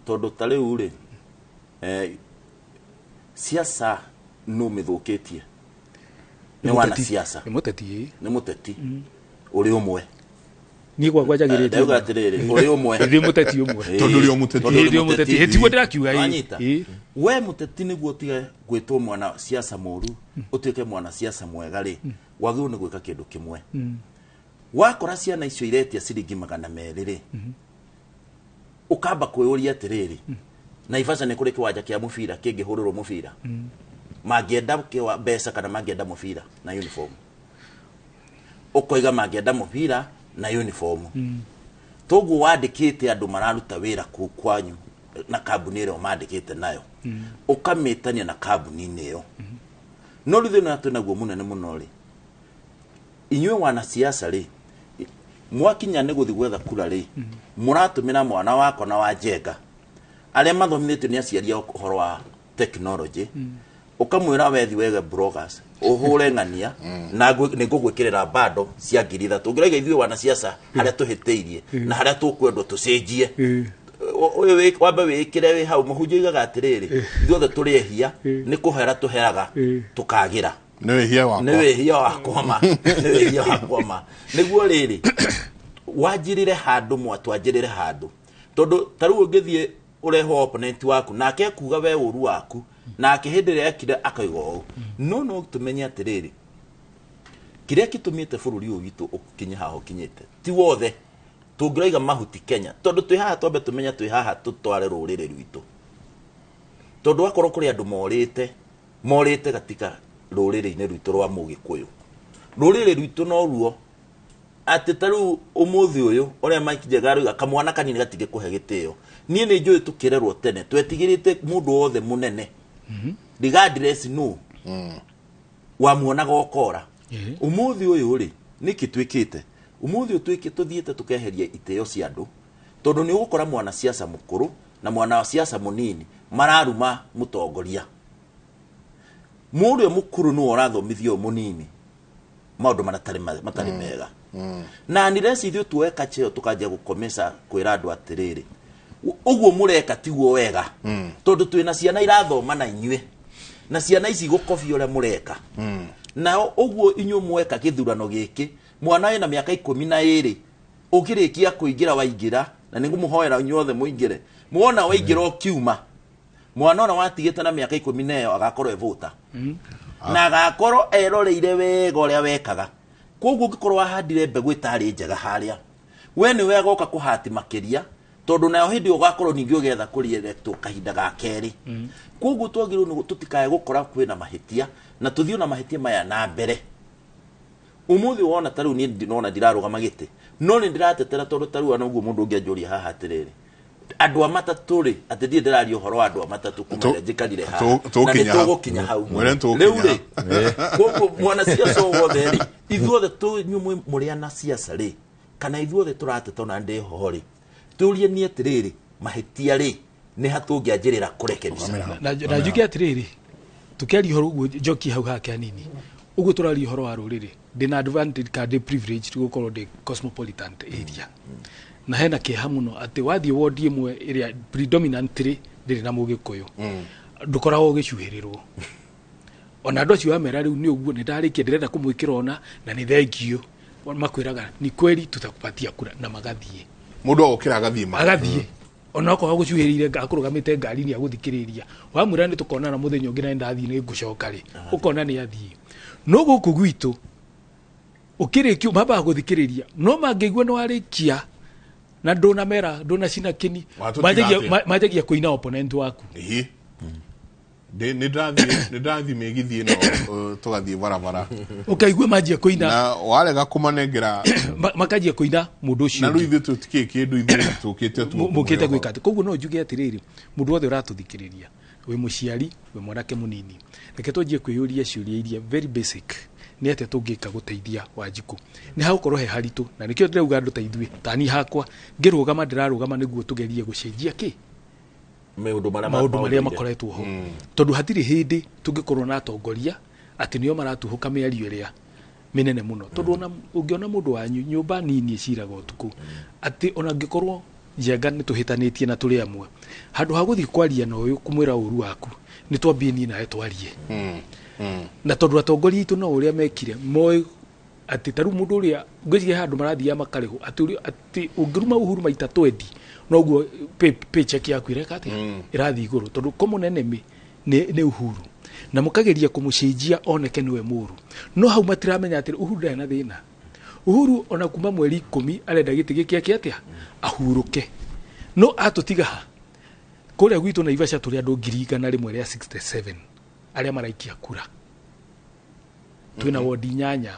tondũ ta rĩu rĩ, siasa no mĩthũkĩtie nĩ wana siasa. Nĩ mũteti ĩ. Nĩ mũteti ũrĩ ũmwe. Niĩ gwakwa njagĩrĩte. Ndauga atĩrĩrĩ, ũrĩ ũmwe. Ndĩ mũteti ũmwe. Tondũ ũrĩ o mũteti. Tondũ Ndĩ o mũteti. Ĩ, tiguo ndĩrakiuga, ĩ. Wanyita? Ĩ. We mũteti, nĩguo ũtige gwĩtwo mwana siasa mũru ũtuĩke mwana siasa mwega rĩ, wagĩrĩirwo nĩ gwĩka kĩndũ kĩmwe. Wakora ciana icio iretia ciringi 200 rĩ, ũkamba kwĩyũria atĩrĩrĩ, Naivasha nĩ kũrĩ kĩwanja kĩa mũbira kĩngĩhũrĩrwo mũbira? Mangĩenda mbeca kana mangĩenda mũbira na uniform? Ũkoiga mangĩenda mũbira na uniform. Toguo wandĩkĩte andũ mararuta wĩra kũu kwanyu na kambuni ĩrĩa ũmandĩkĩte nayo, ũkamĩtania na kambuni-inĩ ĩyo. No rĩu thĩna twĩ naguo mũnene mũno rĩ, inyuĩ wanasiasa rĩ, mwakinya nĩ gũthiĩ gwetha kura rĩ, mũratũmĩra mwana wakwa na wa Njenga arĩa mathomithĩtio nĩ aciari ao ũhoro wa technology, ũkamwĩra wethi wege bloggers ũhũre ng'ania na nĩ ngũgwĩkĩrĩra bando cia 3000. Ũngĩraiga ithuĩ wanasiasa harĩa tũhĩtĩirie na harĩa tũkwendwo tũcenjie, ũyũ wambe wĩkĩre wĩ hau. Mũhunjia oigaga atĩrĩrĩ, ithuothe tũrĩ ehia, nĩ kũhera tũheraga tũkagĩra. Nĩ wĩhia wakwa. Nĩ wĩhia wakwa ma, nĩ wĩhia wakwa ma. Nĩguo rĩrĩ wanjĩrĩre handũ, mwatwanjĩrĩre handũ, tondũ ta rĩu ũngĩthiĩ ũrehwo opponent waku nake ekuga we ũru waku, nake hĩndĩ ĩrĩa ekire akauga ũũ. No tũmenye atĩrĩrĩ, kĩrĩa gĩtũmĩte bũrũri ũyũ witũ ũkinye haha ũkinyĩte ti wothe tũngĩraiga mahuti Kenya, tondũ twĩ haha twambe tũmenye twĩ haha tũtware rũrĩrĩ rwitũ, tondũ wakorwo kũrĩ andũ morĩte morĩte gatika rũrĩrĩ-inĩ rwitũ rwa Mũgĩkũyũ. Rũrĩrĩ rwitũ no ruo atĩ ta rĩu ũmũthĩ ũyũ ũrĩa Mike Njega aroiga kamwana kanini gatingĩkũhe gĩtĩo. Niĩ nĩ njũĩ tũkĩrerwo tene twetigĩrĩte mũndũ wothe mũnene regardless nũ wamuonaga ũkora. Ũmũthĩ ũyũ rĩ nĩkĩ twĩkĩte? Ũmũthĩ ũyũ tũthiĩte tũkeheria itĩo cia andũ tondũ nĩ ũgũkora mwanasiasa mũkũrũ na mwanasiasa mũnini mararuma mũtongoria. Mũrĩa mũkũrũ nĩwe ũrathomithia ũyũ mũnini maũndũ matarĩ mega. Na unless ithuĩ tuoe kacheo tũkanjia gũkomesa kwĩra andũ atĩrĩrĩ, ũguo mũreka tiguo wega, tondũ twĩna ciana irathoma na inyuĩ na ciana ici gũkobia ũrĩa mũreka. Nao ũguo inyuĩ mweka gĩthurano gĩkĩ, mwana wĩna mĩaka 12 ũkĩrĩkia kũingĩra waingĩra, na nĩngũmũhoera inyuothe mũingĩre, mwona waingĩra ũkiuma, mwana ona watigĩte na mĩaka 14 agakorwo evota na agakorwo eroreire wega ũrĩa wekaga. Koguo ũngĩkorwo wahandire mbegũ ĩtarĩ njega harĩa, we nĩ wega ũka kũhati makĩria, tondũ nayo hĩndĩ ĩyo ũgakorwo ningĩ ũgĩetha kũrieretwo kahinda ga kerĩ. Koguo twagĩrĩirwo nĩ tũtikae gũkora kwĩna mahĩtia na tũthiĩ na mahĩtia maya na mbere. Ũmũthĩ wona ta rĩu niĩ ndinona ndirarũgama gĩtĩ, no nĩ ndĩratetera tondũ ta rĩu ona ũguo mũndũ ũngĩ anjũria haha atĩrĩrĩ, andũ a matatũ rĩ, atĩ ndirĩ ndĩraria ũhoro wa andũ a matatũ kuma rĩrĩa njikarire haha, na nĩ tũgũkinya hau. Rĩu rĩ, koguo mwanasiasa o wothe rĩ, ithuothe inyuĩ mũrĩ anasiasa rĩ, kana ithuothe tũrateta ona ndĩ ho rĩ, tũrie niĩ atĩrĩrĩ, mahĩtia rĩ, nĩ ha tũngĩanjĩrĩra kũrekebisha? Na njuge atĩrĩrĩ, tũkĩaria ũhoro ũguo njokie hau hake hanini, ũguo tũraria ũhoro wa rũrĩrĩ, ndĩna advantage kana ndĩ privilege gũkorwo ndĩ cosmopolitan area. Na hena kĩeha mũno atĩ wathiĩ wodi ĩmwe ĩrĩa predominantly ndĩrĩ na Mũgĩkũyũ, ndũkoragwo ũgĩcuhĩrĩrwo. Ona andũ acio wamera rĩu nĩ ũguo nĩ ndarĩkia ndĩrenda kũmwĩkĩra ona na nĩ thengiũ, makwĩraga ni kweli tutakupatia kura na magathiĩ. Mũndũ agũkĩra agathiĩ ma. Agathiĩ. Ona okorwo agũcuhĩrĩire akũrũgamĩte ngari-inĩ agũthikĩrĩria, wamwĩra nĩ tũkonana mũthenya ũngĩ na nĩndathiĩ nĩ ngũcoka rĩ, ũkona nĩ athiĩ. No gũkũ gwitũ ũkĩrĩkia mambaga gũthikĩrĩria, no mangĩigua nĩ warĩkia na ndũnamera ndũnacina kĩni, manjagia kũina opponent waku. Nĩ ndĩrathiĩ mĩgithi ĩno tũgathiĩ barabara, ũkaigua manjia kũina na warega kũmanengera makanjia kũina mũndũ ũcio. Na rĩu ithuĩ tũtikĩĩ kĩndũ, ithuĩ tũkĩte tu mũkĩte gwĩka atĩ. Koguo no njuge atĩrĩrĩ, mũndũ wothe ũratũthikĩrĩria, wĩ mũciari, wĩ mwanake mũnini, reke twanjie kwĩyũria ciũria iria very basic, nĩ atĩa tũngĩka gũteithia Wanjikũ. Nĩ hagũkorwo he haritũ, na nĩkĩo ndĩrauga andũ ta ithuĩ, ta niĩ hakwa ngĩrũgama ndĩrarũgama nĩguo tũgerie gũcenjia kĩ maũndũ marĩa makoretwo ho. Tondũ hatirĩ hĩndĩ tũngĩkorwo na atongoria atĩ nĩo maratuhũka mĩario ĩrĩa mĩnene mũno. Tondũ ona ũngĩona mũndũ wanyu nyũmba nini ĩciraga ũtukũ, atĩ ona angĩkorwo Njenga nĩ tũhĩtanĩtie na tũrĩ amwe, handũ ha gũthiĩ kwaria na ũyũ kũmwĩra ũru waku, nĩ twambie niĩ nawe twarie. Na tondũ atongoria aitũ no ũrĩa mekire moĩ atĩ ta rĩu mũndũ ũrĩa ngwĩciria handũ marathiaga makarĩhwo atĩ ũngĩruma Uhuru maita 20 noguo paycheck yaku ĩreka atĩa, ĩrathiĩ igũrũ, tondũ common enemy nĩ Uhuru, na mũkageria kũmũcenjia oneke nĩwe mũru. No hau matiramenya atĩ Uhuru ndarĩ na thĩna. Uhuru ona kuma mweri 10 arenda gĩtĩ gĩkĩ ake atĩa, ahurũke. No atũtiga ha kũrĩa gwitũ Naivasha tũrĩ andũ 167 arĩa maraikia kura. Twĩna wodi 8,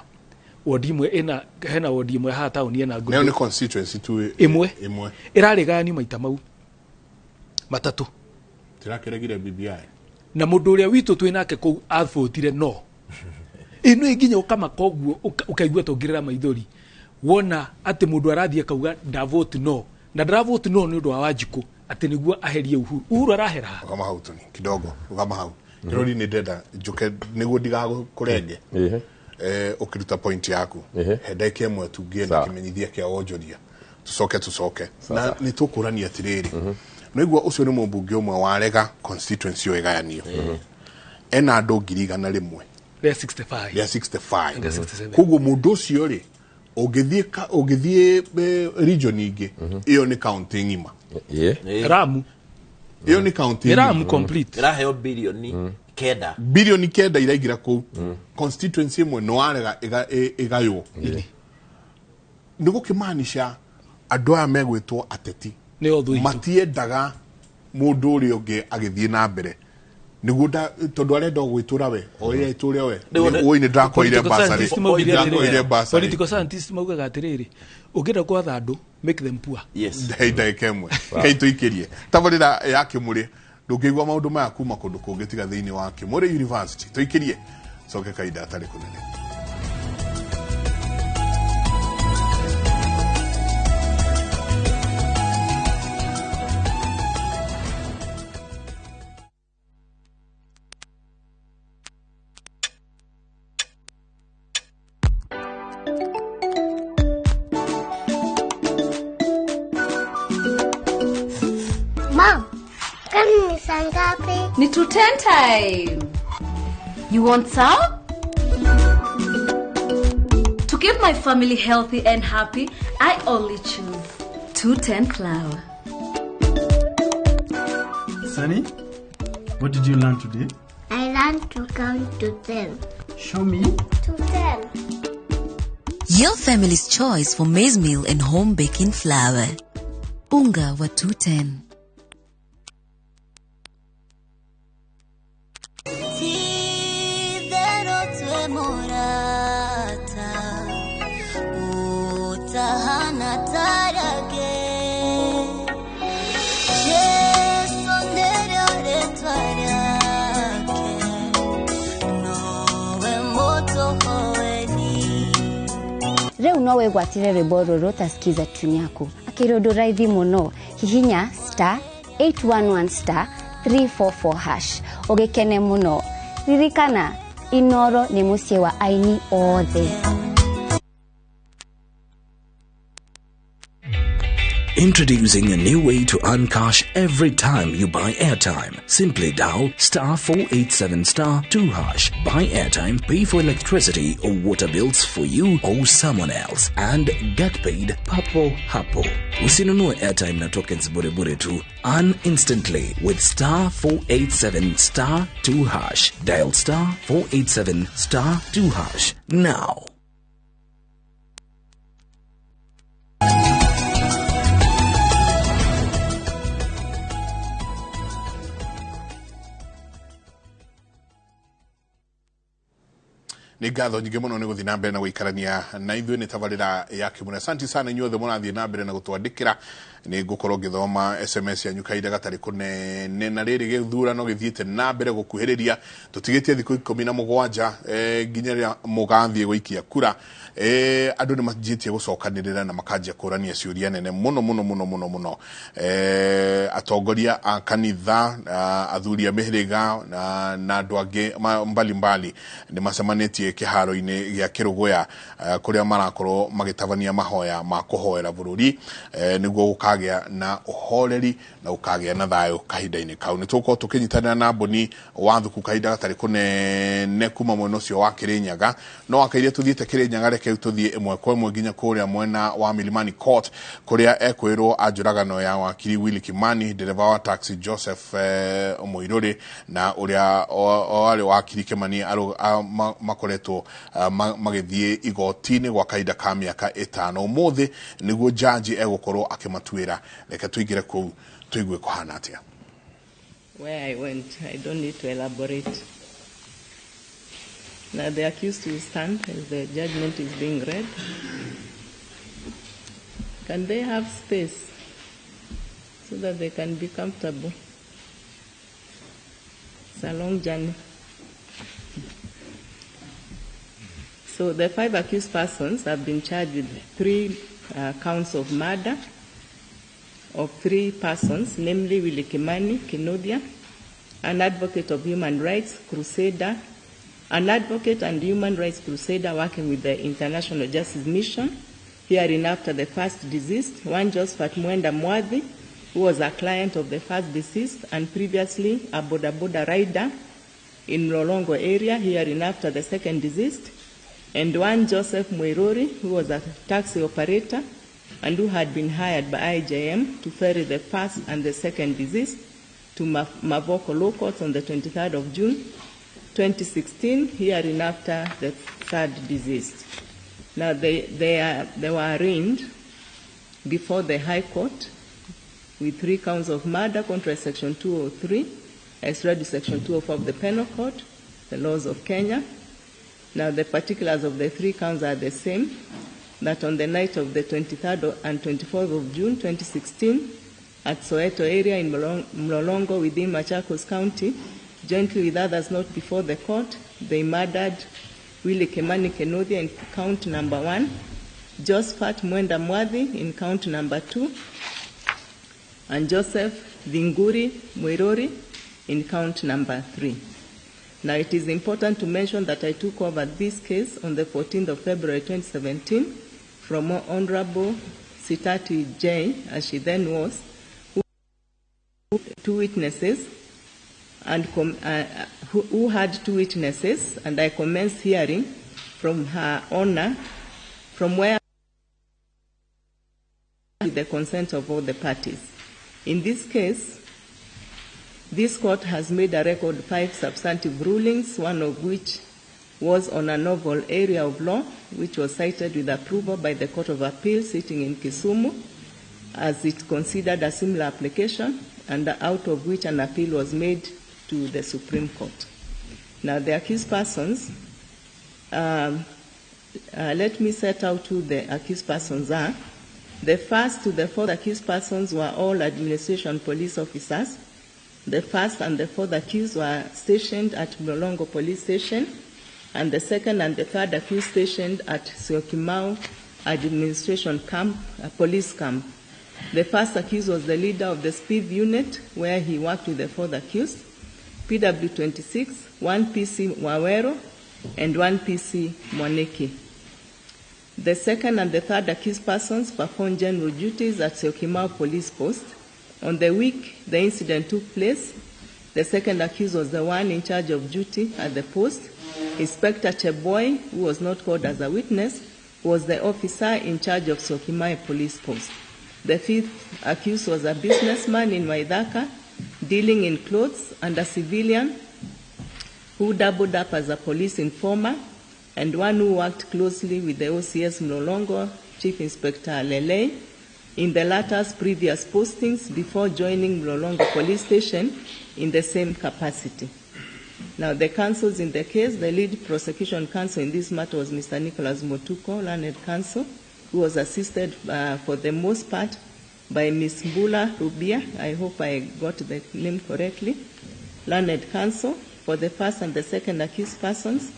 wodi ĩmwe ĩna hena wodi ĩmwe haha taũni ĩna ngũ. Nĩ constituency tu ĩmwe ĩrarĩgayanio maita mau matatũ. Tĩrakĩregire BBI. Na mũndũ ũrĩa witũ twĩ nake kũu abotire no ĩno nginya ũkamaka ũguo ũkaigua tũngĩrĩra maithori wona atĩ mũndũ arathiĩ akauga ndavote no, na ndavote no nĩ ũndũ wa Wanjikũ atĩ nĩguo aherie Uhuru. Uhuru arahera. Rũgama hau tũni kidogo, rũgama hau. Kĩrori nĩ ndĩrenda njũke nĩguo ndigakũrenge. Ũkĩruta point yaku, he ndagĩka ĩmwe tu ngĩe na kĩmenyithia kĩa wonjoria, tũcoke na nĩ tũkũrania atĩrĩrĩ, nĩguo ũcio nĩ mũmbunge ũmwe warega constituency ĩyo ĩgayanio, ena andũ 100,000 rĩa 65 rĩa 65. Koguo mũndũ ũcio rĩ, ũngĩthiĩ region ingĩ, ĩyo nĩ county ng'ima. Ramu ĩyo nĩ county Ramu complete ĩraheo bilioni 9, bilioni 9 iraingĩra kũu. Constituency ĩmwe nĩ warega ĩgaywo. Nĩ gũkĩmaanisha andũ aya megwĩtwo ateti matiendaga mũndũ ũrĩa ũngĩ agĩthiĩ na mbere. Niguo tondu arenda gwitũra we o ĩrĩa ĩtũre we oi nĩ ndakoire basarĩ ndakoire basarĩ. Political scientists maugaga atĩrĩrĩ, ũngĩenda gwatha andũ, make them poor. Yes. Ndagĩka ĩmwe kai tũikĩrie tabarĩra ya Kĩmũrĩ, ndũngĩigua maũndũ maya kuma kũndũ kũngĩ tiga thĩinĩ wa Kĩmũrĩ University. Tũikĩrie coke kahinda atarĩ kũnene. Mom, kwani ni saa ngapi? Ni 2:10 time. You want some? To keep my family healthy and happy, I only choose 210 flour. Sunny, what did you learn today? I learned to count to 10. Show me. To 10. Your family's choice for maize meal and home baking flour. Unga wa 210. Rĩu no wĩgwatĩre rwĩmbo rũrũ ũtasikiza tune yaku akĩrĩ ũndũ raithi mũno, hihinya star 811 star 344 hash ũgĩkene mũno. Ririkana, Inoro nĩ mũciĩ wa aini othe. Introducing a new way to earn cash every time you buy airtime. Simply dial star 487 star 2 hash. Buy airtime, pay for electricity or water bills for you or someone else, and get paid papo hapo. Usinunue airtime na tokens bure bure tu. Earn instantly with star 487 star 2 hash. Dial star 487 star 2 hash now. Nĩ ngatho nyingĩ mũno nĩ gũthiĩ na mbere na gũikarania na ithuĩ nĩ tabarĩra ya Kĩmũrĩ. Asante sana inyuothe mũrathiĩ na mbere na gũtwandĩkĩra. Nĩ ngũkorwo ngĩthoma SMS yanyu kahinda gatarĩ kũnene. Na rĩrĩ gĩthurano gĩthiĩte na mbere gũkuhĩrĩria, tũtigĩtie thikũ 17 nginya rĩrĩa mũgathiĩ gũikia kura. Andũ nĩ manjĩtie gũcokanĩrĩra na makanjia kũrania ciũria nene mũno mũno mũno mũno mũno. Atongoria a kanitha, athuri a mĩhĩrĩga na andũ angĩ mbalimbali nĩ macemanĩtie kĩharo-inĩ gĩa Kĩrũgũya, kũrĩa marakorwo magĩtabania mahoya ma kũhoera bũrũri, nĩguo gũkagĩa na ũhoreri na gũkagĩa na thayũ kahinda-inĩ kau. Nĩ tũgũkorwo tũkĩnyitanĩra na Mboni wa Thuku kahinda gatarĩ kũnene kuma mwena ũcio wa Kĩrĩnyaga. No wakaire tũthiĩte Kĩrĩnyaga, reke tũthiĩ ĩmwe kwa ĩmwe nginya kũrĩa mwena wa Milimani Court kũrĩa ekwĩrwo anjũragano ya wakiri Willy Kimani, ndereba wa taxi Joseph Muiruri na ũrĩa warĩ wakiri Kimani makoretwo magĩthiĩ igoti-inĩ gwa kahinda ka mĩaka 5. Ũmũthĩ nĩguo jaji egũkorwo akĩmatuĩra. Reke tũingĩre kũu tũigue kũhana atĩa. Where I went, I don't need to elaborate. Now the accused will stand as the judgment is being read. Can they have space so that they can be comfortable? It's a long journey. So the 5 accused persons have been charged with 3 counts of murder of 3 persons, namely Willy Kimani Kinuthia, an advocate of human rights crusader, an advocate and human rights crusader working with the International Justice Mission, hereinafter the first deceased, one Josephat Mwenda Mwathi, who was a client of the first deceased and previously a boda boda rider in Mlolongo area, hereinafter the second deceased, and one Joseph Muiruri, who was a taxi operator and who had been hired by IJM to ferry the first and the second deceased to Mavoko Law Courts on the 23rd of June, 2016, hereinafter the third deceased. Now they were arraigned before the High Court with 3 counts of murder contra Section 203 as read in Section 204 of the Penal Code, the laws of Kenya. Now, the particulars of the 3 counts are the same, that on the night of the 23rd and 24th of June 2016, at Soweto area in Mlolongo within Machakos County, jointly with others not before the court, they murdered Willie Kimani Kinuthia in count number 1, Josephat Mwenda Mwathi in count number 2, and Joseph Thinguri Mwiruri in count number 3. Now, it is important to mention that I took over this case on the 14th of February 2017 from Honorable Sitati J, as she then was, who 2 witnesses, and who had 2 witnesses, and I commenced hearing from her honor, from where with the consent of all the parties. In this case, this court has made a record 5 substantive rulings, one of which was on a novel area of law, which was cited with approval by the Court of Appeal sitting in Kisumu, as it considered a similar application, and out of which an appeal was made to the Supreme Court. Now, the accused persons, let me set out who the accused persons are. The first to the 4th accused persons were all administration police officers. The first and the 4th accused were stationed at Mlolongo Police Station, and the 2nd and the 3rd accused stationed at Syokimau Administration Camp, Police Camp. The first accused was the leader of the SPIV unit, where he worked with the 4th accused, PW26, 1 PC Wawero, and 1 PC Mwaniki. The 2nd and the 3rd accused persons performed general duties at Syokimau Police Post. On the week the incident took place, the 2nd accused was the one in charge of duty at the post. Inspector Cheboy, who was not called as a witness, was the officer in charge of Syokimau Police Post. The 5th accused was a businessman in Waithaka, dealing in clothes, and a civilian who doubled up as a police informer, and one who worked closely with the OCS Mlolongo, Chief Inspector Lelei, in the latter's previous postings before joining Mlolongo Police Station in the same capacity. Now, the counsels in the case, the lead prosecution counsel in this matter was Mr. Nicholas Motuko, learned counsel, who was assisted for the most part by Ms. Mbula Rubia, I hope I got the name correctly, learned counsel. For the first and the 2nd accused persons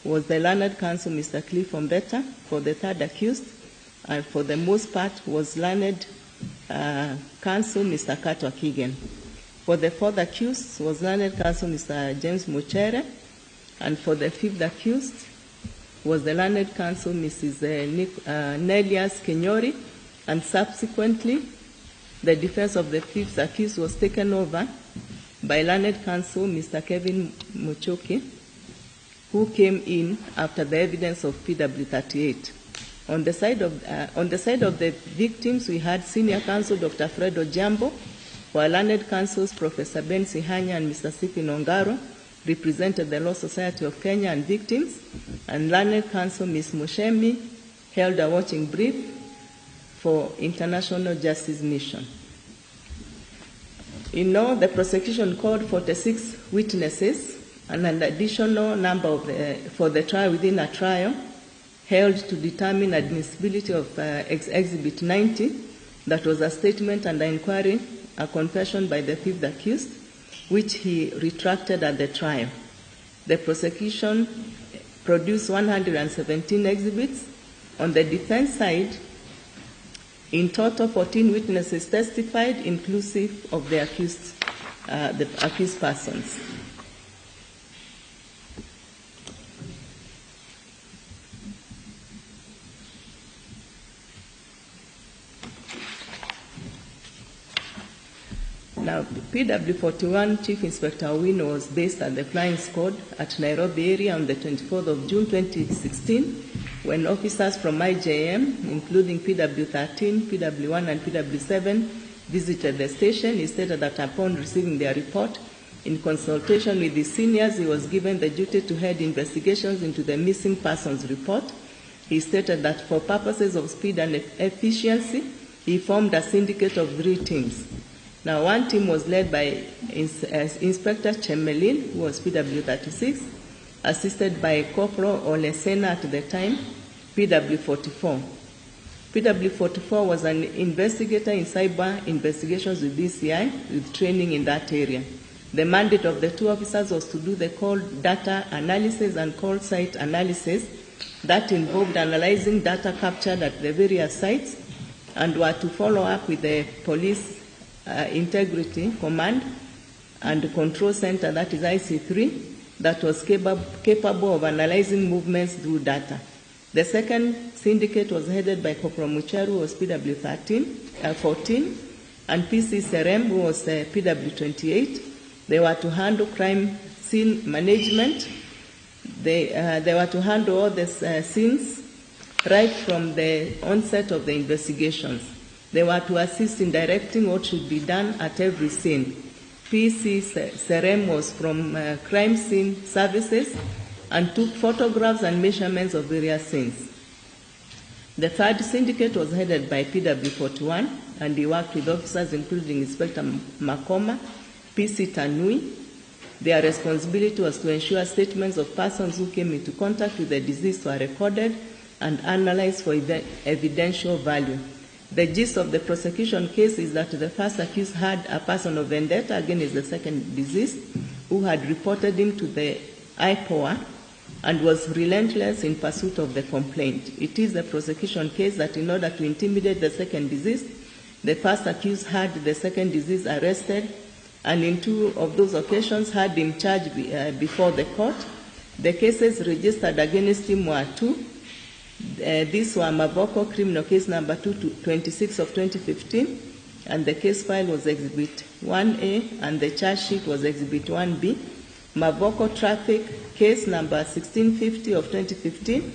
was the learned counsel, Mr. Cliff Ombeta. For the 3rd accused, and for the most part, was learned counsel, Mr. Katwa Kigen. For the 4th accused was learned counsel, Mr. James Muchere, and for the 5th accused was the learned counsel, Mrs. Nelias Kenyori, and subsequently the defense of the 5th accused was taken over by learned counsel, Mr. Kevin Muchoki, who came in after the evidence of PW38. On the side of the victims, we had senior counsel Dr. Fred Ojambo, while learned counsels Professor Ben Sihanya and Mr. Sipi Nongaro represented the Law Society of Kenya and victims, and learned counsel Ms. Mushemi held a watching brief for International Justice Mission. In all, the prosecution called 46 witnesses and an additional number for the trial within a trial held to determine admissibility of Exhibit 90, that was a statement under inquiry, a confession by the 5th accused, which he retracted at the trial. The prosecution produced 117 exhibits. On the defense side, in total, 14 witnesses testified, inclusive of the accused persons. Now, PW41 Chief Inspector Owino was based at the Flying Squad at Nairobi area on the 24th of June 2016, when officers from IJM, including PW13, PW1, and PW7, visited the station. He stated that upon receiving their report, in consultation with his seniors, he was given the duty to head investigations into the missing persons report. He stated that for purposes of speed and efficiency, he formed a syndicate of 3 teams. Now, one team was led by Inspector Chemelin, who was PW36, assisted by Corporal Olesena at the time, PW44. PW44 was an investigator in cyber investigations with DCI, with training in that area. The mandate of the two officers was to do the call data analysis and call site analysis that involved analyzing data captured at the various sites and were to follow up with the police integrity command and control center, that is IC3, that was capable of analyzing movements through data. The second syndicate was headed by Corporal Mucheru, who was PW14, and PC Serem, who was PW28. They were to handle crime scene management. They were to handle all the scenes right from the onset of the investigations. They were to assist in directing what should be done at every scene. PC Serem was from crime scene services and took photographs and measurements of various scenes. The third syndicate was headed by PW41, and he worked with officers including Inspector Makoma, PC Tanui. Their responsibility was to ensure statements of persons who came into contact with the deceased were recorded and analyzed for evidential value. The gist of the prosecution case is that the first accused had a personal vendetta against the second deceased, who had reported him to the IPOA and was relentless in pursuit of the complaint. It is the prosecution case that in order to intimidate the second deceased, the first accused had the second deceased arrested, and in two of those occasions had him charged before the court. The cases registered against him were two. These were Mavoko criminal case number 226 of 2015, and the case file was Exhibit 1A, and the charge sheet was Exhibit 1B. Mavoko traffic case number 1650 of 2015,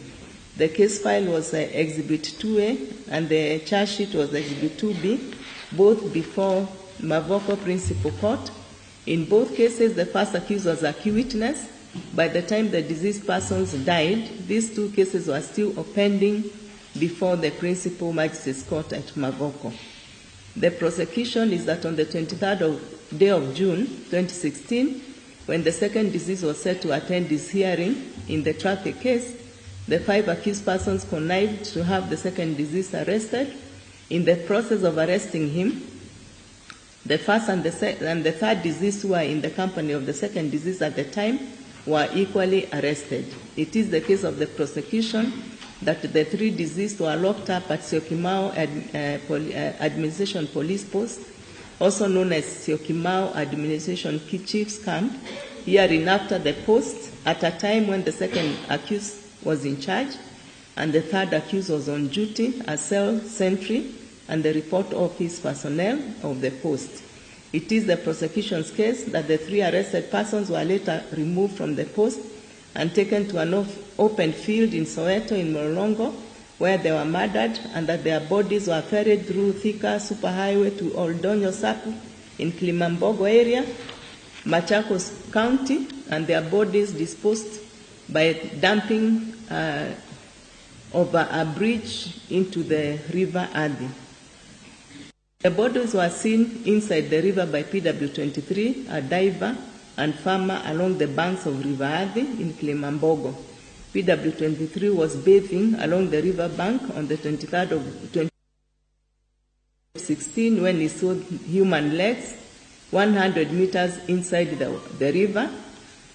the case file was Exhibit 2A, and the charge sheet was Exhibit 2B, both before Mavoko Principal Court. In both cases, the first accused was a key witness. By the time the deceased persons died, these two cases were still pending before the Principal Magistrates Court at Mavoko. The prosecution is that on the 23rd day of June 2016, when the second deceased was set to attend his hearing in the traffic case, the five accused persons connived to have the second deceased arrested. In the process of arresting him, the first and the third deceased, who were in the company of the second deceased at the time, were equally arrested. It is the case of the prosecution that the three deceased were locked up at Syokimau Administration Police Post, also known as Syokimau Administration Chiefs Camp, hereinafter the post, at a time when the second accused was in charge and the third accused was on duty as cell sentry and the report office personnel of the post. It is the prosecution's case that the three arrested persons were later removed from the post and taken to an open field in Soweto in Mlolongo, where they were murdered, and that their bodies were ferried through Thika Superhighway to Oldonyo Sapu in Kilimambogo area, Machakos County, and their bodies disposed by dumping over a bridge into the river Athi. The bodies were seen inside the river by PW23, a diver and farmer along the banks of River Athi in Kilimambogo. PW23 was bathing along the river bank on the 23rd of 2016 when he saw human legs 100 meters inside the river.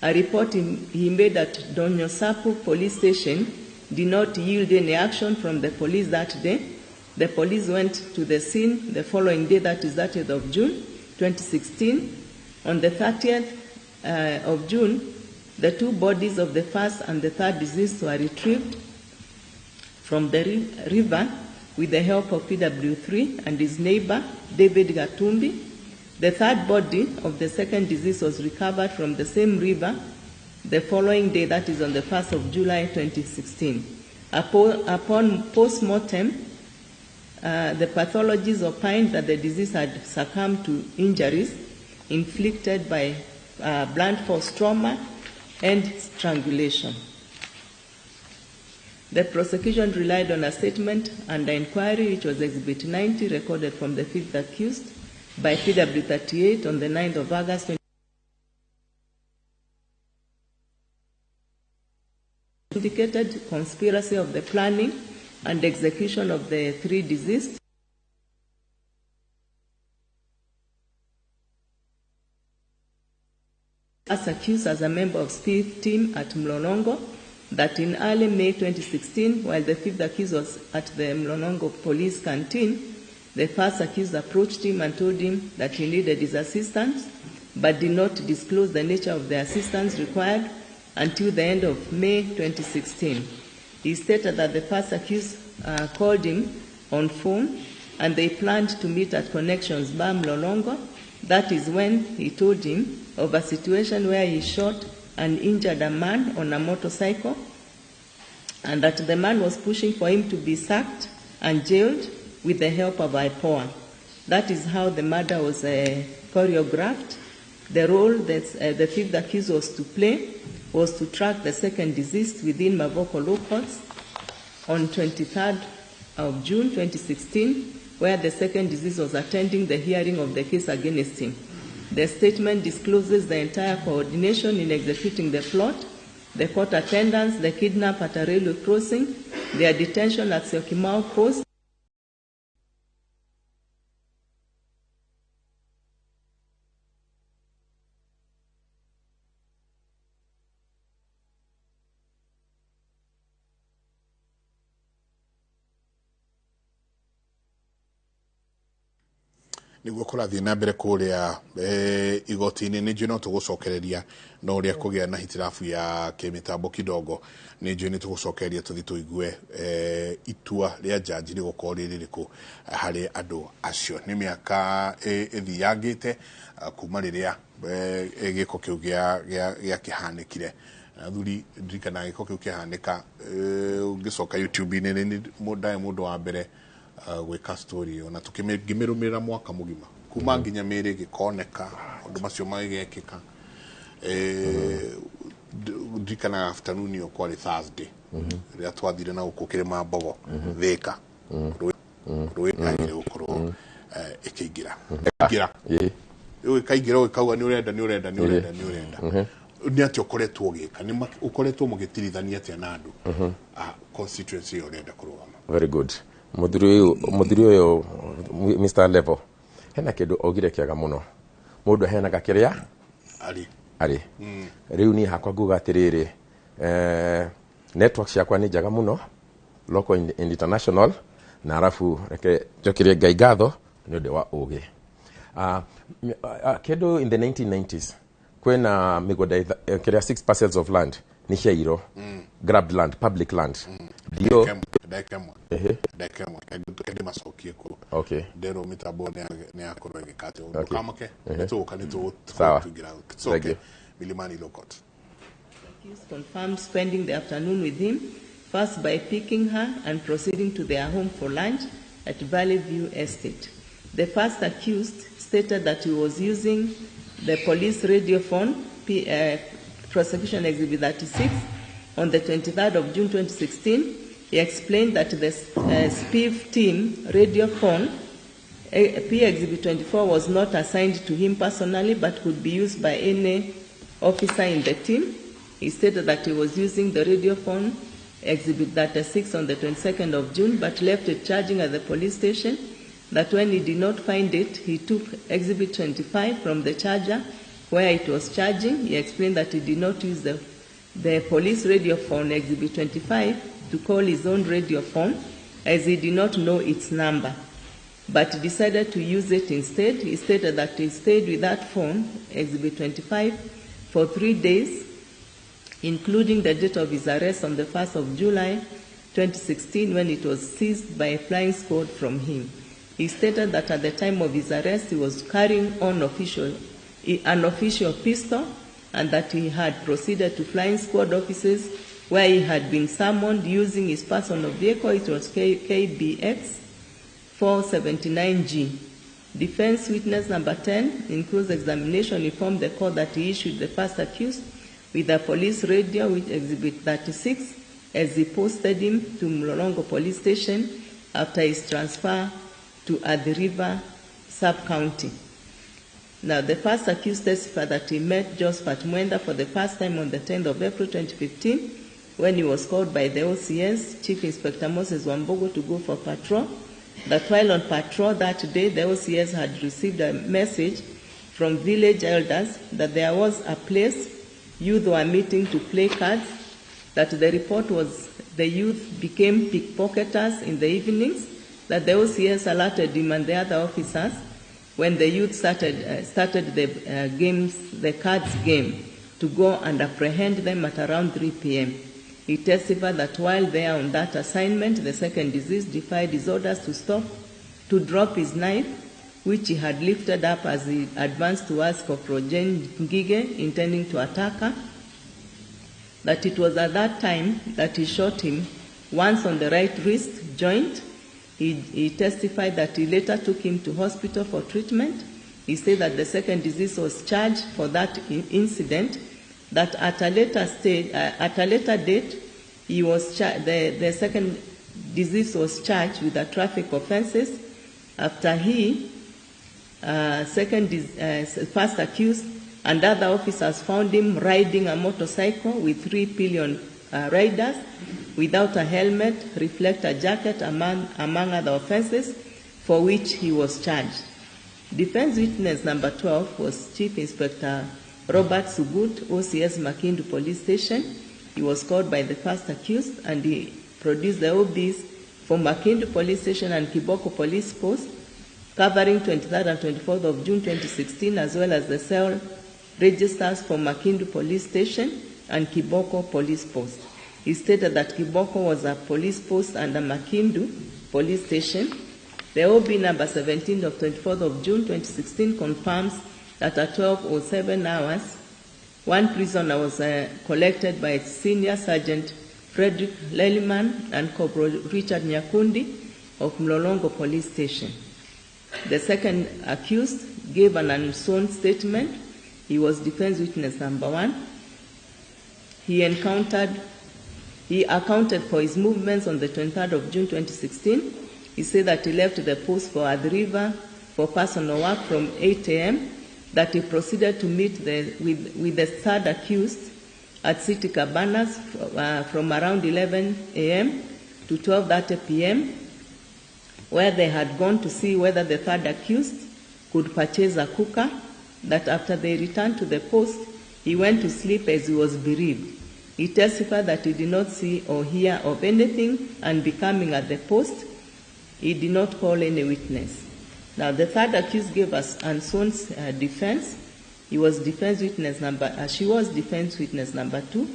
A report he made at Donyosapu police station did not yield any action from the police that day. The police went to the scene the following day, that is 30th of June 2016. On the 30th of June, the two bodies of the first and the third deceased were retrieved from the river with the help of PW3 and his neighbor, David Gatumbi. The third body of the second deceased was recovered from the same river the following day, that is on the 1st of July 2016. Upon post-mortem, the pathologists opined that the deceased had succumbed to injuries inflicted by blunt force trauma and strangulation. The prosecution relied on a statement under inquiry, which was Exhibit 90, recorded from the fifth accused, by PW 38 on the 9th of August indicated conspiracy of the planning and execution of the three deceased. As accused as a member of Steve team at Mlolongo, that in early May 2016, while the fifth accused was at the Mlolongo police canteen, the first accused approached him and told him that he needed his assistance, but did not disclose the nature of the assistance required until the end of May 2016. He stated that the first accused called him on phone and they planned to meet at Connections Bar Mlolongo. That is when he told him of a situation where he shot and injured a man on a motorcycle, and that the man was pushing for him to be sacked and jailed with the help of IPOA. That is how the murder was choreographed. The role that the fifth accused was to play was to track the second deceased within Mavoko Law Courts on 23rd of June 2016, where the second deceased was attending the hearing of the case against him. The statement discloses the entire coordination in executing the plot, the court attendance, the kidnap at a railway crossing, their detention at Syokimau Post, Niguo kũrathiĩ na mbere kũrĩa igoti-inĩ. Nĩ njũĩ no tũgũcokereria no ũrĩa kũgĩa na hitirabu ya kĩmĩtambo kidogo, nĩ njũĩ nĩ tũgũcokereria tũthiĩ tũigue itua rĩa jaji rĩgũkorwo rĩ rĩrĩkũ harĩ andũ acio. Nĩ mĩaka ĩthiangĩte kuma rĩrĩa gĩko kĩu gĩakĩhanĩkire. Athuri, ndirikana gĩko kĩu kĩhanĩka, ũngĩcoka YouTube-inĩ nĩ ndarĩ mũndũ wa mbere gwĩka story ĩyo, na tũkĩmĩrũmĩrĩra mwaka mũgima kuma nginya mĩĩrĩ ĩgĩkoneka, maũndũ macio magĩgekĩka. Ndirikanaga afternoon ĩyo kwarĩ Thursday rĩrĩa twathire na gũkũ kĩrĩma Mbogo Thĩka, rũĩ yagĩrĩire gũkorwo ĩkĩingĩra ingĩra ĩkaingĩra ũgĩkauga nĩ ũrenda nĩ ũrenda nĩ ũrenda nĩ ũrenda. Nĩ atĩa ũkoretwo ũgĩka? Nĩ ũkoretwo mũgĩtirithania atĩa na andũ a constituency ĩyo ũrenda kũrũgama? Very good. Mũthuri ũyũ Mr. Level hena kĩndũ augire kĩega mũno. Mũndũ aheanaga kĩrĩa arĩ arĩ. Rĩu niĩ hakwa nguga atĩrĩrĩ, network ciakwa nĩ njega mũno local and international, na arabu reke njokerie Ngai ngatho nĩ ũndũ wa ũgĩ. Kĩndũ in the 1990s kwĩna mĩgũnda kĩrĩa 6 parcels of land nĩ ciairwo, grabbed land, public land. Ndio ndagĩka ĩmwe ndagĩka ĩmwe kende macokie kũ Okay. nderwo mĩtambo nĩ yakorwo ĩgĩka atĩ Okay. ndũkamake, nĩtũgũka Sawa. nĩtũingĩra Thank tũcoke you. Milimani Law Court. Accused confirmed spending the afternoon with him, first by picking her and proceeding to their home for lunch at Valley View Estate. The first accused stated that he was using the police radio phone, Prosecution Exhibit 36, on the 23rd of June 2016. He explained that the SPIF team radio phone, P Exhibit 24, was not assigned to him personally but could be used by any officer in the team. He stated that he was using the radio phone Exhibit 36 on the 22nd of June but left it charging at the police station, that when he did not find it, he took Exhibit 25 from the charger where it was charging. He explained that he did not use the police radio phone Exhibit 25 to call his own radio phone, as he did not know its number, but decided to use it instead. He stated that he stayed with that phone, Exhibit 25, for 3 days, including the date of his arrest on the 1st of July 2016, when it was seized by a flying squad from him. He stated that at the time of his arrest, he was carrying on an official pistol, and that he had proceeded to flying squad offices where he had been summoned using his personal vehicle. It was KBX 479G. Defense witness number 10, in cross-examination, informed the court that he issued the first accused with a police radio with Exhibit 36 as he posted him to Mlolongo Police Station after his transfer to Athi River sub-county. Now, the first accused testified that he met Josephat Mwenda for the first time on the 10th of April 2015 when he was called by the OCS, Chief Inspector Moses Wambugu, to go for patrol. That while on patrol that day, the OCS had received a message from village elders that there was a place youth were meeting to play cards, that the report was the youth became pickpocketers in the evenings, that the OCS alerted him and the other officers when the youth started the games, the cards game, to go and apprehend them at around 3 p.m. He testified that while there on that assignment, the second deceased defied his orders to stop, to drop his knife, which he had lifted up as he advanced towards Corporal Jane Ngige, intending to attack her. That it was at that time that he shot him once on the right wrist joint. He testified that he later took him to hospital for treatment. He said that the second deceased was charged for that incident, that at a later stage, at a later date, he was the second deceased was charged with the traffic offenses after he, first accused, and other officers found him riding a motorcycle with 3 pillion riders without a helmet, reflector jacket, among other offenses, for which he was charged. Defense witness number 12 was Chief Inspector Robert Sugut, OCS Makindu Police Station. He was called by the first accused and he produced the OBs for Makindu Police Station and Kiboko Police Post, covering 23rd and 24th of June 2016, as well as the cell registers for Makindu Police Station and Kiboko Police Post. He stated that Kiboko was a police post under Makindu Police Station. The OB number 17 of 24th of June 2016 confirms that at 12:07 hours, one prisoner was collected by Senior Sergeant Frederick Leliman and Corporal Richard Nyakundi of Mlolongo Police Station. The second accused gave an unsworn statement. He was defense witness number 1. He accounted for his movements on the 23rd of June 2016. He said that he left the post for Athi River for personal work from 8 a.m., that he proceeded to meet with the third accused at City Cabanas from around 11 a.m. to 12:30 p.m., where they had gone to see whether the third accused could purchase a cooker, that after they returned to the post, he went to sleep as he was bereaved. He testified that he did not see or hear of anything unbecoming at the post. He did not call any witness. Now, the third accused gave us unsworn defense. He was defense witness number. She was defense witness number 2.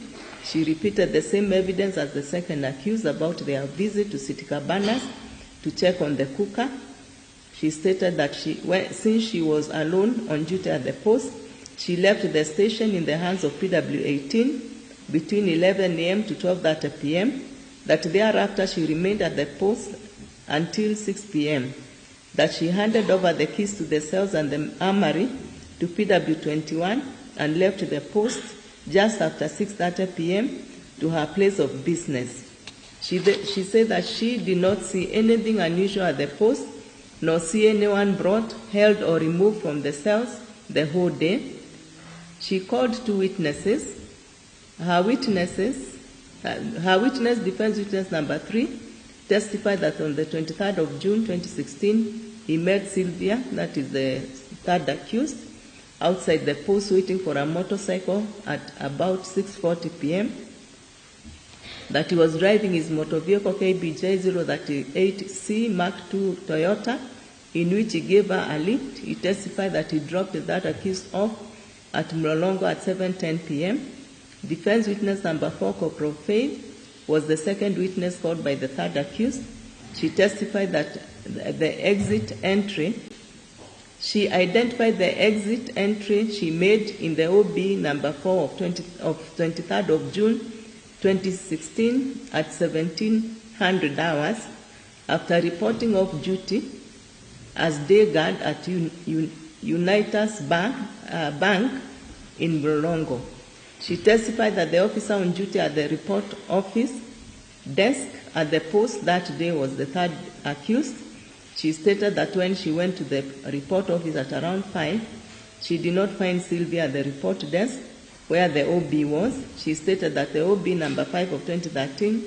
She repeated the same evidence as the second accused about their visit to City Cabanas to check on the cooker. She stated that since she was alone on duty at the post, she left the station in the hands of PW18 between 11 a.m. to 12:30 p.m., that thereafter she remained at the post until 6 p.m., that she handed over the keys to the cells and the armory to PW21 and left the post just after 6:30 p.m. to her place of business. She said that she did not see anything unusual at the post, nor see anyone brought, held, or removed from the cells the whole day. She called 2 witnesses. Her witness, defense witness number 3, testified that on the 23rd of June 2016, he met Sylvia, that is the third accused, outside the post waiting for a motorcycle at about 6:40 p.m., that he was driving his motor vehicle KBJ 038C Mark II Toyota, in which he gave her a lift. He testified that he dropped that accused off at Mlolongo at 7:10 p.m. Defense witness number 4, Corporal Faith, was the second witness called by the third accused. She testified that the exit entry, she identified the exit entry she made in the OB number 4 of 23rd of June 2016 at 1700 hours after reporting off duty as day guard at Unitas Bank in Mlolongo. She testified that the officer on duty at the report office desk at the post that day was the third accused. She stated that when she went to the report office at around 5, she did not find Sylvia at the report desk where the OB was. She stated that the OB number 5 of 2013,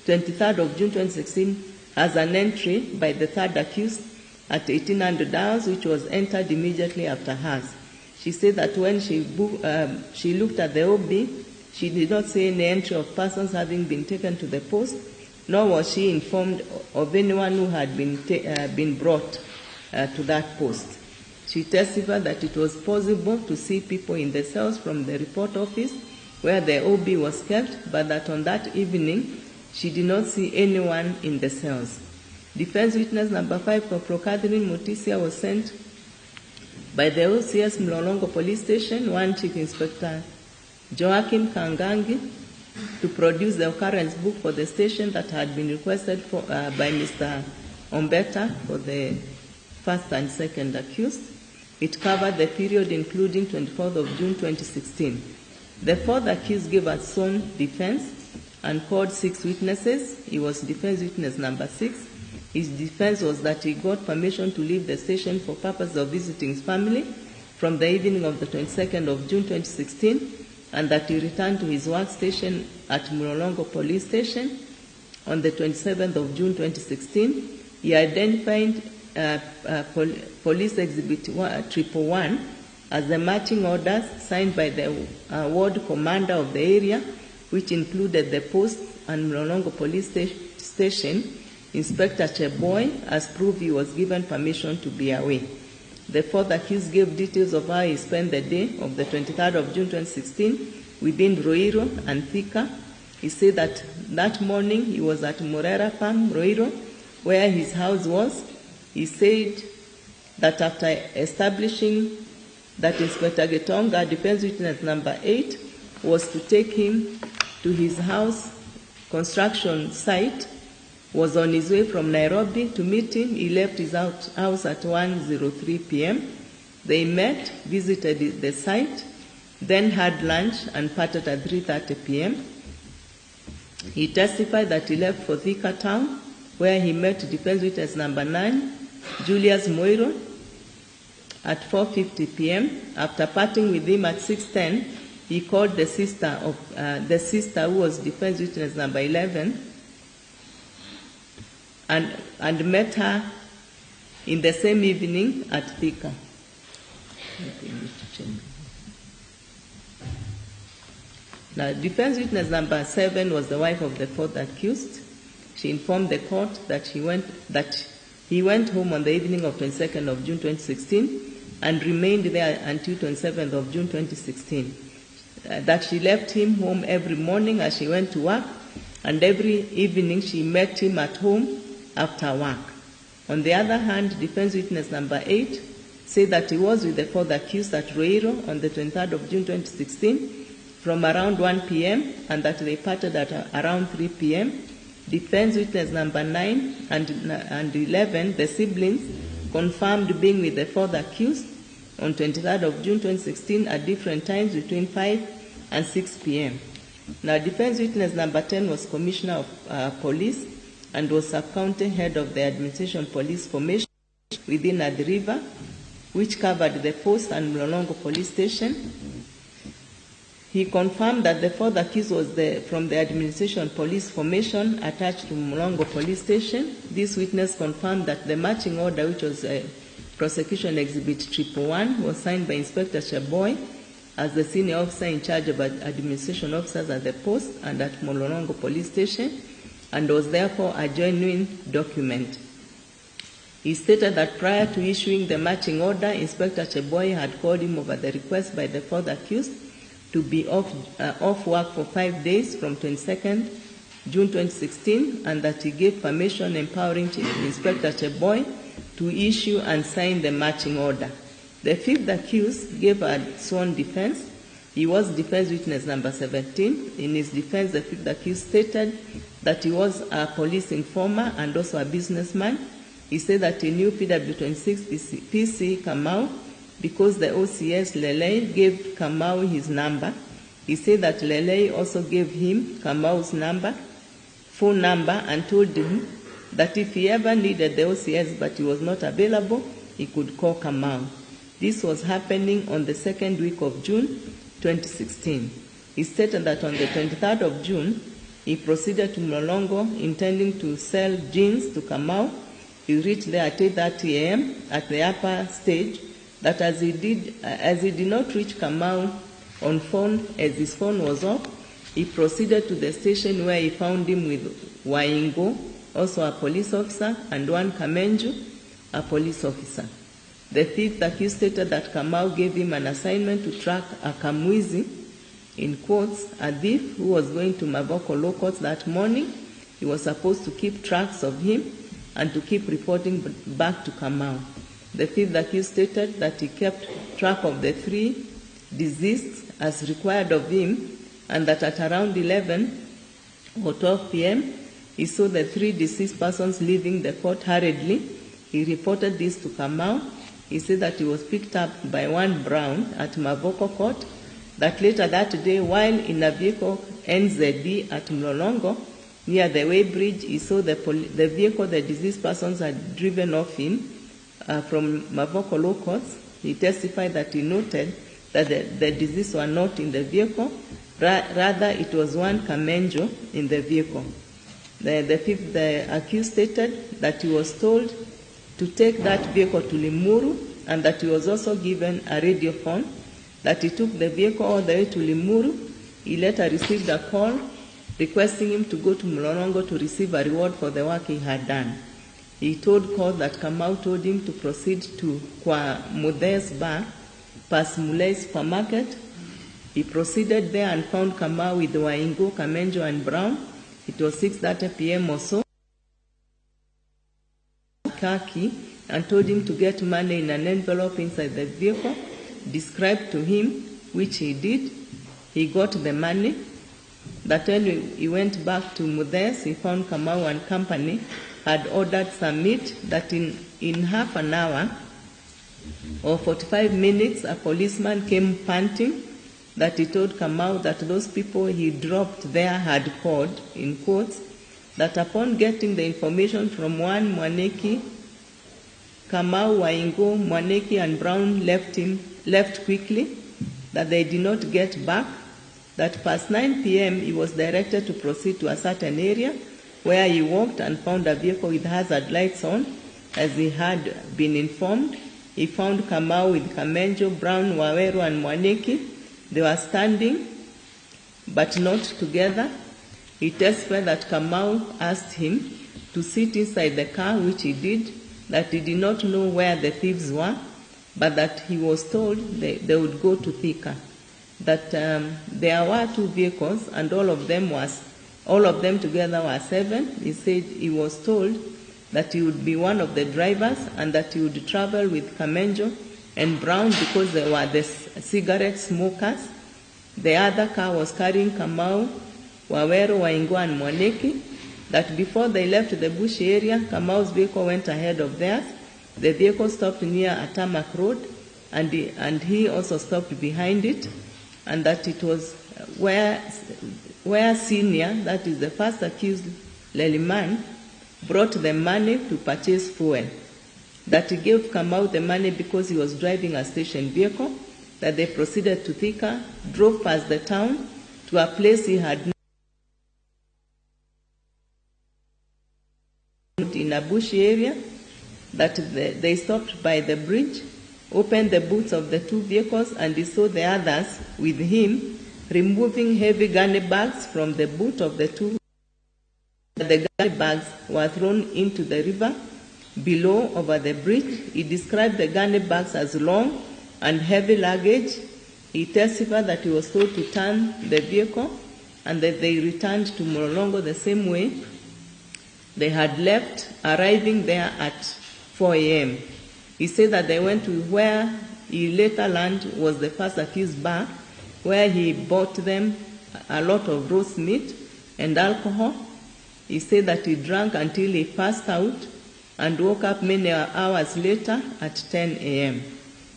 23rd of June 2016, has an entry by the third accused at 1800 hours, which was entered immediately after hers. She said that when she looked at the OB, she did not see any entry of persons having been taken to the post, nor was she informed of anyone who had been brought to that post. She testified that it was possible to see people in the cells from the report office where the OB was kept, but that on that evening she did not see anyone in the cells. Defense witness number 5, Corporal Catherine Mutisia, was sent by the OCS Mlolongo Police Station, one Chief Inspector Joachim Kangangi, to produce the occurrence book for the station that had been requested for, by Mr. Ombeta for the first and second accused. It covered the period including 24th of June 2016. The fourth accused gave a sworn defense and called 6 witnesses. He was defense witness number 6. His defense was that he got permission to leave the station for purpose of visiting his family from the evening of the 22nd of June 2016, and that he returned to his workstation at Mlolongo Police Station on the 27th of June 2016. He identified Police Exhibit 111 as the marching orders signed by the ward commander of the area, which included the post and Mlolongo Police Station, Inspector Cheboy, as proof he was given permission to be away. The fourth accused gave details of how he spent the day of the 23rd of June 2016 within Ruiru and Thika. He said that that morning he was at Morera Farm, Ruiru, where his house was. He said that after establishing that Inspector Gitonga, defense witness number 8, was to take him to his house construction site, was on his way from Nairobi to meet him. He left his house at 1:03 p.m. They met, visited the site, then had lunch and parted at 3:30 p.m. He testified that he left for Thika town, where he met defense witness number 9, Julius Moiro, at 4:50 p.m. After parting with him at 6:10, he called the sister of the sister who was defense witness number 11, and met her in the same evening at Thika. Now, defense witness number 7 was the wife of the fourth accused. She informed the court that he went home on the evening of 22nd of June 2016 and remained there until 27th of June 2016. That she left him home every morning as she went to work, and every evening she met him at home after work. On the other hand, defense witness number 8 said that he was with the fourth accused at Ruiru on the 23rd of June 2016 from around 1 p.m. and that they parted at around 3 p.m. Defense witness number 9 and 11, the siblings, confirmed being with the fourth accused on 23rd of June 2016 at different times between 5 and 6 p.m. Now, defense witness number 10 was Commissioner of Police and was sub-county head of the Administration Police Formation within Athi River, which covered the post and Mlolongo Police Station. He confirmed that the fourth accused was from the Administration Police Formation attached to Mlolongo Police Station. This witness confirmed that the marching order, which was Prosecution Exhibit 111, was signed by Inspector Cheboy as the senior officer in charge of administration officers at the post and at Mlolongo Police Station, and was therefore a genuine document. He stated that prior to issuing the marching order, Inspector Cheboy had called him over the request by the fourth accused to be off work for 5 days from 22nd June 2016, and that he gave permission empowering Inspector Cheboy to issue and sign the marching order. The fifth accused gave a sworn defense. He was defense witness number 17. In his defense, the fifth accused stated that he was a police informer and also a businessman. He said that he knew PW26 PC Kamau because the OCS Lelei gave Kamau his number. He said that Lelei also gave him Kamau's number, phone number, and told him that if he ever needed the OCS but he was not available, he could call Kamau. This was happening on the second week of June 2016. He stated that on the 23rd of June, he proceeded to Mlolongo intending to sell jeans to Kamau. He reached there at 8:30 a.m. at the upper stage, that as he did not reach Kamau on phone, as his phone was off, he proceeded to the station where he found him with Waingo, also a police officer, and one Kamenju, a police officer. The fifth accused stated that Kamau gave him an assignment to track a Kamwizi, in quotes, a thief who was going to Mavoko Law Courts that morning. He was supposed to keep tracks of him and to keep reporting back to Kamau. The fifth accused stated that he kept track of the three deceased as required of him, and that at around 11 or 12 p.m., he saw the three deceased persons leaving the court hurriedly. He reported this to Kamau. He said that he was picked up by one Brown at Mavoko Court, that later that day, while in a vehicle NZD at Mlolongo, near the weighbridge, he saw the vehicle the deceased persons had driven off in from Mavoko Law Courts. He testified that he noted that the deceased were not in the vehicle, rather it was one Kamenjo in the vehicle. The fifth accused stated that he was told to take that vehicle to Limuru, and that he was also given a radio phone, that he took the vehicle all the way to Limuru. He later received a call requesting him to go to Mlolongo to receive a reward for the work he had done. He told court that Kamau told him to proceed to Kwa Muthe's bar, past Mulei supermarket. He proceeded there and found Kamau with Waingo, Kamenjo, and Brown. It was 6:30 p.m. or so. Kaki, and told him to get money in an envelope inside the vehicle, described to him, which he did. He got the money. That when he went back to Muthe's, he found Kamau and company had ordered some meat, that in half an hour or 45 minutes, a policeman came panting, that he told Kamau that those people he dropped there had called, in quotes, that upon getting the information from one Mwaniki, Kamau, Waingo, Mwaniki, and Brown left quickly, that they did not get back, that past 9 p.m. he was directed to proceed to a certain area where he walked and found a vehicle with hazard lights on, as he had been informed. He found Kamau with Kamenjo, Brown, Waweru, and Mwaniki. They were standing, but not together. He testified that Kamau asked him to sit inside the car, which he did, that he did not know where the thieves were, but that he was told they would go to Thika. That there were two vehicles, and all of them together were seven. He said he was told that he would be one of the drivers and that he would travel with Kamenjo and Brown because they were the cigarette smokers. The other car was carrying Kamau, Waweru, Waingo, and Mwaniki. That before they left the bush area, Kamau's vehicle went ahead of theirs. The vehicle stopped near a tarmac road, and he also stopped behind it, and that it was where Senior, that is the first accused Leliman, brought the money to purchase fuel. That he gave Kamau the money because he was driving a station vehicle, that they proceeded to Thika, drove past the town to a place he had in a bushy area, that they stopped by the bridge, opened the boots of the two vehicles, and he saw the others with him removing heavy gunny bags from the boot of the two. The gunny bags were thrown into the river below over the bridge. He described the gunny bags as long and heavy luggage. He testified that he was told to turn the vehicle and that they returned to Mlolongo the same way they had left, arriving there at 4 a.m. He said that they went to where he later learned was the first accused bar, where he bought them a lot of roast meat and alcohol. He said that he drank until he passed out and woke up many hours later at 10 a.m.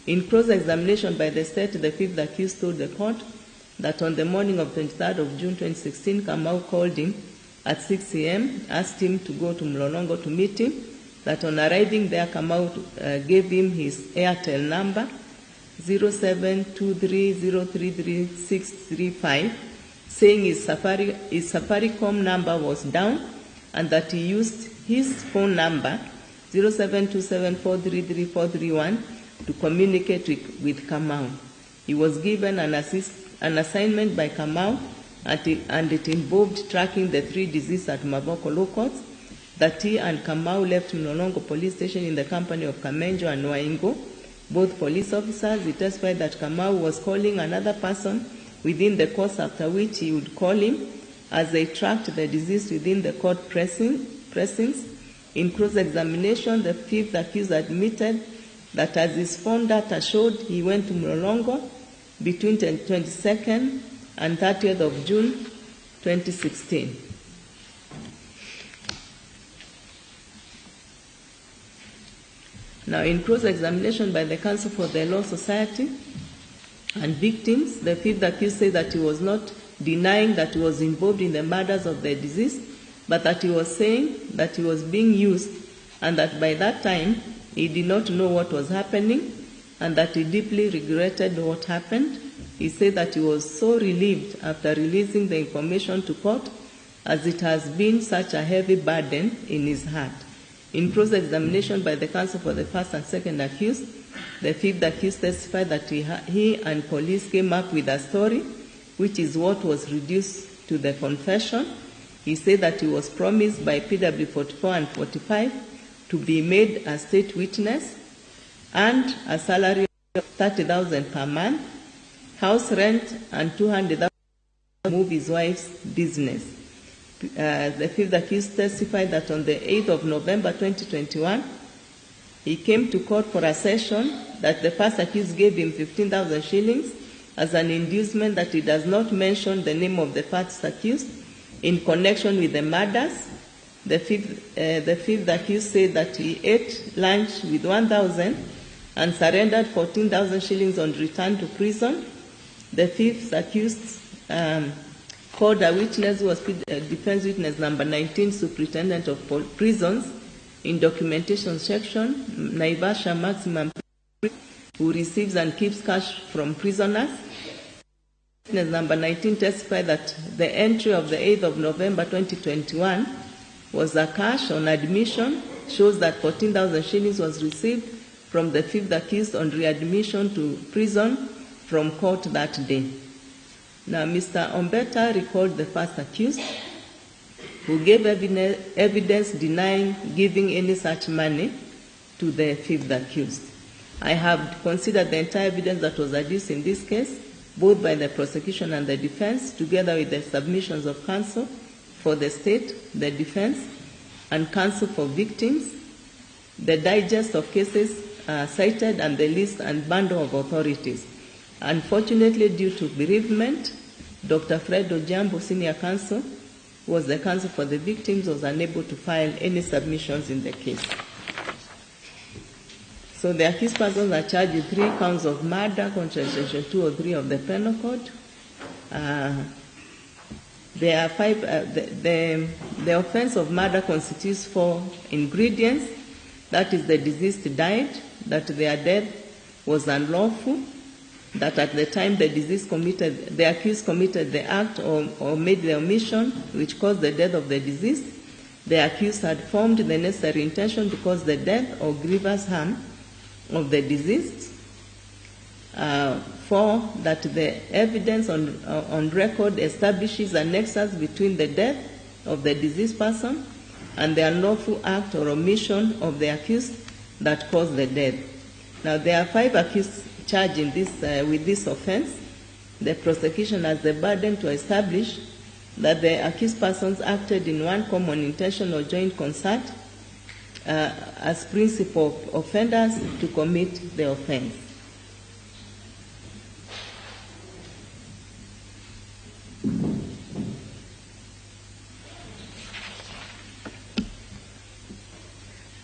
In cross-examination by the state, the fifth accused told the court that on the morning of 23rd of June 2016, Kamau called him at 6 a.m., asked him to go to Mlolongo to meet him, that on arriving there, Kamau gave him his Airtel number, 0723033635, saying his Safaricom number was down and that he used his phone number, 0727433431, to communicate with Kamau. He was given an assignment by Kamau, and it involved tracking the three deceased at Mavoko Law Courts, that he and Kamau left Mlolongo Police Station in the company of Kamenjo and Waingo, both police officers. He testified that Kamau was calling another person within the course, after which he would call him as they tracked the deceased within the court precincts. In cross-examination, the fifth accused admitted that as his phone data showed, he went to Mlolongo between the 22nd and 30th of June 2016. Now, in cross-examination by the Council for the Law Society and victims, the fifth accused said that he was not denying that he was involved in the murders of the deceased, but that he was saying that he was being used and that by that time he did not know what was happening and that he deeply regretted what happened. He said that he was so relieved after releasing the information to court, as it has been such a heavy burden in his heart. In cross-examination by the counsel for the first and second accused, the fifth accused testified that he and police came up with a story, which is what was reduced to the confession. He said that he was promised by PW 44 and 45 to be made a state witness and a salary of 30,000 per month, house rent, and 200,000 to move his wife's business. The fifth accused testified that on the 8th of November 2021, he came to court for a session that the first accused gave him 15,000 shillings as an inducement that he does not mention the name of the first accused in connection with the murders. The fifth accused said that he ate lunch with 1,000 and surrendered 14,000 shillings on return to prison. The fifth accused called a witness who was defense witness number 19, superintendent of prisons in documentation section, Naivasha Maximum, who receives and keeps cash from prisoners. Witness number 19 testified that the entry of the 8th of November 2021 was a cash on admission, shows that 14,000 shillings was received from the fifth accused on readmission to prison from court that day. Now, Mr. Ombeta recalled the first accused, who gave evidence denying giving any such money to the fifth accused. I have considered the entire evidence that was adduced in this case, both by the prosecution and the defense, together with the submissions of counsel for the state, the defense, and counsel for victims, the digest of cases cited, and the list and bundle of authorities. Unfortunately, due to bereavement, Dr. Fred Ojambo, senior counsel, who was the counsel for the victims, was unable to file any submissions in the case. So the accused persons are charged with 3 counts of murder, contravention 203 of the Penal Code. There are 5. The offense of murder constitutes 4 ingredients. That is, the deceased died, that their death was unlawful, that at the time the accused committed the act or made the omission which caused the death of the deceased, the accused had formed the necessary intention to cause the death or grievous harm of the deceased. 4, that the evidence on record establishes a nexus between the death of the deceased person and the unlawful act or omission of the accused that caused the death. Now, there are 5 accused charged in this, with this offense. The prosecution has the burden to establish that the accused persons acted in one common intention or joint concert as principal offenders to commit the offense.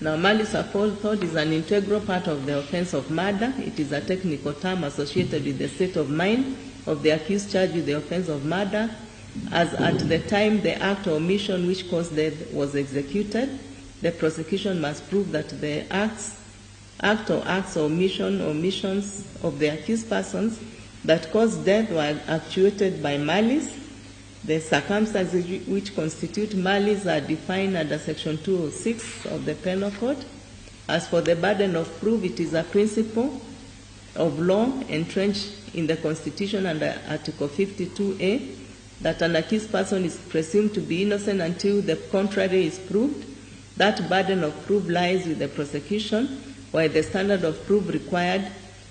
Now, malice aforethought is an integral part of the offense of murder. It is a technical term associated with the state of mind of the accused charged with the offense of murder As at the time the act or omission which caused death was executed, the prosecution must prove that the act or acts or omission or omissions of the accused persons that caused death were actuated by malice. The circumstances which constitute malice are defined under Section 206 of the Penal Code. As for the burden of proof, it is a principle of law entrenched in the Constitution under Article 52A that an accused person is presumed to be innocent until the contrary is proved. That burden of proof lies with the prosecution, while the standard of proof required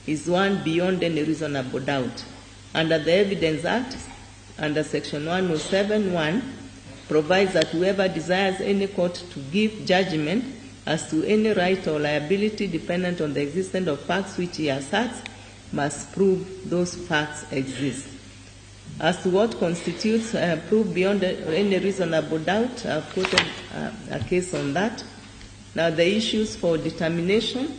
is one beyond any reasonable doubt. Under the Evidence Act, under Section 107(1), provides that whoever desires any court to give judgment as to any right or liability dependent on the existence of facts which he asserts must prove those facts exist. As to what constitutes proof beyond any reasonable doubt, I've quoted a case on that. Now the issues for determination.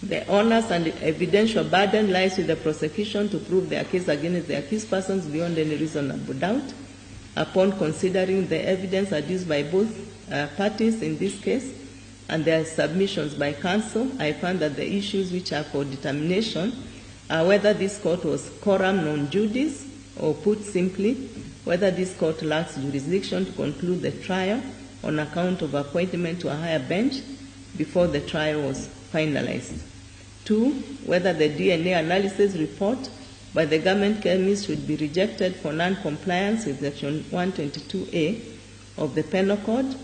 The onus and evidential burden lies with the prosecution to prove their case against the accused persons beyond any reasonable doubt. Upon considering the evidence adduced by both parties in this case and their submissions by counsel, I found that the issues which are for determination are whether this court was coram non judice, or put simply, whether this court lacks jurisdiction to conclude the trial on account of appointment to a higher bench before the trial was finalized. 2, whether the DNA analysis report by the government chemist should be rejected for non-compliance with Section 122A of the Penal Code.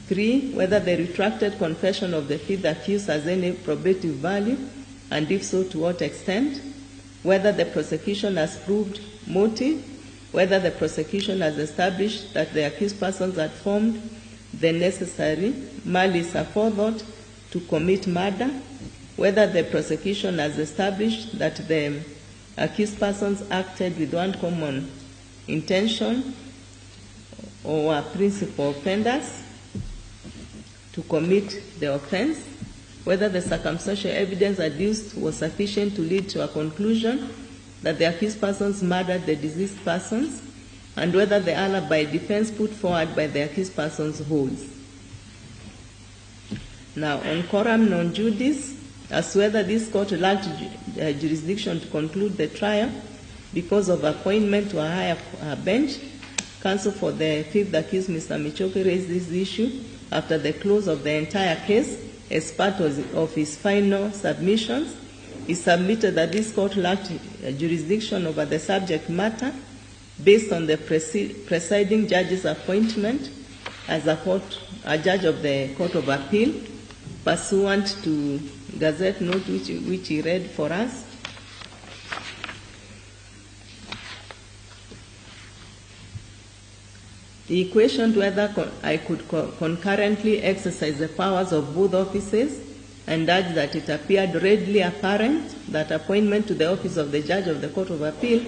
3, whether the retracted confession of the fifth accused has any probative value, and if so, to what extent. Whether the prosecution has proved motive, whether the prosecution has established that the accused persons had formed the necessary malice aforethought to commit murder, whether the prosecution has established that the accused persons acted with one common intention or were principal offenders to commit the offense, whether the circumstantial evidence adduced was sufficient to lead to a conclusion that the accused persons murdered the deceased persons, and whether the alibi defense put forward by the accused persons holds. Now, on coram non judice, as to whether this court lacked jurisdiction to conclude the trial because of appointment to a higher bench, counsel for the fifth accused, Mr. Michuki, raised this issue after the close of the entire case as part of his final submissions. He submitted that this court lacked jurisdiction over the subject matter based on the presiding judge's appointment as a judge of the Court of Appeal, pursuant to Gazette note which he read for us. He questioned whether I could concurrently exercise the powers of both offices, and urged that it appeared readily apparent that appointment to the office of the judge of the Court of Appeal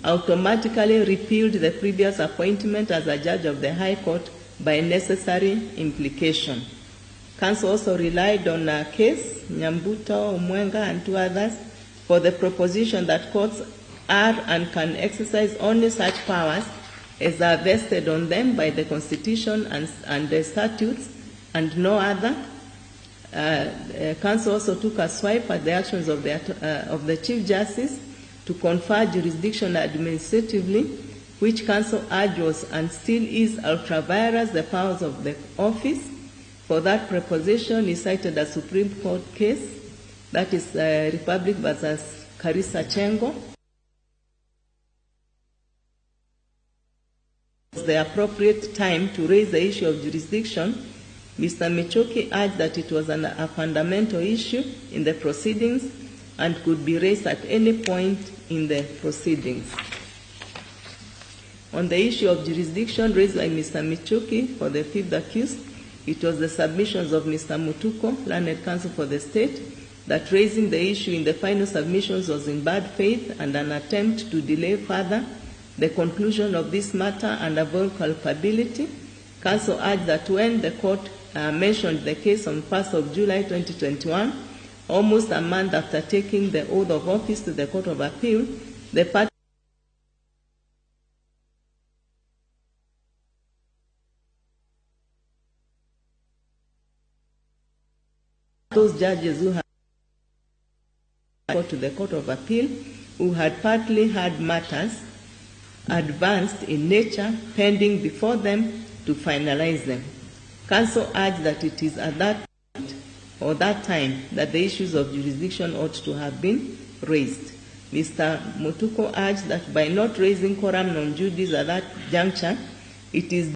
automatically repealed the previous appointment as a judge of the High Court by necessary implication. Counsel also relied on a case, Nyambuto, Omwenga, and two others, for the proposition that courts are and can exercise only such powers as are vested on them by the Constitution and the statutes, and no other. Counsel also took a swipe at the actions of the Chief Justice to confer jurisdiction administratively, which counsel urged was and still is ultra vires the powers of the office. For that proposition, he cited a Supreme Court case, that is Republic versus Karisa Chengo. The appropriate time to raise the issue of jurisdiction, Mr. Michuki urged that it was a fundamental issue in the proceedings and could be raised at any point in the proceedings. On the issue of jurisdiction raised by Mr. Michuki for the fifth accused, it was the submissions of Mr. Mutuko, learned counsel for the state, that raising the issue in the final submissions was in bad faith and an attempt to delay further the conclusion of this matter and avoid culpability. Counsel urged that when the court mentioned the case on 1st of July 2021, almost a month after taking the oath of office to the Court of Appeal, the parties those judges who had to the Court of Appeal, who had partly had matters advanced in nature pending before them to finalize them. Counsel urged that it is at that point or that time that the issues of jurisdiction ought to have been raised. Mr. Mutuku urged that by not raising coram non judice at that juncture, it is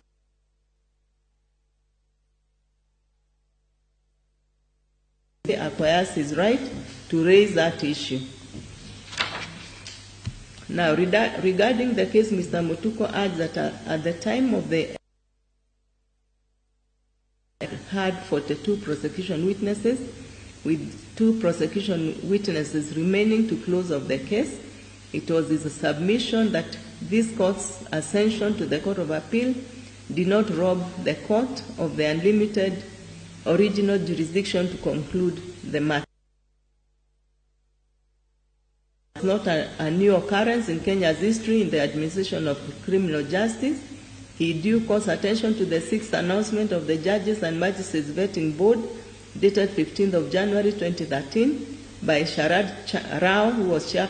acquires his right to raise that issue. Now, regarding the case, Mr. Mutuku adds that at the time of the had 42 prosecution witnesses, with 2 prosecution witnesses remaining to close of the case. It was his submission that this court's ascension to the Court of Appeal did not rob the court of the unlimited original jurisdiction to conclude the matter. It's not a new occurrence in Kenya's history in the administration of criminal justice. He drew close attention to the 6th announcement of the Judges and Magistrates Vetting Board, dated 15th of January 2013, by Sharad Rao, who was chair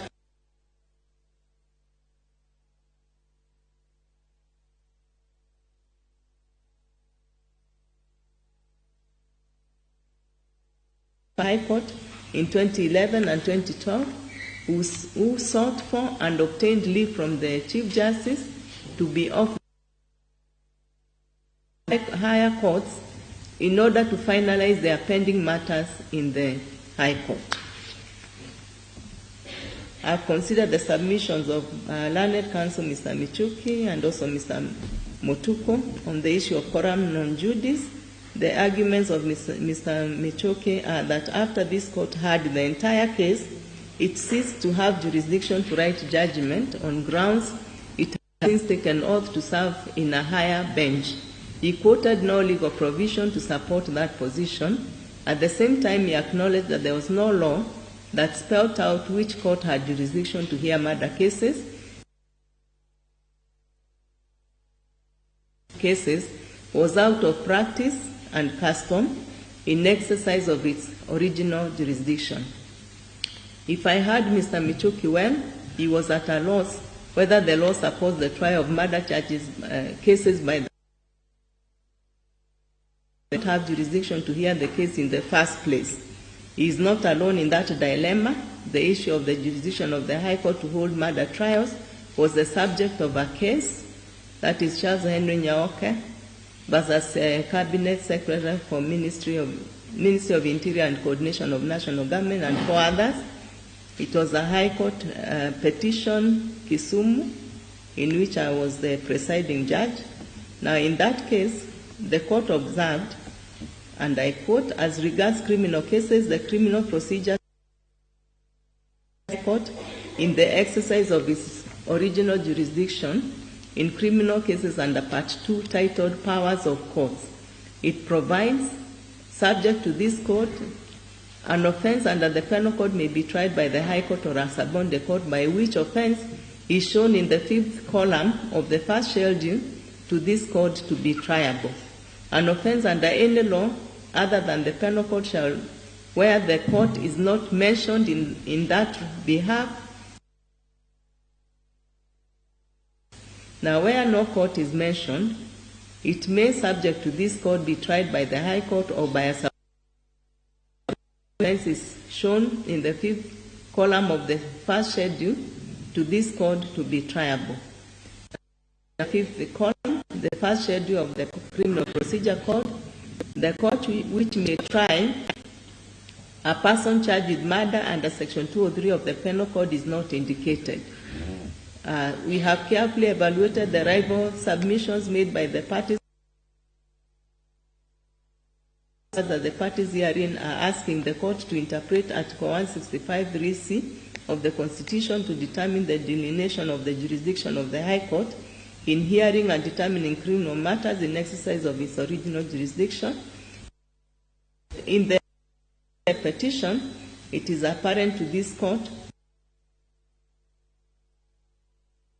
High Court in 2011 and 2012, who sought for and obtained leave from the Chief Justice to be off higher courts in order to finalize their pending matters in the High Court. I have considered the submissions of Learned Counsel Mr. Michuki and also Mr. Mutuku on the issue of coram non judice. The arguments of Mr. Michuki are that after this court heard the entire case, it ceased to have jurisdiction to write judgment on grounds it has since taken oath to serve in a higher bench. He quoted no legal provision to support that position. At the same time, he acknowledged that there was no law that spelled out which court had jurisdiction to hear murder cases. Cases was out of practice and custom in exercise of its original jurisdiction. If I heard Mr. Michuki well, he was at a loss whether the law supports the trial of murder charges cases by the have jurisdiction to hear the case in the first place. He is not alone in that dilemma. The issue of the jurisdiction of the High Court to hold murder trials was the subject of a case, that is Charles Henry Nyaoke versus Cabinet Secretary for Ministry of Interior and Coordination of National Government and 4 others. It was a High Court petition, Kisumu, in which I was the presiding judge. Now, in that case, the court observed, and I quote, "As regards criminal cases, the criminal procedure court in the exercise of its original jurisdiction in criminal cases under Part 2 titled Powers of Courts. It provides, subject to this court, an offense under the Penal Code may be tried by the High Court or a subordinate court, by which offense is shown in the 5th column of the first schedule to this code to be triable. An offense under any law other than the Penal Code shall, where the court is not mentioned in that behalf." Now, where no court is mentioned, it may, subject to this court, be tried by the High Court or by a offense is shown in the 5th column of the first schedule to this code to be triable. The 5th column, the first schedule of the Criminal Procedure Code, the court which may try a person charged with murder under Section 203 of the Penal Code is not indicated. We have carefully evaluated the rival submissions made by the parties that the parties herein are asking the court to interpret Article 165(3)(c) of the Constitution to determine the delineation of the jurisdiction of the High Court in hearing and determining criminal matters in exercise of its original jurisdiction. In the petition, it is apparent to this court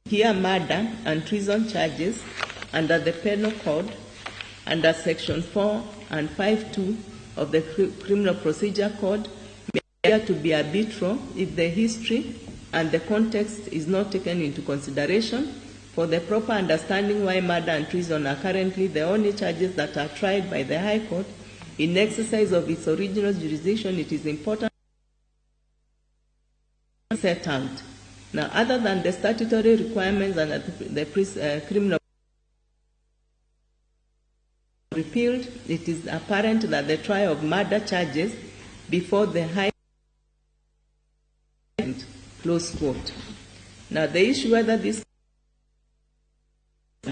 here murder and treason charges under the Penal Code under Section 4 and 5(2) of the Criminal Procedure Code may appear to be arbitral if the history and the context is not taken into consideration. For the proper understanding why murder and treason are currently the only charges that are tried by the High Court in exercise of its original jurisdiction, it is important set out. Now, other than the statutory requirements and the criminal repealed, it is apparent that the trial of murder charges before the High Court, close quote. Now, the issue whether this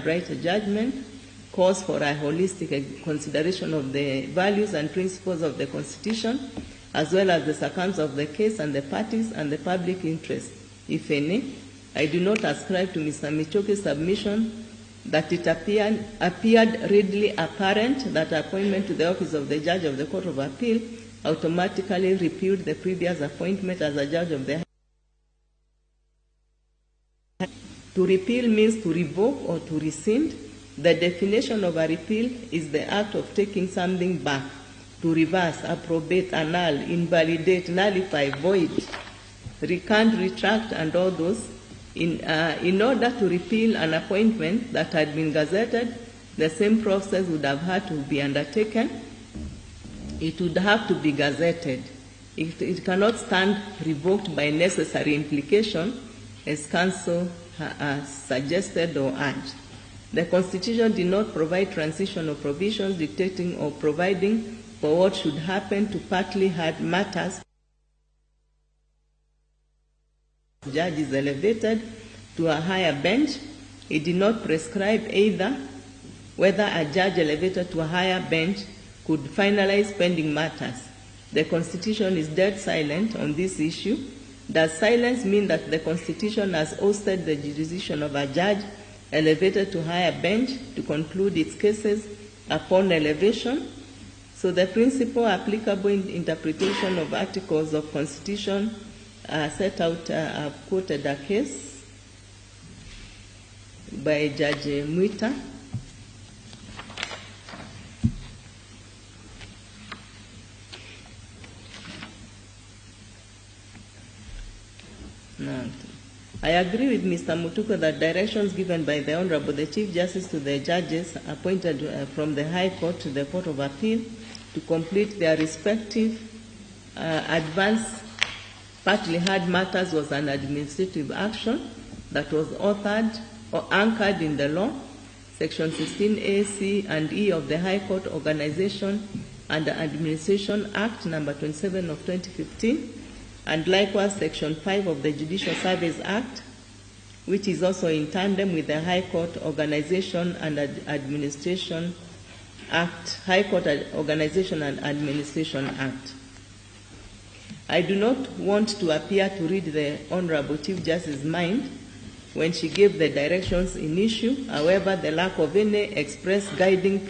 write a judgment calls for a holistic consideration of the values and principles of the Constitution, as well as the circumstances of the case and the parties and the public interest, if any. I do not ascribe to Mr. Michuki's submission that it appeared readily apparent that appointment to the office of the judge of the Court of Appeal automatically repealed the previous appointment as a judge of the. To repeal means to revoke or to rescind. The definition of a repeal is the act of taking something back, to reverse, approbate, annul, invalidate, nullify, void, recant, retract, and all those. In order to repeal an appointment that had been gazetted, the same process would have had to be undertaken. It would have to be gazetted. It cannot stand revoked by necessary implication, as counsel suggested or urged. The Constitution did not provide transitional provisions dictating or providing for what should happen to partly hard matters. Judge is elevated to a higher bench. It did not prescribe either whether a judge elevated to a higher bench could finalize pending matters. The Constitution is dead silent on this issue. Does silence mean that the Constitution has ousted the jurisdiction of a judge elevated to higher bench to conclude its cases upon elevation? So the principle applicable in interpretation of articles of Constitution set out, I've quoted a case by Judge Mwita. No. I agree with Mr. Mutuku that directions given by the Honorable the Chief Justice to the judges appointed from the High Court to the Court of Appeal to complete their respective advance partly heard matters was an administrative action that was authored or anchored in the law, Section 16A, C, and E of the High Court Organization and Administration Act number 27 of 2015, and likewise Section 5 of the Judicial Service Act, which is also in tandem with the High Court Organization and Administration Act, High Court Organization and Administration Act. I do not want to appear to read the Honorable Chief Justice's mind when she gave the directions in issue. However, the lack of any express guiding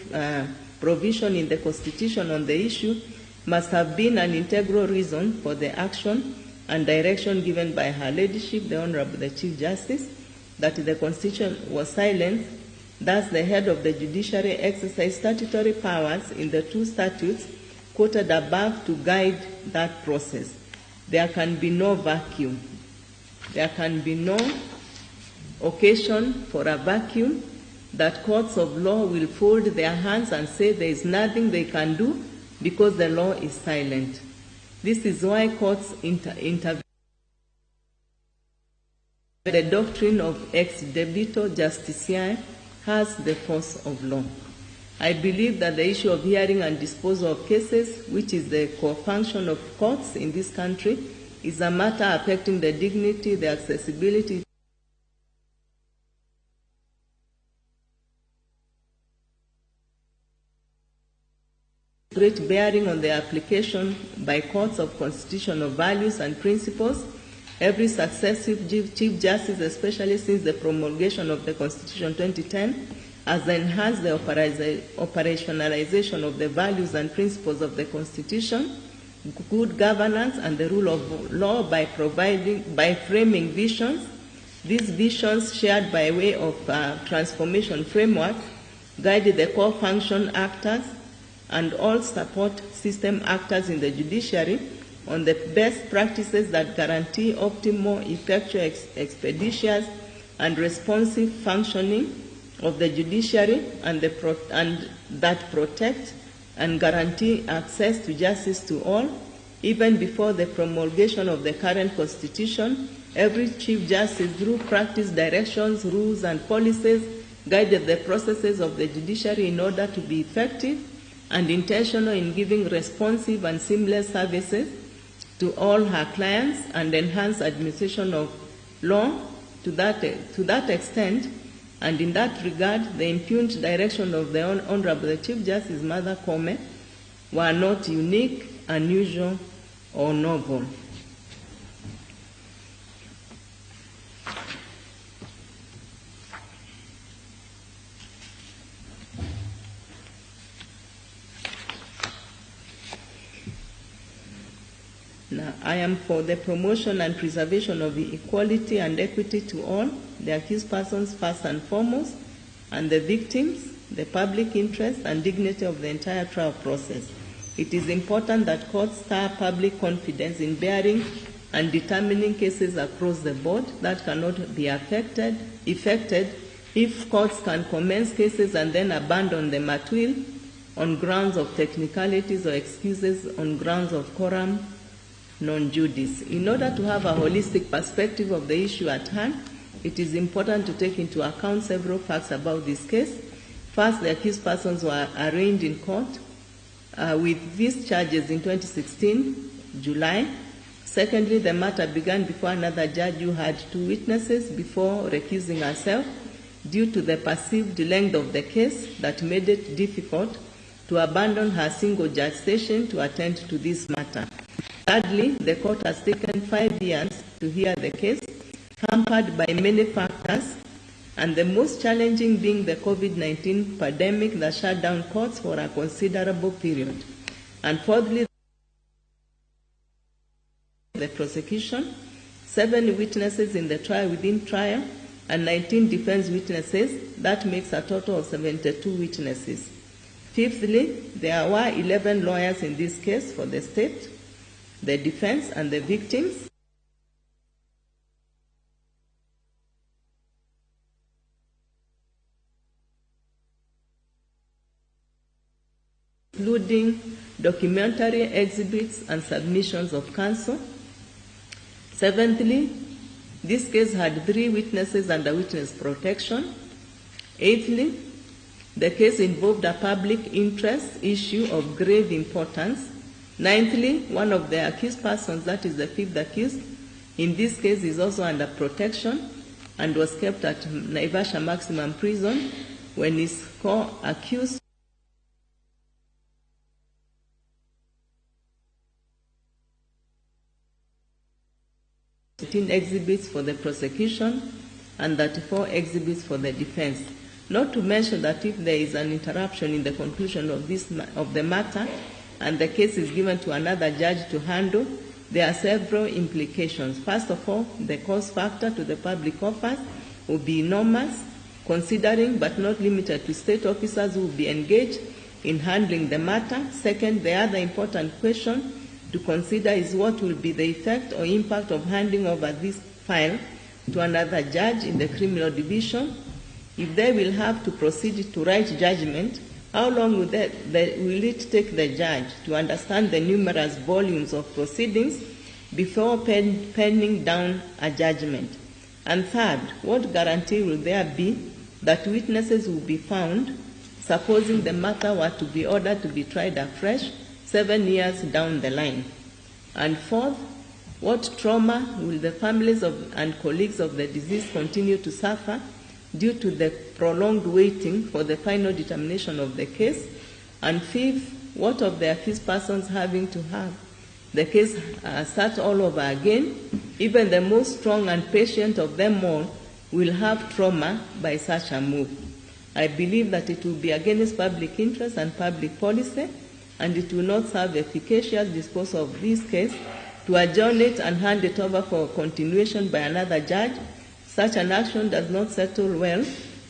provision in the Constitution on the issue must have been an integral reason for the action and direction given by Her Ladyship, the Honorable the Chief Justice, that the Constitution was silent. Thus, the head of the judiciary exercised statutory powers in the two statutes quoted above to guide that process. There can be no vacuum. There can be no occasion for a vacuum that courts of law will fold their hands and say there is nothing they can do because the law is silent. This is why courts intervene. The doctrine of ex debito justitiae has the force of law. I believe that the issue of hearing and disposal of cases, which is the core function of courts in this country, is a matter affecting the dignity, the accessibility, great bearing on the application by courts of constitutional values and principles. Every successive Chief Justice, especially since the promulgation of the Constitution 2010, has enhanced the operationalization of the values and principles of the Constitution, good governance, and the rule of law by framing visions. These visions, shared by way of transformation framework, guide the core function actors and all support system actors in the judiciary on the best practices that guarantee optimal, effectual, expeditious, and responsive functioning of the judiciary and that protect and guarantee access to justice to all. Even before the promulgation of the current constitution, every Chief Justice through practice directions, rules, and policies guided the processes of the judiciary in order to be effective and intentional in giving responsive and seamless services to all her clients and enhance administration of law to that extent. And in that regard, the impugned direction of the Honorable the Chief Justice Martha Koome were not unique, unusual, or novel. Now, I am for the promotion and preservation of the equality and equity to all, the accused persons first and foremost, and the victims, the public interest and dignity of the entire trial process. It is important that courts stir public confidence in bearing and determining cases across the board that cannot be affected if courts can commence cases and then abandon them at will on grounds of technicalities or excuses on grounds of coram non judice. In order to have a holistic perspective of the issue at hand, it is important to take into account several facts about this case. First, the accused persons were arraigned in court with these charges in 2016, July. Secondly, the matter began before another judge who had two witnesses before recusing herself due to the perceived length of the case that made it difficult to abandon her single judge station to attend to this matter. Thirdly, the court has taken 5 years to hear the case, hampered by many factors, and the most challenging being the COVID-19 pandemic that shut down courts for a considerable period. And fourthly, the prosecution, 7 witnesses in the trial within trial, and 19 defense witnesses. That makes a total of 72 witnesses. Fifthly, there were 11 lawyers in this case for the state, the defense, and the victims. Including documentary exhibits and submissions of counsel. Seventhly, this case had 3 witnesses under witness protection. Eighthly, the case involved a public interest issue of grave importance. Ninthly, one of the accused persons, that is the 5th accused, in this case is also under protection and was kept at Naivasha Maximum Prison when his co-accused exhibits for the prosecution and 34 exhibits for the defense. Not to mention that if there is an interruption in the conclusion of the matter and the case is given to another judge to handle, there are several implications. First of all, the cost factor to the public office will be enormous, considering but not limited to state officers who will be engaged in handling the matter. Second, the other important question to consider is what will be the effect or impact of handing over this file to another judge in the criminal division. If they will have to proceed to write judgment, how long will it take the judge to understand the numerous volumes of proceedings before penning down a judgment? And third, what guarantee will there be that witnesses will be found, supposing the matter were to be ordered to be tried afresh 7 years down the line? And fourth, what trauma will the families of and colleagues of the deceased continue to suffer due to the prolonged waiting for the final determination of the case? And fifth, what of the accused persons having to have the case start all over again? Even the most strong and patient of them all will have trauma by such a move. I believe that it will be against public interest and public policy, and it will not serve efficacious disposal of this case to adjourn it and hand it over for continuation by another judge. Such an action does not settle well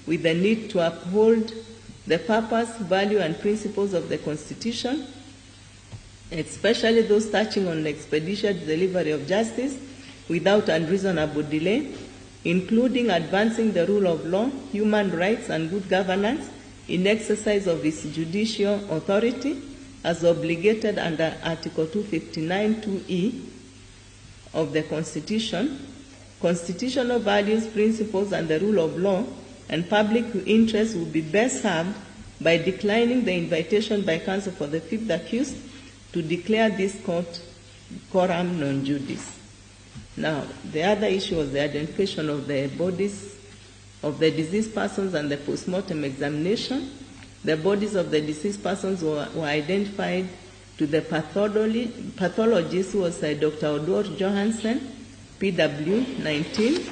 with the need to uphold the purpose, value, and principles of the Constitution, especially those touching on expeditious delivery of justice without unreasonable delay, including advancing the rule of law, human rights, and good governance in exercise of its judicial authority as obligated under Article 259(2)(e) of the Constitution, constitutional values, principles, and the rule of law, and public interest will be best served by declining the invitation by counsel for the fifth accused to declare this court coram non judice. Now, the other issue was the identification of the bodies of the deceased persons and the postmortem examination. The bodies of the deceased persons were identified to the pathologist, who was Dr. Odur Johansen, PW 19.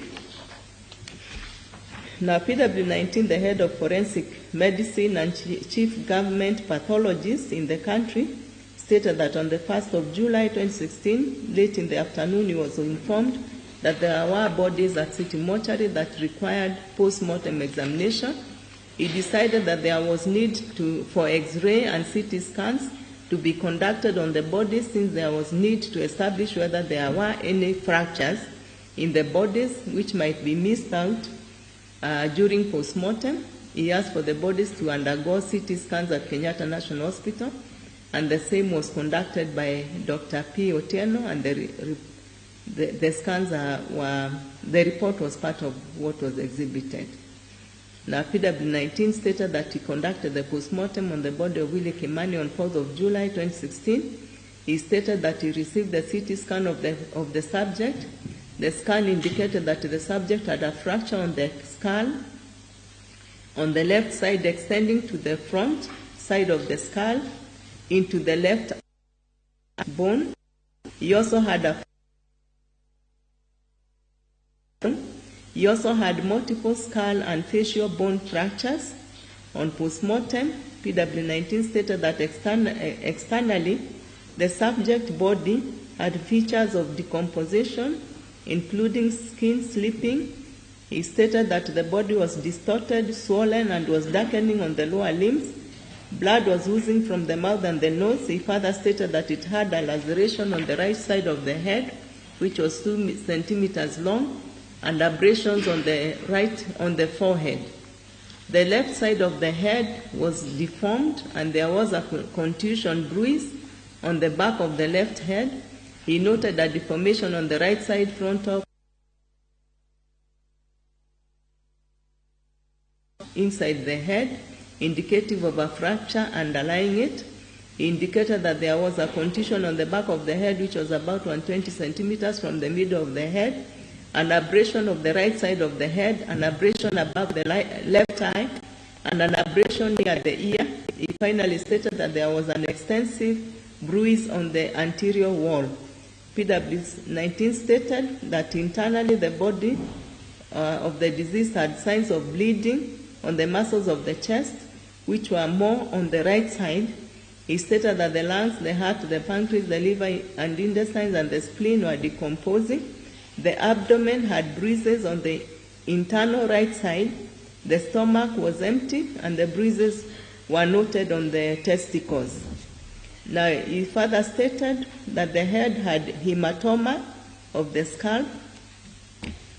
Now, PW 19, the head of forensic medicine and chief government pathologist in the country, stated that on the 1st of July 2016, late in the afternoon, he was informed that there were bodies at City Mortuary that required post-mortem examination. He decided that there was need for X-ray and CT scans to be conducted on the bodies, since there was need to establish whether there were any fractures in the bodies which might be missed out during post-mortem. He asked for the bodies to undergo CT scans at Kenyatta National Hospital, and the same was conducted by Dr. P. Otieno, and the scans the report was part of what was exhibited. Now, PW19 stated that he conducted the postmortem on the body of Willie Kimani on 4th of July 2016. He stated that he received the CT scan of the subject. The scan indicated that the subject had a fracture on the skull on the left side extending to the front side of the skull into the left bone. He also had multiple skull and facial bone fractures. On postmortem, PW19 stated that externally, the subject body had features of decomposition, including skin slipping. He stated that the body was distorted, swollen, and was darkening on the lower limbs. Blood was oozing from the mouth and the nose. He further stated that it had a laceration on the right side of the head, which was 2 centimeters long, and abrasions on the right on the forehead. The left side of the head was deformed, and there was a contusion bruise on the back of the left head. He noted a deformation on the right side frontal inside the head, indicative of a fracture underlying it. He indicated that there was a contusion on the back of the head, which was about 120 centimeters from the middle of the head, an abrasion of the right side of the head, an abrasion above the left eye, and an abrasion near the ear. He finally stated that there was an extensive bruise on the anterior wall. PW19 stated that internally the body of the deceased had signs of bleeding on the muscles of the chest, which were more on the right side. He stated that the lungs, the heart, the pancreas, the liver and intestines, and the spleen were decomposing. The abdomen had bruises on the internal right side. The stomach was empty, and the bruises were noted on the testicles. Now, he further stated that the head had hematoma of the skull,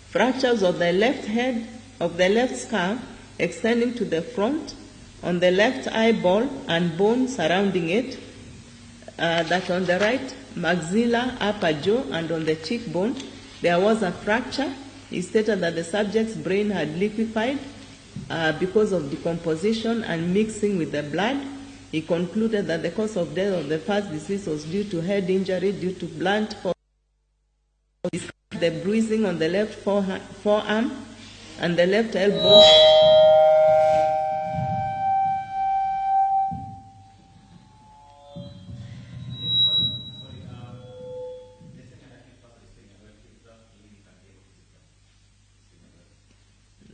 fractures of the left head, of the left skull extending to the front, on the left eyeball and bone surrounding it, that on the right maxilla, upper jaw, and on the cheekbone, there was a fracture. He stated that the subject's brain had liquefied because of decomposition and mixing with the blood. He concluded that the cause of death of the first deceased was due to head injury due to blunt force, the bruising on the left forearm and the left elbow.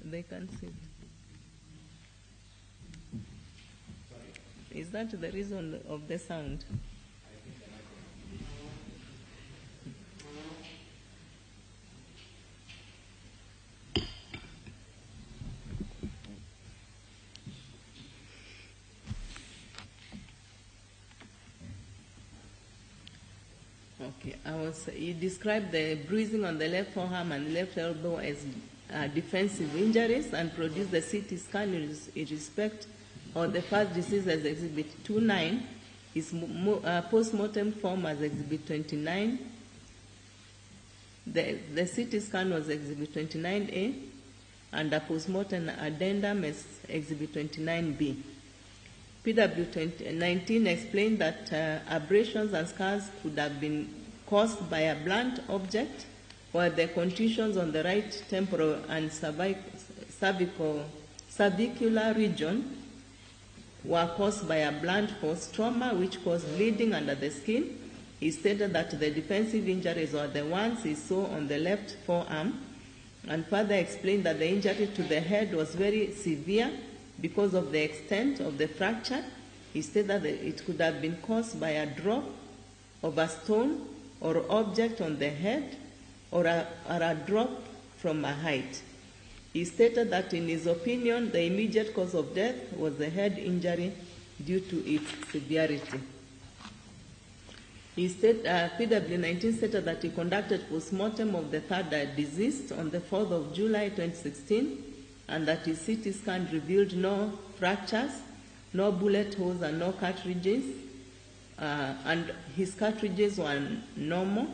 They can see. Is that the reason of the sound? Okay, he described the bruising on the left forearm and left elbow as defensive injuries and produced the CT scan in respect of the first disease as Exhibit 29, his post-mortem form as Exhibit 29. The CT scan was Exhibit 29A and a post-mortem addendum as Exhibit 29B. PW19 explained that abrasions and scars could have been caused by a blunt object, while the contusions on the right temporal and cervicular region were caused by a blunt force trauma which caused bleeding under the skin. He stated that the defensive injuries were the ones he saw on the left forearm, and further explained that the injury to the head was very severe because of the extent of the fracture. He stated that it could have been caused by a drop of a stone or object on the head or a drop from a height. He stated that in his opinion, the immediate cause of death was the head injury due to its severity. He said, PW19 stated that he conducted postmortem of the third deceased on the 4th of July 2016, and that his CT scan revealed no fractures, no bullet holes, and no cartridges, and his cartridges were normal.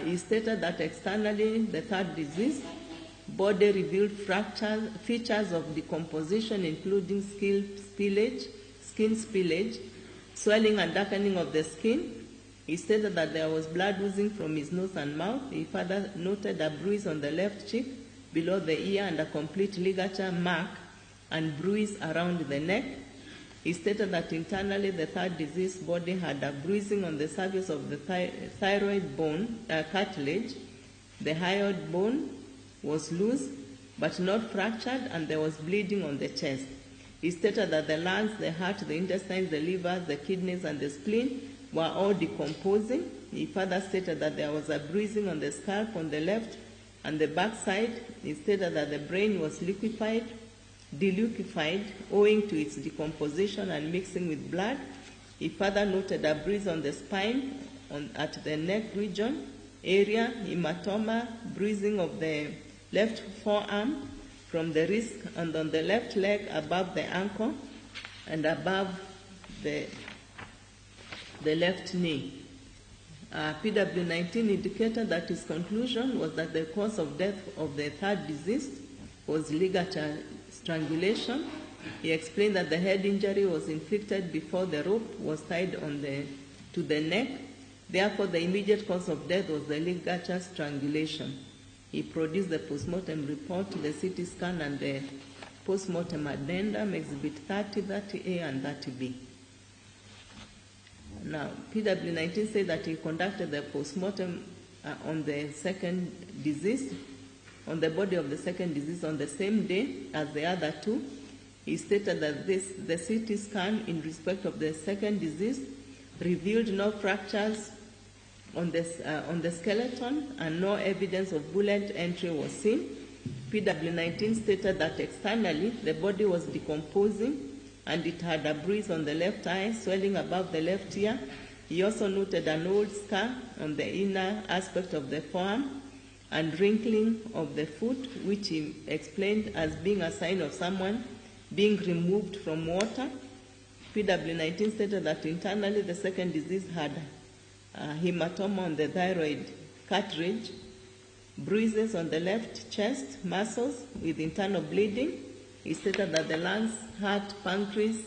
He stated that externally, the third deceased body revealed fractures, features of decomposition, including skin spillage, swelling and darkening of the skin. He stated that there was blood oozing from his nose and mouth. He further noted a bruise on the left cheek, below the ear, and a complete ligature mark and bruise around the neck. He stated that internally the third deceased body had a bruising on the surface of the thyroid bone cartilage. The hyoid bone was loose but not fractured, and there was bleeding on the chest. He stated that the lungs, the heart, the intestines, the liver, the kidneys, and the spleen were all decomposing. He further stated that there was a bruising on the scalp on the left and the backside. He stated that the brain was deliquified owing to its decomposition and mixing with blood. He further noted a bruise on the spine at the neck region area, hematoma, bruising of the left forearm from the wrist and on the left leg above the ankle and above the left knee. PW19 indicated that his conclusion was that the cause of death of the third deceased was ligature strangulation. He explained that the head injury was inflicted before the rope was tied to the neck. Therefore, the immediate cause of death was the ligature strangulation. He produced the postmortem report, the CT scan, and the postmortem addendum, Exhibit 30, 30A, and 30B. Now, PW19 said that he conducted the postmortem on the second deceased, on the body of the second deceased on the same day as the other two. He stated that the CT scan in respect of the second deceased revealed no fractures on the skeleton and no evidence of bullet entry was seen. PW19 stated that externally the body was decomposing and it had a bruise on the left eye, swelling above the left ear. He also noted an old scar on the inner aspect of the forearm and wrinkling of the foot, which he explained as being a sign of someone being removed from water. PW19 stated that internally the second deceased had a hematoma on the thyroid cartilage, bruises on the left chest muscles with internal bleeding. He stated that the lungs, heart, pancreas,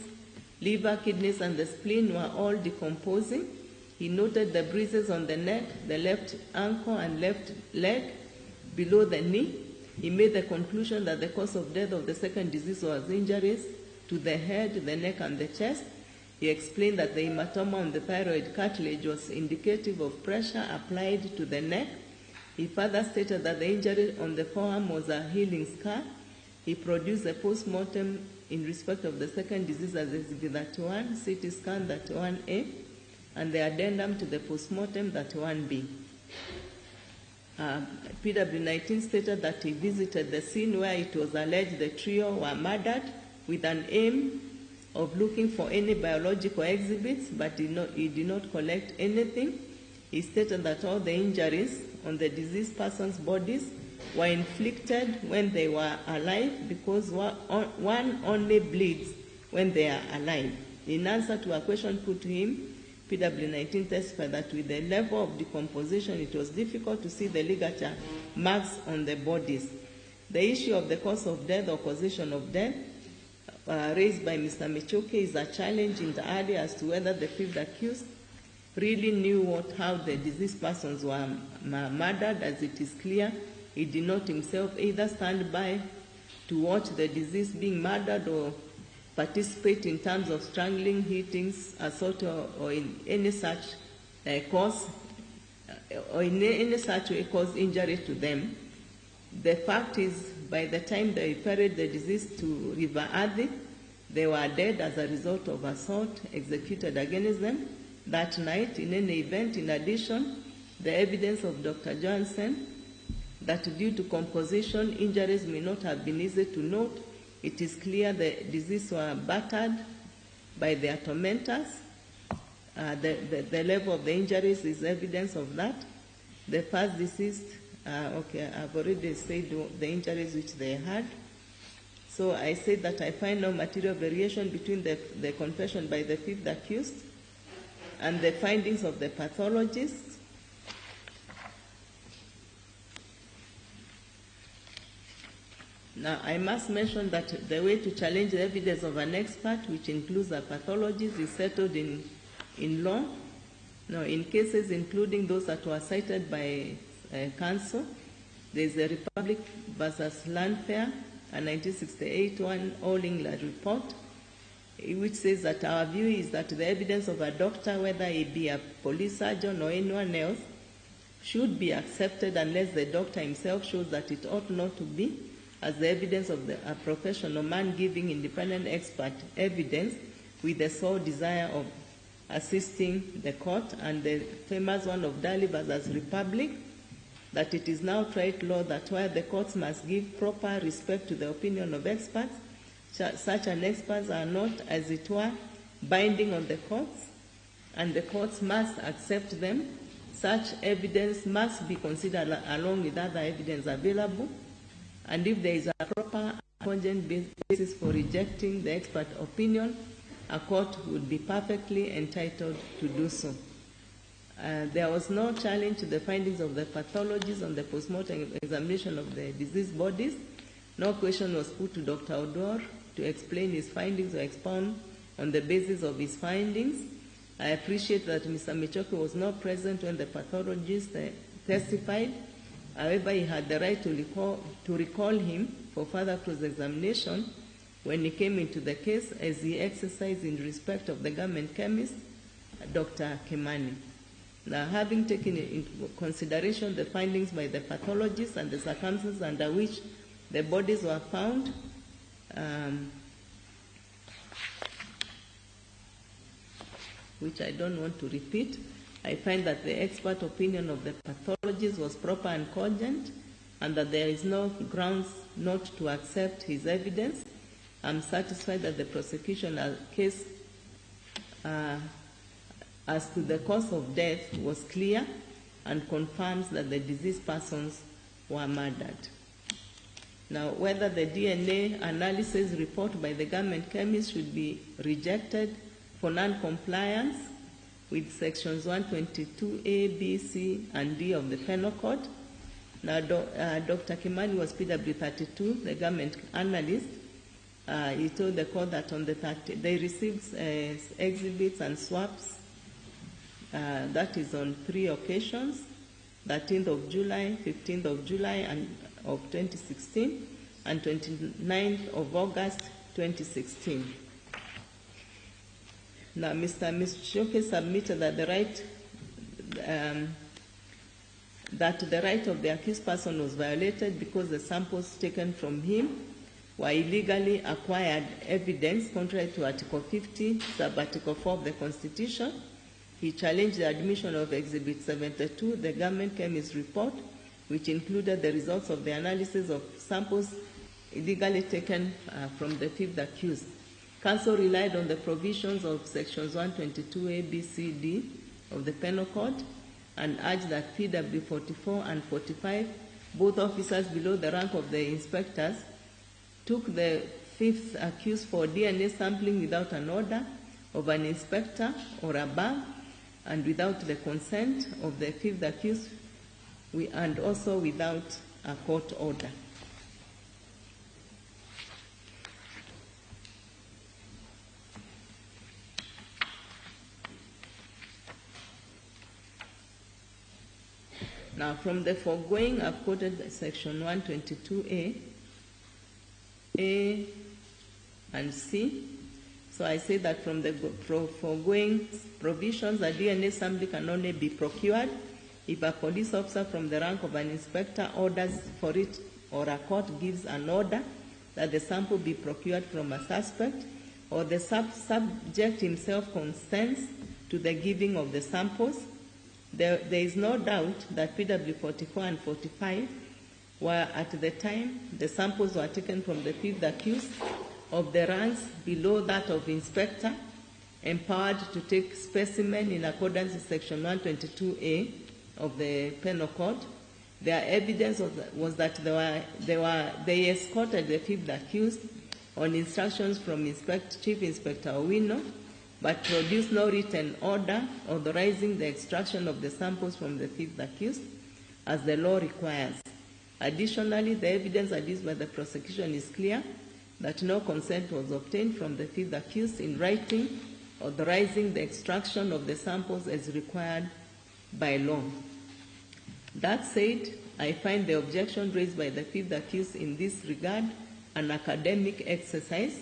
liver, kidneys, and the spleen were all decomposing. He noted the bruises on the neck, the left ankle, and left leg below the knee. He made the conclusion that the cause of death of the second deceased was injuries to the head, the neck, and the chest. He explained that the hematoma on the thyroid cartilage was indicative of pressure applied to the neck. He further stated that the injury on the forearm was a healing scar. He produced a postmortem in respect of the second disease as Exhibit 31, CT scan 31A, and the addendum to the postmortem 31B. PW19 stated that he visited the scene where it was alleged the trio were murdered with an aim of looking for any biological exhibits, but he did not collect anything. He stated that all the injuries on the deceased persons' bodies were inflicted when they were alive, because one only bleeds when they are alive. In answer to a question put to him, PW19 testified that with the level of decomposition, it was difficult to see the ligature marks on the bodies. The issue of the cause of death or causation of death raised by Mr. Michuki is a challenge in the area as to whether the fifth accused really knew how the deceased persons were murdered, as it is clear he did not himself either stand by to watch the deceased being murdered or participate in terms of strangling, hitings, assault, or in any such cause, or in any such way cause injury to them. The fact is, by the time they ferried the deceased to River Athi, they were dead as a result of assault executed against them that night. In any event, in addition, the evidence of Dr. Johnson that due to composition, injuries may not have been easy to note. It is clear the deceased were battered by their tormentors. The level of the injuries is evidence of that. The first deceased, okay, I've already said the injuries which they had. So I said that I find no material variation between the confession by the fifth accused and the findings of the pathologist. Now, I must mention that the way to challenge the evidence of an expert, which includes a pathologist, is settled in law. Now, in cases including those that were cited by counsel, there is a Republic versus Landfair, a 1968 one All England report, which says that our view is that the evidence of a doctor, whether he be a police surgeon or anyone else, should be accepted unless the doctor himself shows that it ought not to be, as the evidence of a professional man giving independent expert evidence with the sole desire of assisting the court, and the famous one of Daly versus Republic, that it is now trite law that while the courts must give proper respect to the opinion of experts, such an experts are not, as it were, binding on the courts, and the courts must accept them. Such evidence must be considered along with other evidence available, and if there is a proper cogent basis for rejecting the expert opinion, a court would be perfectly entitled to do so. There was no challenge to the findings of the pathologists on the postmortem examination of the deceased bodies. No question was put to Dr. Odor to explain his findings or expound on the basis of his findings. I appreciate that Mr. Michoki was not present when the pathologist testified. However, he had the right to recall him for further cross-examination when he came into the case, as he exercised in respect of the government chemist, Dr. Kimani. Now, having taken into consideration the findings by the pathologist and the circumstances under which the bodies were found, which I don't want to repeat, I find that the expert opinion of the pathologist was proper and cogent, and that there is no grounds not to accept his evidence. I'm satisfied that the prosecution case as to the cause of death was clear and confirms that the deceased persons were murdered. Now, whether the DNA analysis report by the government chemist should be rejected for non-compliance with sections 122A, B, C, and D of the Penal Code. Now, Dr. Kimani was PW32, the government analyst. He told the court that on the 30, they received exhibits and swaps. That is on three occasions, 13th of July, 15th of July and of 2016, and 29th of August 2016. Now, Mr. Michoki submitted that the right of the accused person was violated because the samples taken from him were illegally acquired evidence contrary to Article 50, Sub-Article 4 of the Constitution. He challenged the admission of Exhibit 72, the government chemist report, which included the results of the analysis of samples illegally taken from the fifth accused. Counsel relied on the provisions of sections 122A, B, C, D of the Penal Code and urged that PW 44 and 45, both officers below the rank of the inspectors, took the fifth accused for DNA sampling without an order of an inspector or above and without the consent of the fifth accused and also without a court order. Now, from the foregoing, I've quoted section 122A, A and C. So I say that from the foregoing provisions, a DNA sample can only be procured if a police officer from the rank of an inspector orders for it or a court gives an order that the sample be procured from a suspect, or the subject himself consents to the giving of the samples. There is no doubt that PW 44 and 45 were at the time the samples were taken from the fifth accused of the ranks below that of inspector, empowered to take specimen in accordance with section 122A of the Penal Code. Their evidence was that they escorted the fifth accused on instructions from Chief Inspector Owino, but produced no written order authorizing the extraction of the samples from the fifth accused, as the law requires. Additionally, the evidence adduced by the prosecution is clear that no consent was obtained from the fifth accused in writing authorizing the extraction of the samples as required by law. That said, I find the objection raised by the fifth accused in this regard an academic exercise.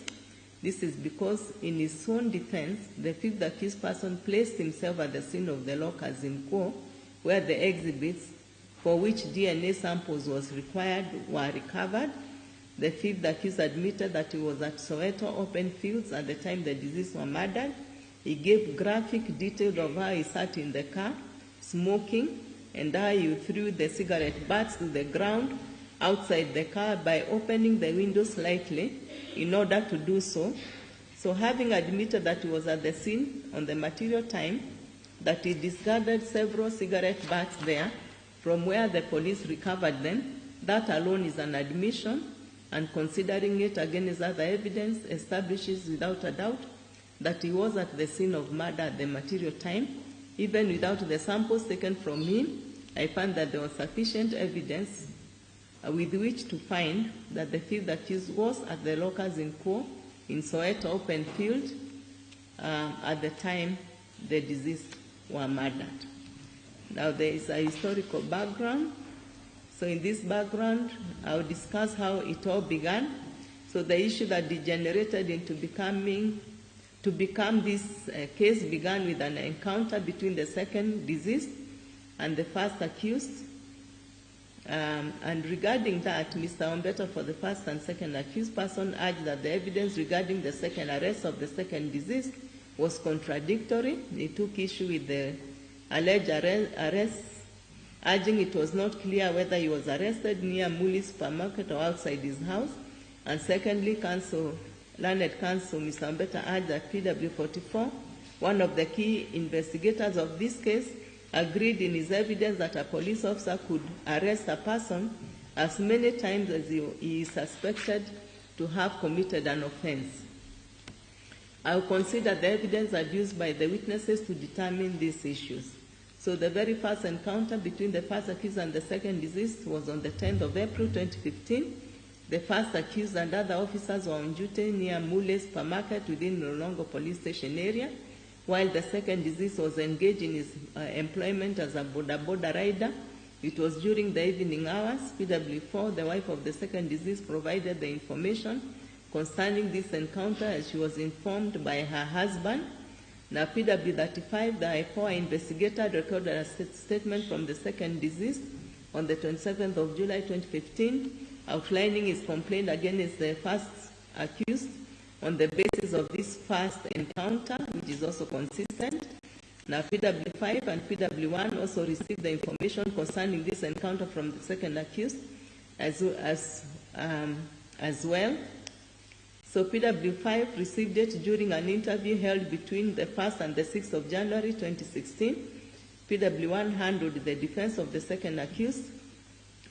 This is because in his own defense, the fifth accused person placed himself at the scene of the locus in quo, where the exhibits for which DNA samples was required were recovered. The fifth accused admitted that he was at Soweto open fields at the time the deceased were murdered. He gave graphic detail of how he sat in the car, smoking, and how he threw the cigarette butts to the ground outside the car by opening the window slightly in order to do so. So having admitted that he was at the scene on the material time, that he discarded several cigarette butts there from where the police recovered them, that alone is an admission, and considering it against other evidence establishes without a doubt that he was at the scene of murder at the material time. Even without the samples taken from him, I find that there was sufficient evidence with which to find that the fifth accused was at the locus in quo in Soweto open field at the time the deceased were murdered. Now there is a historical background. So in this background, I'll discuss how it all began. So the issue that degenerated into become this case began with an encounter between the second deceased and the first accused. And regarding that, Mr. Ombeta, for the first and second accused person, urged that the evidence regarding the second arrest of the second deceased was contradictory. He took issue with the alleged arrest, urging it was not clear whether he was arrested near Muli supermarket or outside his house. And secondly, Learned Counsel Mr. Ombeta urged that PW44, one of the key investigators of this case, agreed in his evidence that a police officer could arrest a person as many times as he is suspected to have committed an offense. I will consider the evidence adduced by the witnesses to determine these issues. So the very first encounter between the first accused and the second deceased was on the 10th of April 2015. The first accused and other officers were on duty near Mule supermarket within Mlolongo police station area, while the second deceased was engaged in his employment as a boda boda rider. It was during the evening hours. PW4, the wife of the second deceased, provided the information concerning this encounter as she was informed by her husband. Now, PW35, the IPOA investigator, recorded a statement from the second deceased on the 27th of July 2015, outlining his complaint against the first accused on the basis of this first encounter, which is also consistent. Now, PW5 and PW1 also received the information concerning this encounter from the second accused as well. So PW5 received it during an interview held between the 1st and the 6th of January 2016. PW1 handled the defense of the second accused,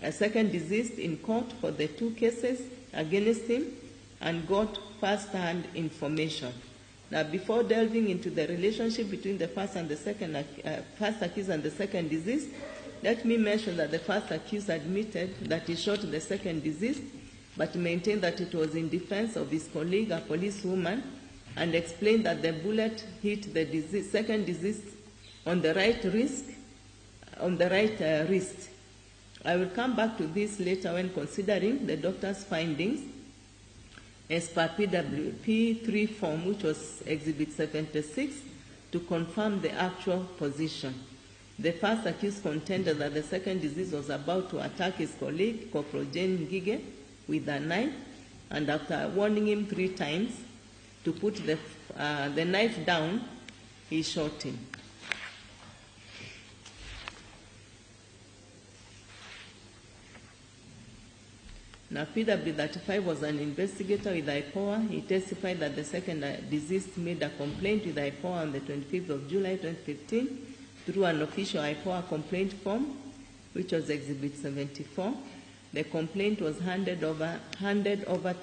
a second deceased in court for the 2 cases against him, and got first-hand information. Now, before delving into the relationship between the first and the second, first accused and the second deceased, let me mention that the first accused admitted that he shot the second deceased, but maintained that it was in defense of his colleague, a policewoman, and explained that the bullet hit the second deceased on the right wrist. I will come back to this later when considering the doctor's findings as per PWP3 form, which was Exhibit 76, to confirm the actual position. The first accused contended that the second deceased was about to attack his colleague, Corporal Jane Ngige, with a knife, and after warning him 3 times to put the knife down, he shot him. Now, PW35 was an investigator with IPOA. He testified that the second deceased made a complaint with IPOA on the 25th of July 2015 through an official IPOA complaint form, which was Exhibit 74. The complaint was handed over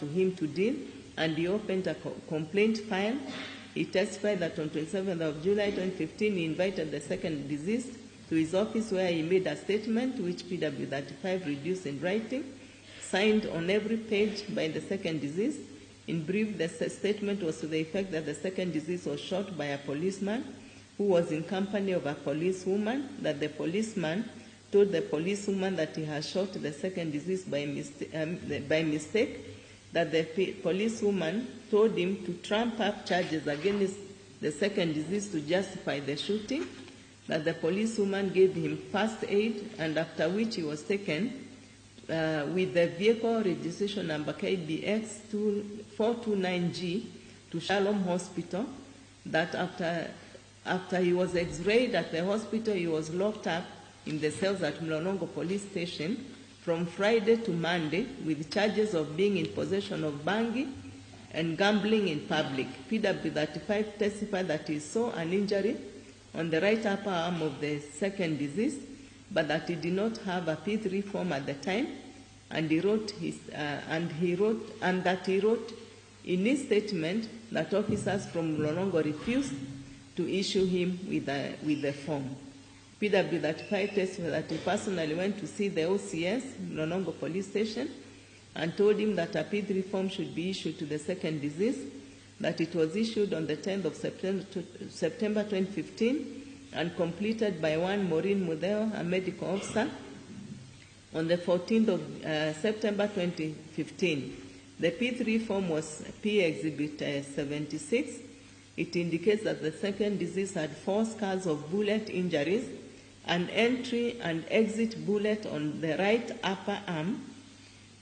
to him to deal, and he opened a complaint file. He testified that on 27th of July 2015, he invited the second deceased to his office, where he made a statement, which PW35 reduced in writing, signed on every page by the second deceased. In brief, the statement was to the effect that the second deceased was shot by a policeman who was in company of a policewoman, that the policeman told the policewoman that he had shot the second deceased by mistake, that the policewoman told him to trump up charges against the second deceased to justify the shooting, that the policewoman gave him first aid, and after which he was taken with the vehicle registration number KBX 429G to Shalom Hospital, that after he was x-rayed at the hospital, he was locked up in the cells at Mlolongo Police Station from Friday to Monday with charges of being in possession of bangi and gambling in public. PW35 testified that he saw an injury on the right upper arm of the second deceased, but that he did not have a P3 form at the time, and he wrote in his statement that officers from Mlolongo refused to issue him with the form. PW35 testified that he personally went to see the OCS, Mlolongo Police Station, and told him that a P3 form should be issued to the second deceased, that it was issued on the 10th of September 2015 and completed by one Maureen Mudeo, a medical officer, on the 14th of September 2015. The P3 form was P Exhibit 76. It indicates that the second deceased had 4 scars of bullet injuries, an entry and exit bullet on the right upper arm,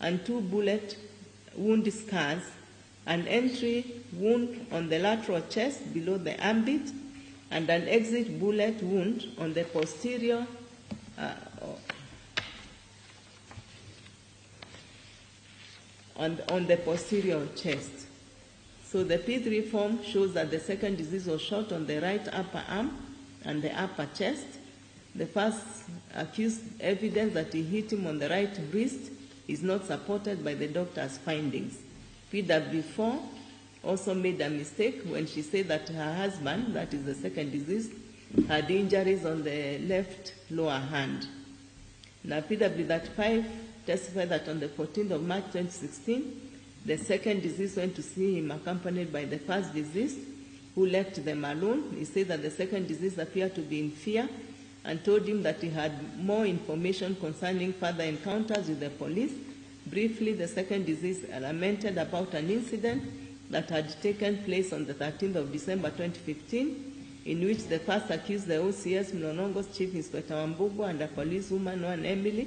and 2 bullet wound scars, an entry wound on the lateral chest below the armpit, and an exit bullet wound on the posterior on the posterior chest. So the P3 form shows that the second deceased was shot on the right upper arm and the upper chest. The first accused evidence that he hit him on the right wrist is not supported by the doctor's findings. PW4 also made a mistake when she said that her husband, that is the second deceased, had injuries on the left lower hand. Now PW35 testified that on the 14th of March 2016, the second deceased went to see him accompanied by the first deceased, who left them alone. He said that the second deceased appeared to be in fear and told him that he had more information concerning further encounters with the police. Briefly, the second deceased lamented about an incident that had taken place on the 13th of December 2015, in which the first accused, the OCS Mlolongo's Chief Inspector Wambugu, and a policewoman, one Emily,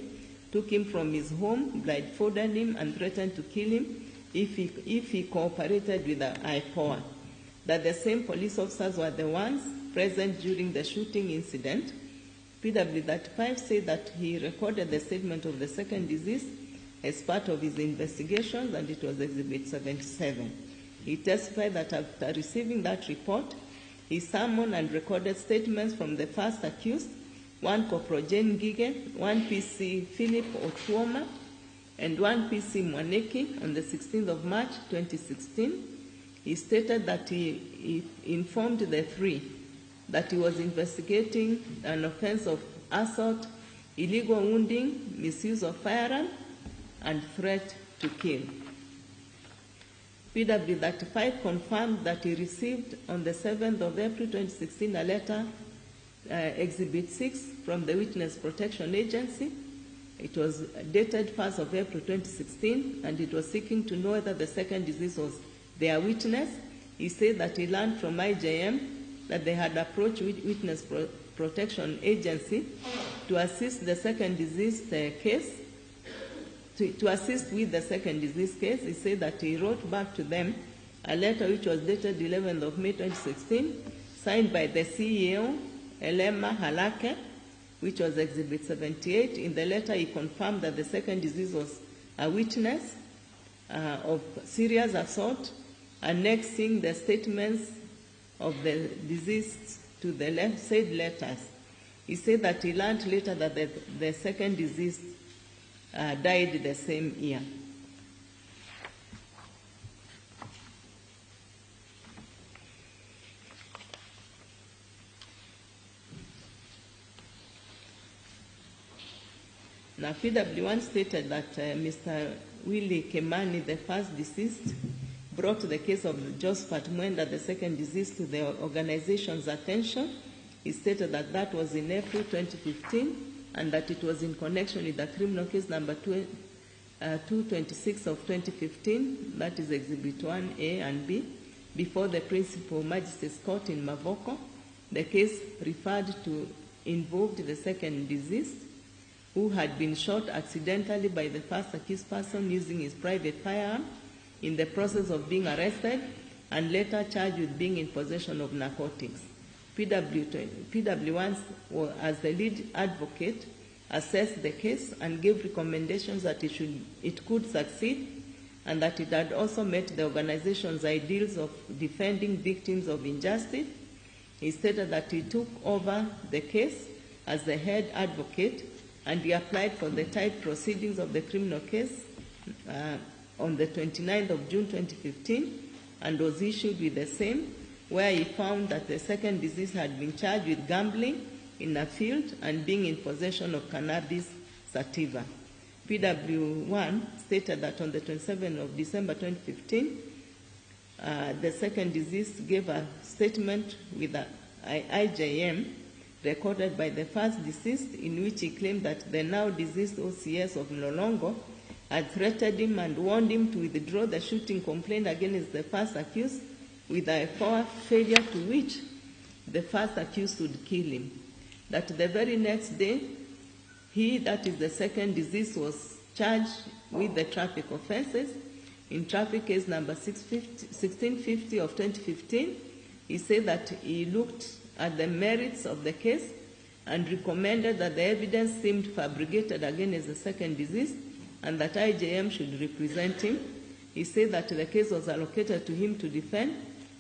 took him from his home, blindfolded him, and threatened to kill him if he cooperated with the IPOA. That the same police officers were the ones present during the shooting incident. PW35 said that he recorded the statement of the second deceased as part of his investigations, and it was Exhibit 77. He testified that after receiving that report, he summoned and recorded statements from the first accused, one Corporal Jane Ngige, one PC Philip Otuoma, and one PC Mwaniki on the 16th of March 2016. He stated that he informed the three that he was investigating an offense of assault, illegal wounding, misuse of firearm, and threat to kill. PW35 confirmed that he received on the 7th of April 2016 a letter, Exhibit 6, from the Witness Protection Agency. It was dated 1st of April 2016, and it was seeking to know whether the second deceased was their witness. He said that he learned from IJM that they had approached Witness Protection Agency to assist the second deceased case, to assist with the second deceased case. He said that he wrote back to them a letter which was dated 11th of May 2016, signed by the CEO, Elema Halake, which was Exhibit 78. In the letter, he confirmed that the second deceased was a witness of serious assault, annexing the statements of the deceased to the said letters. He said that he learned later that the second deceased died the same year. Now, PW1 stated that Mr. Willie Kimani, the first deceased, brought the case of Josephat Mwenda, the second deceased, to the organization's attention. He stated that that was in April 2015 and that it was in connection with the criminal case number 226 of 2015, that is Exhibit 1A and B, before the Principal Magistrate's Court in Mavoko. The case referred to involved the second deceased, who had been shot accidentally by the first accused person using his private firearm in the process of being arrested and later charged with being in possession of narcotics. PW1, as the lead advocate, assessed the case and gave recommendations that it could succeed and that it had also met the organization's ideals of defending victims of injustice. He stated that he took over the case as the head advocate and he applied for the type proceedings of the criminal case on the 29th of June 2015 and was issued with the same, where he found that the second deceased had been charged with gambling in a field and being in possession of cannabis sativa. PW1 stated that on the 27th of December 2015, the second deceased gave a statement with a IJM recorded by the first deceased, in which he claimed that the now deceased OCS of Mlolongo had threatened him and warned him to withdraw the shooting complaint against the first accused, with a failure to which the first accused would kill him. That the very next day, he, that is the second deceased, was charged with the traffic offenses. In traffic case number 1650 of 2015, he said that he looked at the merits of the case and recommended that the evidence seemed fabricated against the second deceased and that IJM should represent him. He said that the case was allocated to him to defend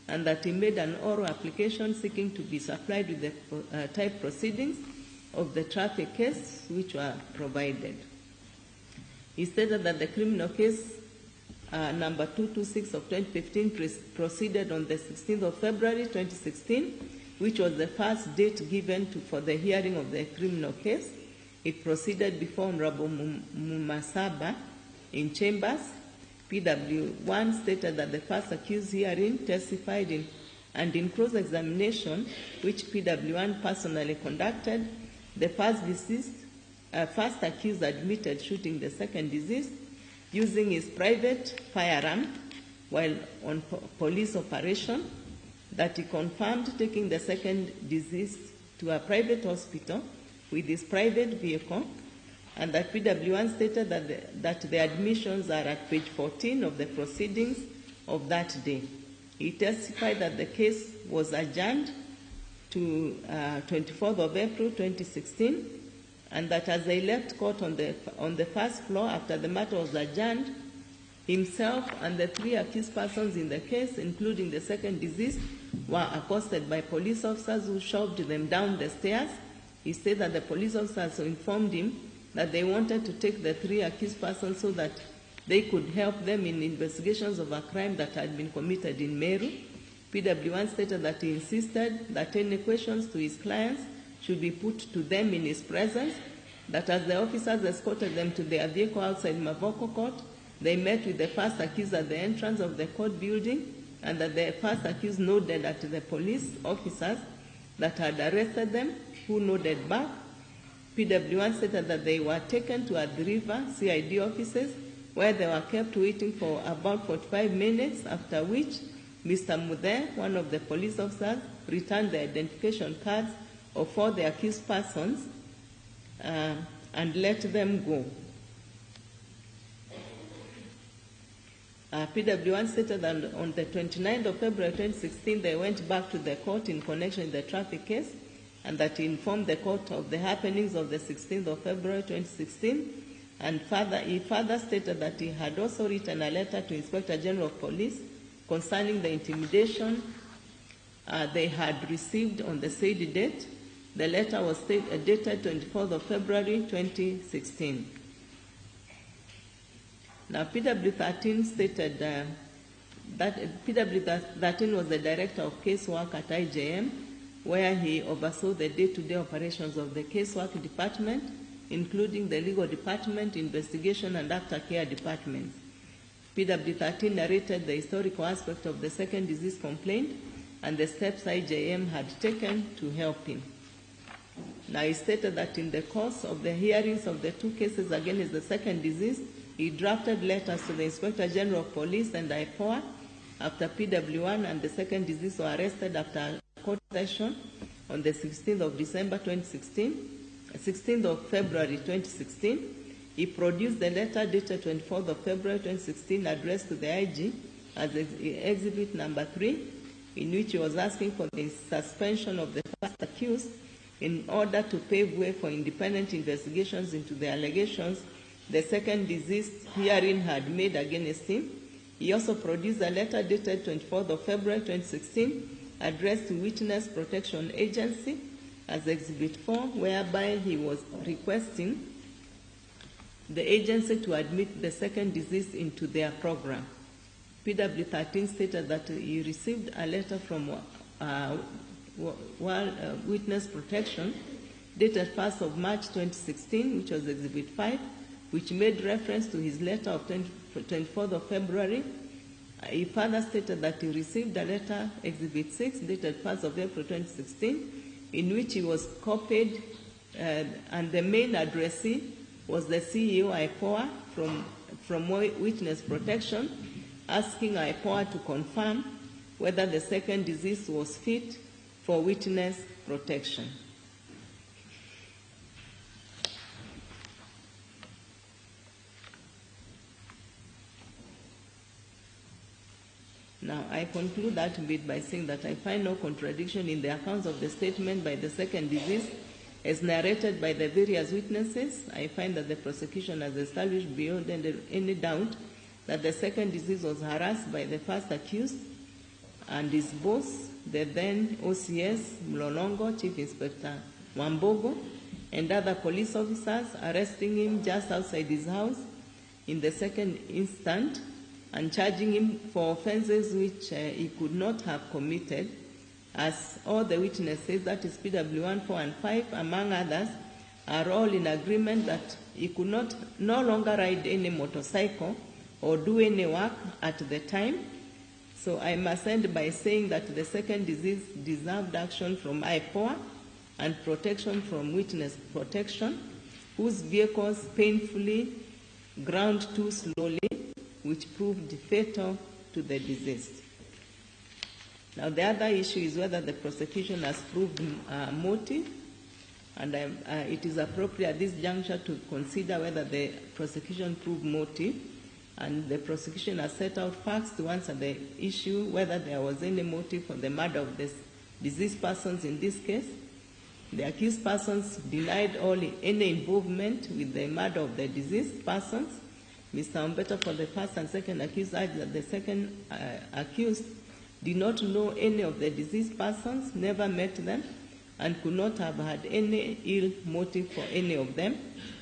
and that he made an oral application seeking to be supplied with the type proceedings of the traffic case, which were provided. He stated that the criminal case number 226 of 2015 proceeded on the 16th of February 2016, which was the first date given for the hearing of the criminal case. It proceeded before Honorable Mumasaba in chambers. PW1 stated that the first accused herein testified and in cross-examination, which PW1 personally conducted, the first accused admitted shooting the second deceased using his private firearm while on police operation, that he confirmed taking the second deceased to a private hospital with his private vehicle, and that PW1 stated that the admissions are at page 14 of the proceedings of that day. He testified that the case was adjourned to 24th of April 2016, and that as they left court on the first floor after the matter was adjourned, Himself and the 3 accused persons in the case, including the second deceased, were accosted by police officers who shoved them down the stairs. He said that the police officers informed him that they wanted to take the 3 accused persons so that they could help them in investigations of a crime that had been committed in Meru. PW1 stated that he insisted that any questions to his clients should be put to them in his presence, that as the officers escorted them to their vehicle outside Mavoko Court, they met with the first accused at the entrance of the court building, and that the first accused nodded at the police officers that had arrested them, who nodded back. PW1 stated that they were taken to Athi River CID offices, where they were kept waiting for about 45 minutes, after which Mr. Muthe, one of the police officers, returned the identification cards of all the accused persons and let them go. PW1 stated that on the 29th of February 2016, they went back to the court in connection with the traffic case, and that he informed the court of the happenings of the 16th of February 2016. And he further stated that he had also written a letter to Inspector General of Police concerning the intimidation they had received on the said date. The letter was dated 24th of February 2016. Now, PW13 stated that PW13 was the director of casework at IJM, where he oversaw the day-to-day operations of the casework department, including the legal department, investigation, and aftercare departments. PW13 narrated the historical aspect of the second disease complaint and the steps IJM had taken to help him. Now, he stated that in the course of the hearings of the 2 cases against the second disease, he drafted letters to the Inspector General of Police and IPOA after PW1 and the second disease were arrested after a court session on the 16th of December 2016, 16th of February 2016. He produced the letter dated 24th of February 2016 addressed to the IG as exhibit number 3, in which he was asking for the suspension of the first accused in order to pave way for independent investigations into the allegations the second deceased herein had made against him. He also produced a letter dated 24th of February 2016 addressed to Witness Protection Agency as Exhibit 4, whereby he was requesting the agency to admit the second deceased into their program. PW13 stated that he received a letter from Witness Protection dated 1st of March 2016, which was Exhibit 5, which made reference to his letter of 24th of February. He further stated that he received a letter, Exhibit 6, dated 1st of April 2016, in which he was copied, and the main addressee was the CEO IPOA from Witness Protection, asking IPOA to confirm whether the second deceased was fit for witness protection. Now, I conclude that bit by saying that I find no contradiction in the accounts of the statement by the second deceased as narrated by the various witnesses. I find that the prosecution has established beyond any doubt that the second deceased was harassed by the first accused and his boss, the then OCS Mlolongo, Chief Inspector Wambogo, and other police officers, arresting him just outside his house in the second instant and charging him for offenses which he could not have committed, as all the witnesses, that is PW1, 4, and 5, among others, are all in agreement that he could not no longer ride any motorcycle or do any work at the time. So I must end by saying that the second disease deserved action from IPOA and protection from witness protection, whose vehicles painfully ground too slowly, which proved fatal to the deceased. Now, the other issue is whether the prosecution has proved motive, and it is appropriate at this juncture to consider whether the prosecution proved motive, and the prosecution has set out facts to answer the issue whether there was any motive for the murder of the deceased persons in this case. The accused persons denied any involvement with the murder of the deceased persons. Mr. Ombeta for the first and second accused urged that the second accused did not know any of the deceased persons, never met them, and could not have had any ill motive for any of them.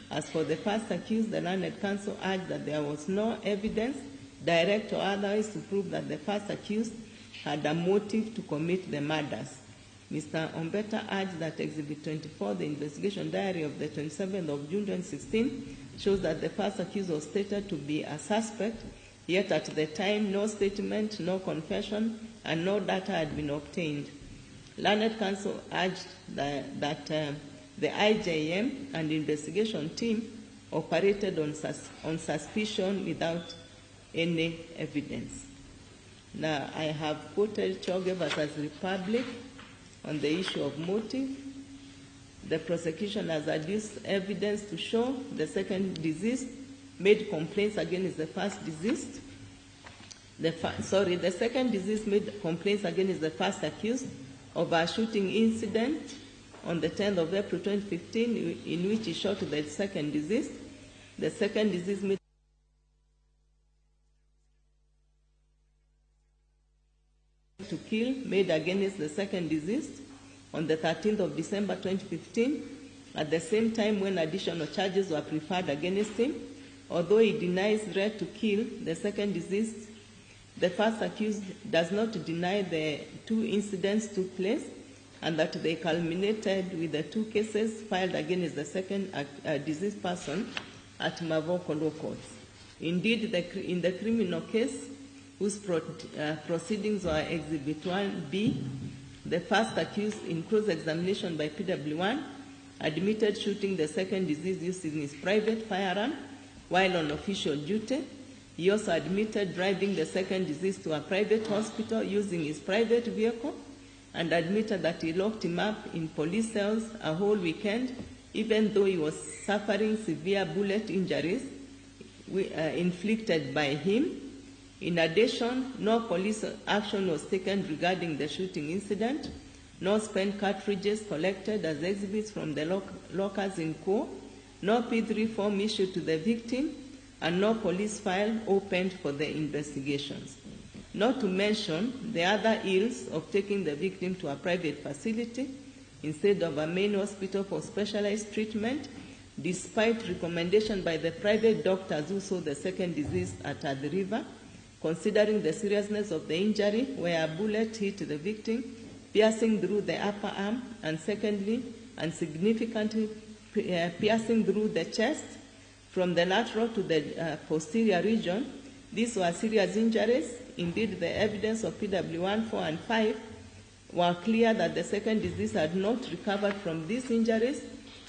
As for the first accused, the learned counsel urged that there was no evidence, direct or otherwise, to prove that the first accused had a motive to commit the murders. Mr. Ombeta urged that Exhibit 24, the investigation diary of the 27th of June 2016, shows that the first accused was stated to be a suspect, yet at the time no statement, no confession, and no data had been obtained. Learned counsel urged that the IJM and investigation team operated on suspicion without any evidence. Now, I have quoted Choge versus Republic on the issue of motive. The prosecution has adduced evidence to show the second deceased made complaints against the first deceased. The second deceased made complaints against the first accused of a shooting incident on the 10th of April 2015, in which he shot the second deceased. The second deceased made to kill made against the second deceased on the 13th of December 2015, at the same time when additional charges were preferred against him. Although he denies threat to kill the second deceased, the first accused does not deny the two incidents took place and that they culminated with the two cases filed against the second deceased person at Mavoko Law Courts. Indeed, in the criminal case, whose proceedings were Exhibit 1B, the first accused in cross-examination by PW1 admitted shooting the second deceased using his private firearm while on official duty. He also admitted driving the second deceased to a private hospital using his private vehicle and admitted that he locked him up in police cells a whole weekend, even though he was suffering severe bullet injuries inflicted by him. In addition, no police action was taken regarding the shooting incident, no spent cartridges collected as exhibits from the lockers in court, no P3 form issued to the victim, and no police file opened for the investigations. Not to mention the other ills of taking the victim to a private facility instead of a main hospital for specialized treatment, despite recommendation by the private doctors who saw the second deceased at Athi River, considering the seriousness of the injury where a bullet hit the victim, piercing through the upper arm, and secondly, and significantly piercing through the chest from the lateral to the posterior region. These were serious injuries. Indeed, the evidence of PW1, 4, and 5 were clear that the second deceased had not recovered from these injuries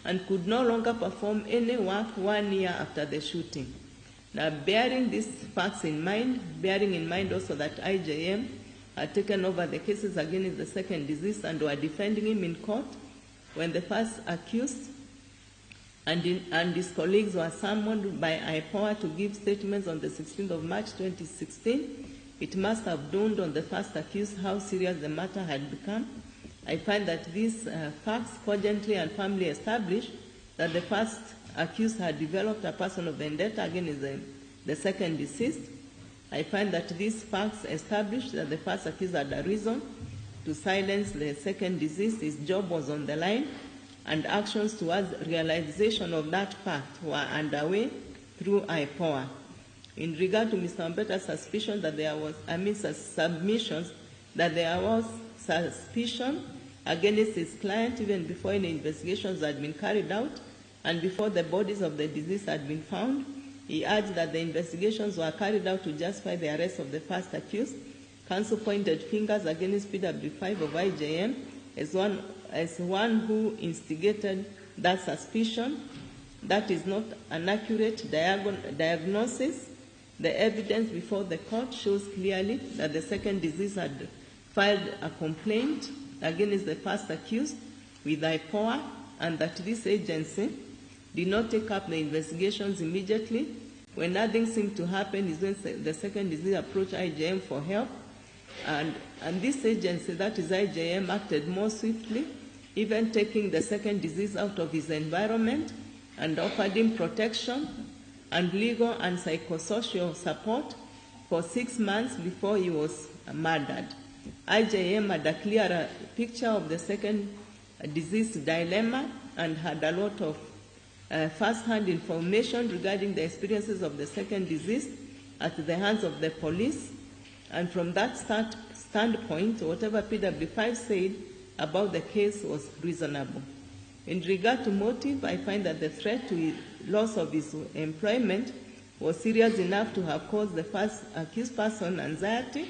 and could no longer perform any work 1 year after the shooting. Now, bearing these facts in mind, bearing in mind also that IJM had taken over the cases against the second deceased and were defending him in court when the first accused and his colleagues were summoned by IPOA to give statements on the 16th of March 2016, it must have dawned on the first accused how serious the matter had become. I find that these facts cogently and firmly establish that the first accused had developed a personal vendetta against the second deceased. I find that these facts establish that the first accused had a reason to silence the second deceased. His job was on the line, and actions towards realization of that fact were underway through IPOA. In regard to Mr. Ombeta's suspicion that there was, submissions that there was suspicion against his client even before any investigations had been carried out and before the bodies of the deceased had been found, he urged that the investigations were carried out to justify the arrest of the first accused. Counsel pointed fingers against PW5 of IJM as one who instigated that suspicion. That is not an accurate diagnosis. The evidence before the court shows clearly that the second deceased had filed a complaint against the first accused with IPOA, and that this agency did not take up the investigations immediately. When nothing seemed to happen is when the second deceased approached IJM for help, and this agency, that is IJM, acted more swiftly, even taking the second deceased out of his environment and offered him protection and legal and psychosocial support for 6 months before he was murdered. IJM had a clearer picture of the second deceased dilemma and had a lot of first-hand information regarding the experiences of the second deceased at the hands of the police. And from that standpoint, whatever PW5 said about the case was reasonable. In regard to motive, I find that the threat to his loss of his employment was serious enough to have caused the first accused person anxiety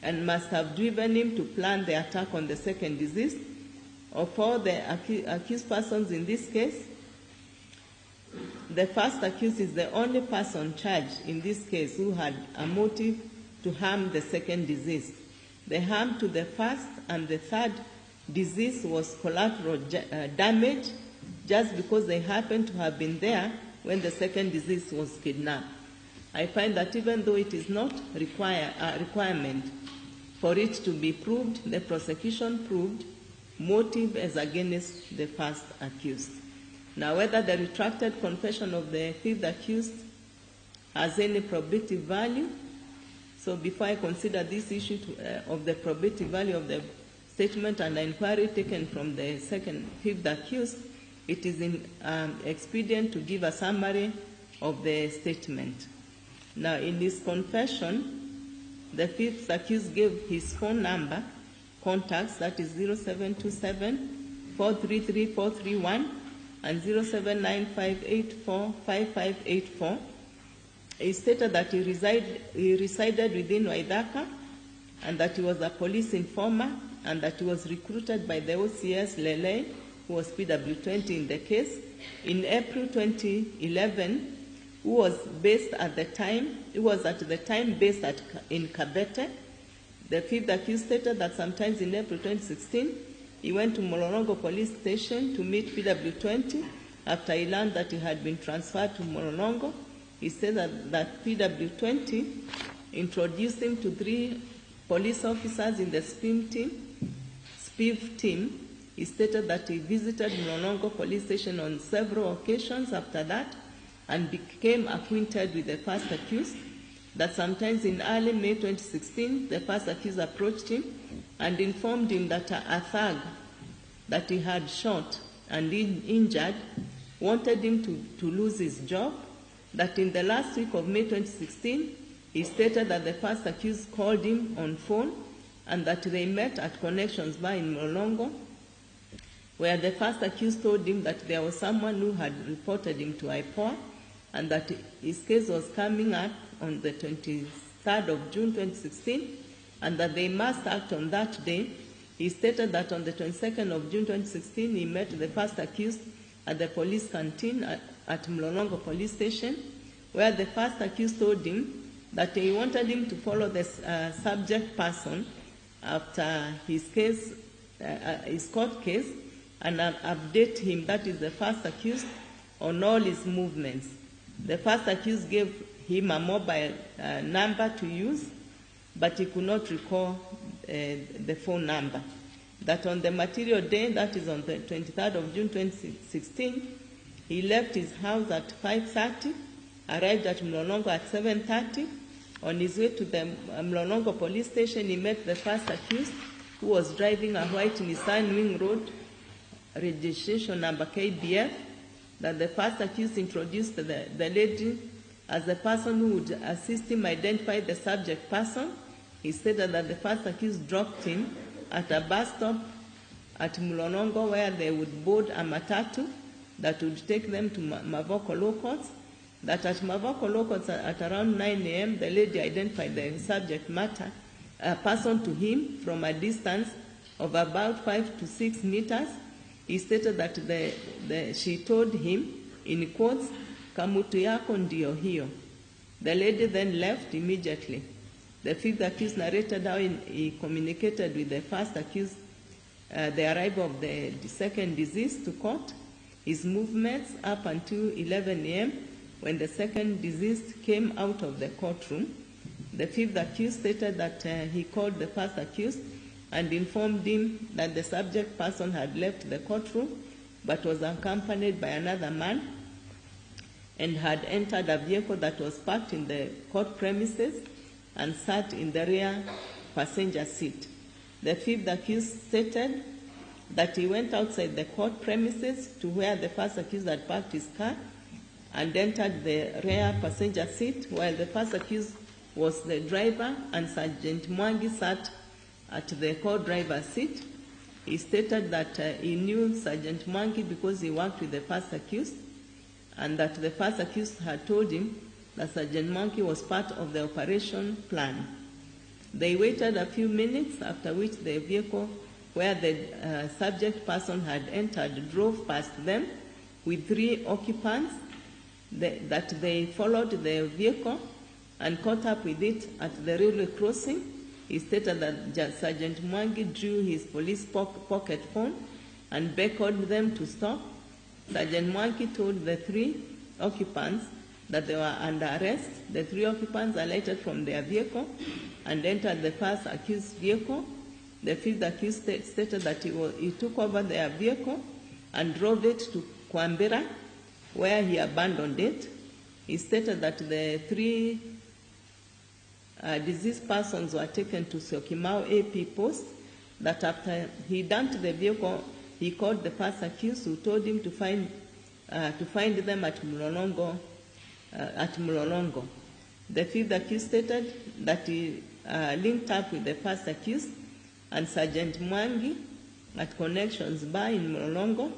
and must have driven him to plan the attack on the second deceased. Of all the accused persons in this case, the first accused is the only person charged in this case who had a motive to harm the second deceased. The harm to the first and the third deceased was collateral damage just because they happened to have been there when the second deceased was kidnapped. I find that even though it is not a requirement for it to be proved, the prosecution proved motive as against the first accused. Now, whether the retracted confession of the fifth accused has any probative value, so before I consider this issue of the probative value of the statement and the inquiry taken from the fifth accused, it is expedient to give a summary of the statement. Now, in his confession, the fifth accused gave his phone number, contacts, that is 0727 433 431 and 0795845584. He stated that he resided within Waithaka and that he was a police informer and that he was recruited by the OCS Lele, who was PW20 in the case, in April 2011, who was based at the time, he was at the time based in Kabete. The fifth accused stated that sometimes in April 2016, he went to Mlolongo police station to meet PW20 after he learned that he had been transferred to Mlolongo. He said that PW20 introduced him to 3 police officers in the SPIV team. He stated that he visited Mlolongo police station on several occasions after that and became acquainted with the first accused, that sometimes in early May 2016, the first accused approached him and informed him that a thug that he had shot and injured wanted him to lose his job, that in the last week of May 2016, he stated that the first accused called him on phone and that they met at Connections Bar in Mlolongo, where the first accused told him that there was someone who had reported him to IPOA and that his case was coming up on the 23rd of June 2016 and that they must act on that day. He stated that on the 22nd of June 2016, he met the first accused at the police canteen at Mlolongo police station, where the first accused told him that he wanted him to follow the subject person after his case, his court case, and update him, that is the first accused, on all his movements. The first accused gave him a mobile number to use, but he could not recall the phone number. That on the material day, that is on the 23rd of June 2016, he left his house at 5:30, arrived at Mlolongo at 7:30. On his way to the Mlolongo police station, he met the first accused, who was driving a white Nissan Wing Road, registration number KBF, that the first accused introduced the lady as the person who would assist him identify the subject person. He stated that the first accused dropped him at a bus stop at Mlolongo, where they would board a matatu that would take them to Mavoko Law Courts. That at Mavoko Law Courts at around 9 a.m., the lady identified the subject matter, a person to him from a distance of about 5 to 6 meters. He stated that she told him, in quotes, "Kamutu yako ndio hiyo." The lady then left immediately. The fifth accused narrated how he communicated with the first accused the arrival of the second deceased to court, his movements up until 11 a.m. when the second deceased came out of the courtroom. The fifth accused stated that he called the first accused and informed him that the subject person had left the courtroom but was accompanied by another man. and had entered a vehicle that was parked in the court premises and sat in the rear passenger seat. The fifth accused stated that he went outside the court premises to where the first accused had parked his car and entered the rear passenger seat while the first accused was the driver and Sergeant Mwangi sat at the co-driver's seat. He stated that he knew Sergeant Mwangi because he worked with the first accused and that the first accused had told him that Sergeant Mwangi was part of the operation plan. They waited a few minutes, after which the vehicle where the subject person had entered drove past them with three occupants, that they followed the vehicle and caught up with it at the railway crossing. He stated that Sergeant Mwangi drew his police pocket phone and beckoned them to stop. Sergeant Mwangi told the three occupants that they were under arrest. The three occupants alighted from their vehicle and entered the first accused vehicle. The fifth accused stated that he took over their vehicle and drove it to Kwambira, where he abandoned it. He stated that the three deceased persons were taken to Syokimau AP post, that after he dumped the vehicle, he called the first accused, who told him to find them at Mlolongo. The fifth accused stated that he linked up with the first accused and Sergeant Mwangi at Connections Bar in Mlolongo.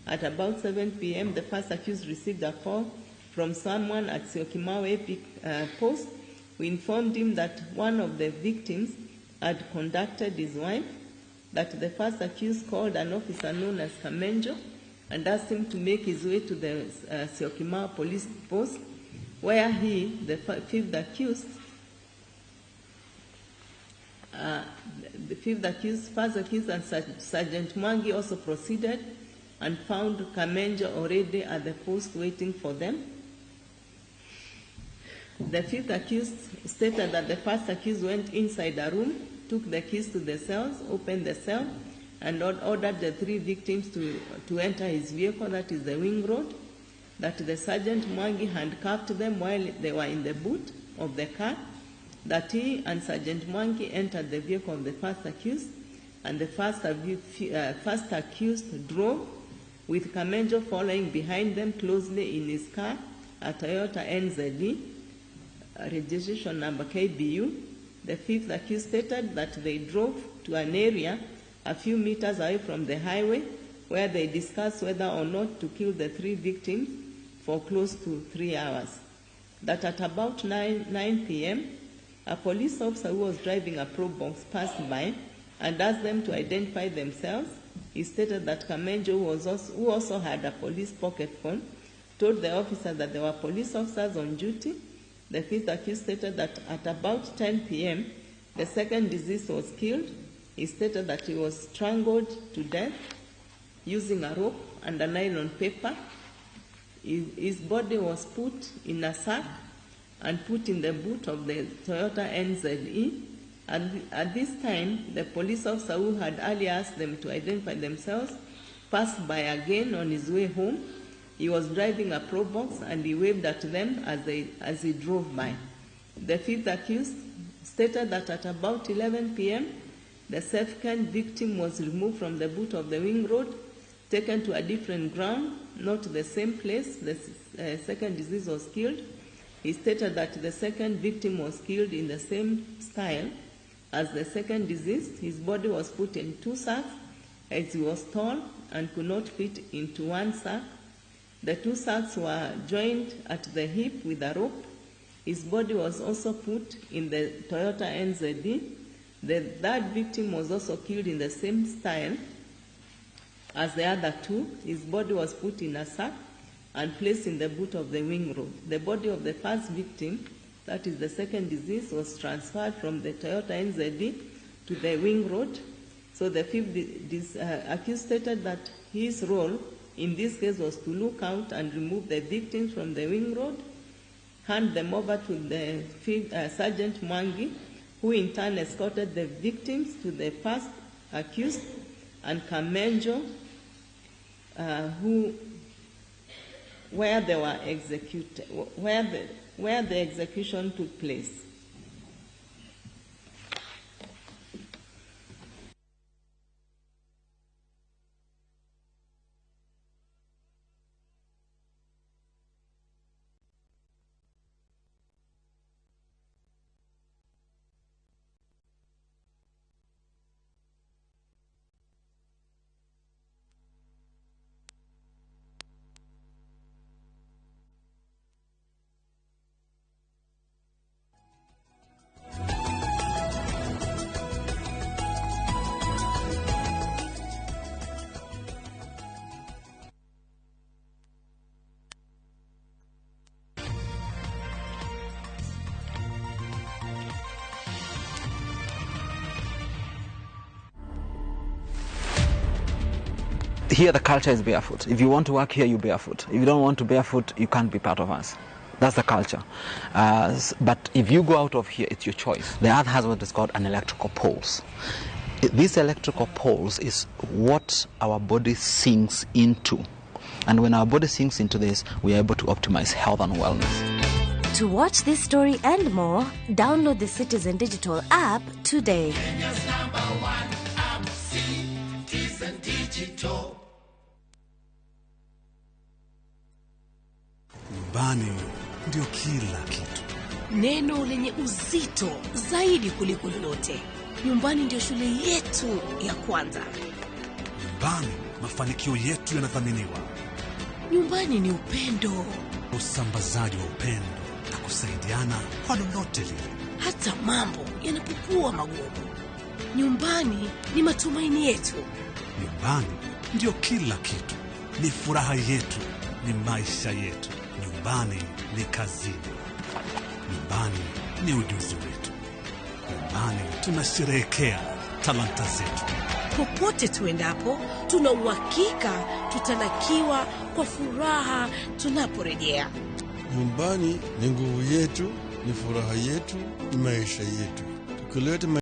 At about 7 p.m., the first accused received a call from someone at Syokimau AP post, who informed him that one of the victims had contacted his wife, that the first accused called an officer known as Kamenjo and asked him to make his way to the Syokimau police post, where he, the fifth accused, first accused and Sergeant Mwangi also proceeded and found Kamenjo already at the post waiting for them. The fifth accused stated that the first accused went inside a room, took the keys to the cells, opened the cell, and ordered the three victims to enter his vehicle, that is the wing road, that the Sergeant Mwangi handcuffed them while they were in the boot of the car, that he and Sergeant Mwangi entered the vehicle of the first accused, and the first accused drove, with Kamenjo following behind them closely in his car, a Toyota NZD, registration number KBU. The fifth accused stated that they drove to an area a few meters away from the highway where they discussed whether or not to kill the three victims for close to 3 hours. That at about 9 p.m., a police officer who was driving a Probox passed by and asked them to identify themselves. He stated that Kamenjo, who also had a police pocket phone, told the officer that there were police officers on duty. The fifth accused stated that at about 10 p.m., the second deceased was killed. He stated that he was strangled to death using a rope and a nylon paper. His body was put in a sack and put in the boot of the Toyota NZE. And at this time, the police officer who had earlier asked them to identify themselves passed by again on his way home. He was driving a Probox and he waved at them as he drove by. The fifth accused stated that at about 11 p.m., the second victim was removed from the boot of the wing road, taken to a different ground, not the same place the second deceased was killed. He stated that the second victim was killed in the same style as the second deceased. His body was put in two sacks as he was tall and could not fit into one sack. The two sacks were joined at the hip with a rope. His body was also put in the Toyota NZD. The third victim was also killed in the same style as the other two. His body was put in a sack and placed in the boot of the wing road. The body of the first victim, that is the second deceased, was transferred from the Toyota NZD to the wing road. So the fifth accused stated that his role in this case was to look out and remove the victims from the wing road, hand them over to the Sergeant Mwangi, who in turn escorted the victims to the first accused, and Kamenjo, who where they were executed, where the execution took place. Here the culture is barefoot. If you want to work here, you barefoot. If you don't want to barefoot, you can't be part of us. That's the culture. But if you go out of here, it's your choice. The earth has what is called an electrical pulse. This electrical pulse is what our body sinks into. And when our body sinks into this, we are able to optimize health and wellness. To watch this story and more, download the Citizen Digital app today. Kenya's number one app, Citizen Digital. Nyumbani ndio kila kitu. Neno lenye uzito zaidi kuliko lolote. Nyumbani ndio shule yetu ya kwanza. Nyumbani mafanikio yetu yanathaminiwa. Nyumbani ni upendo. Usambazaji wa upendo na kusaidiana kwa lolote lile. Hata mambo yanapokuwa magumu. Nyumbani ni matumaini yetu. Nyumbani ndio kila kitu. Ni furaha yetu, ni maisha yetu. Nyumbani ni kazini. Nyumbani ni ujuzi wetu. Nyumbani tunasherehekea talanta zetu. Popote tuendapo, tuna uhakika tutalakiwa kwa furaha tunaporejea. Nyumbani ni nguvu yetu, ni furaha yetu, ni maisha yetu. Tukileta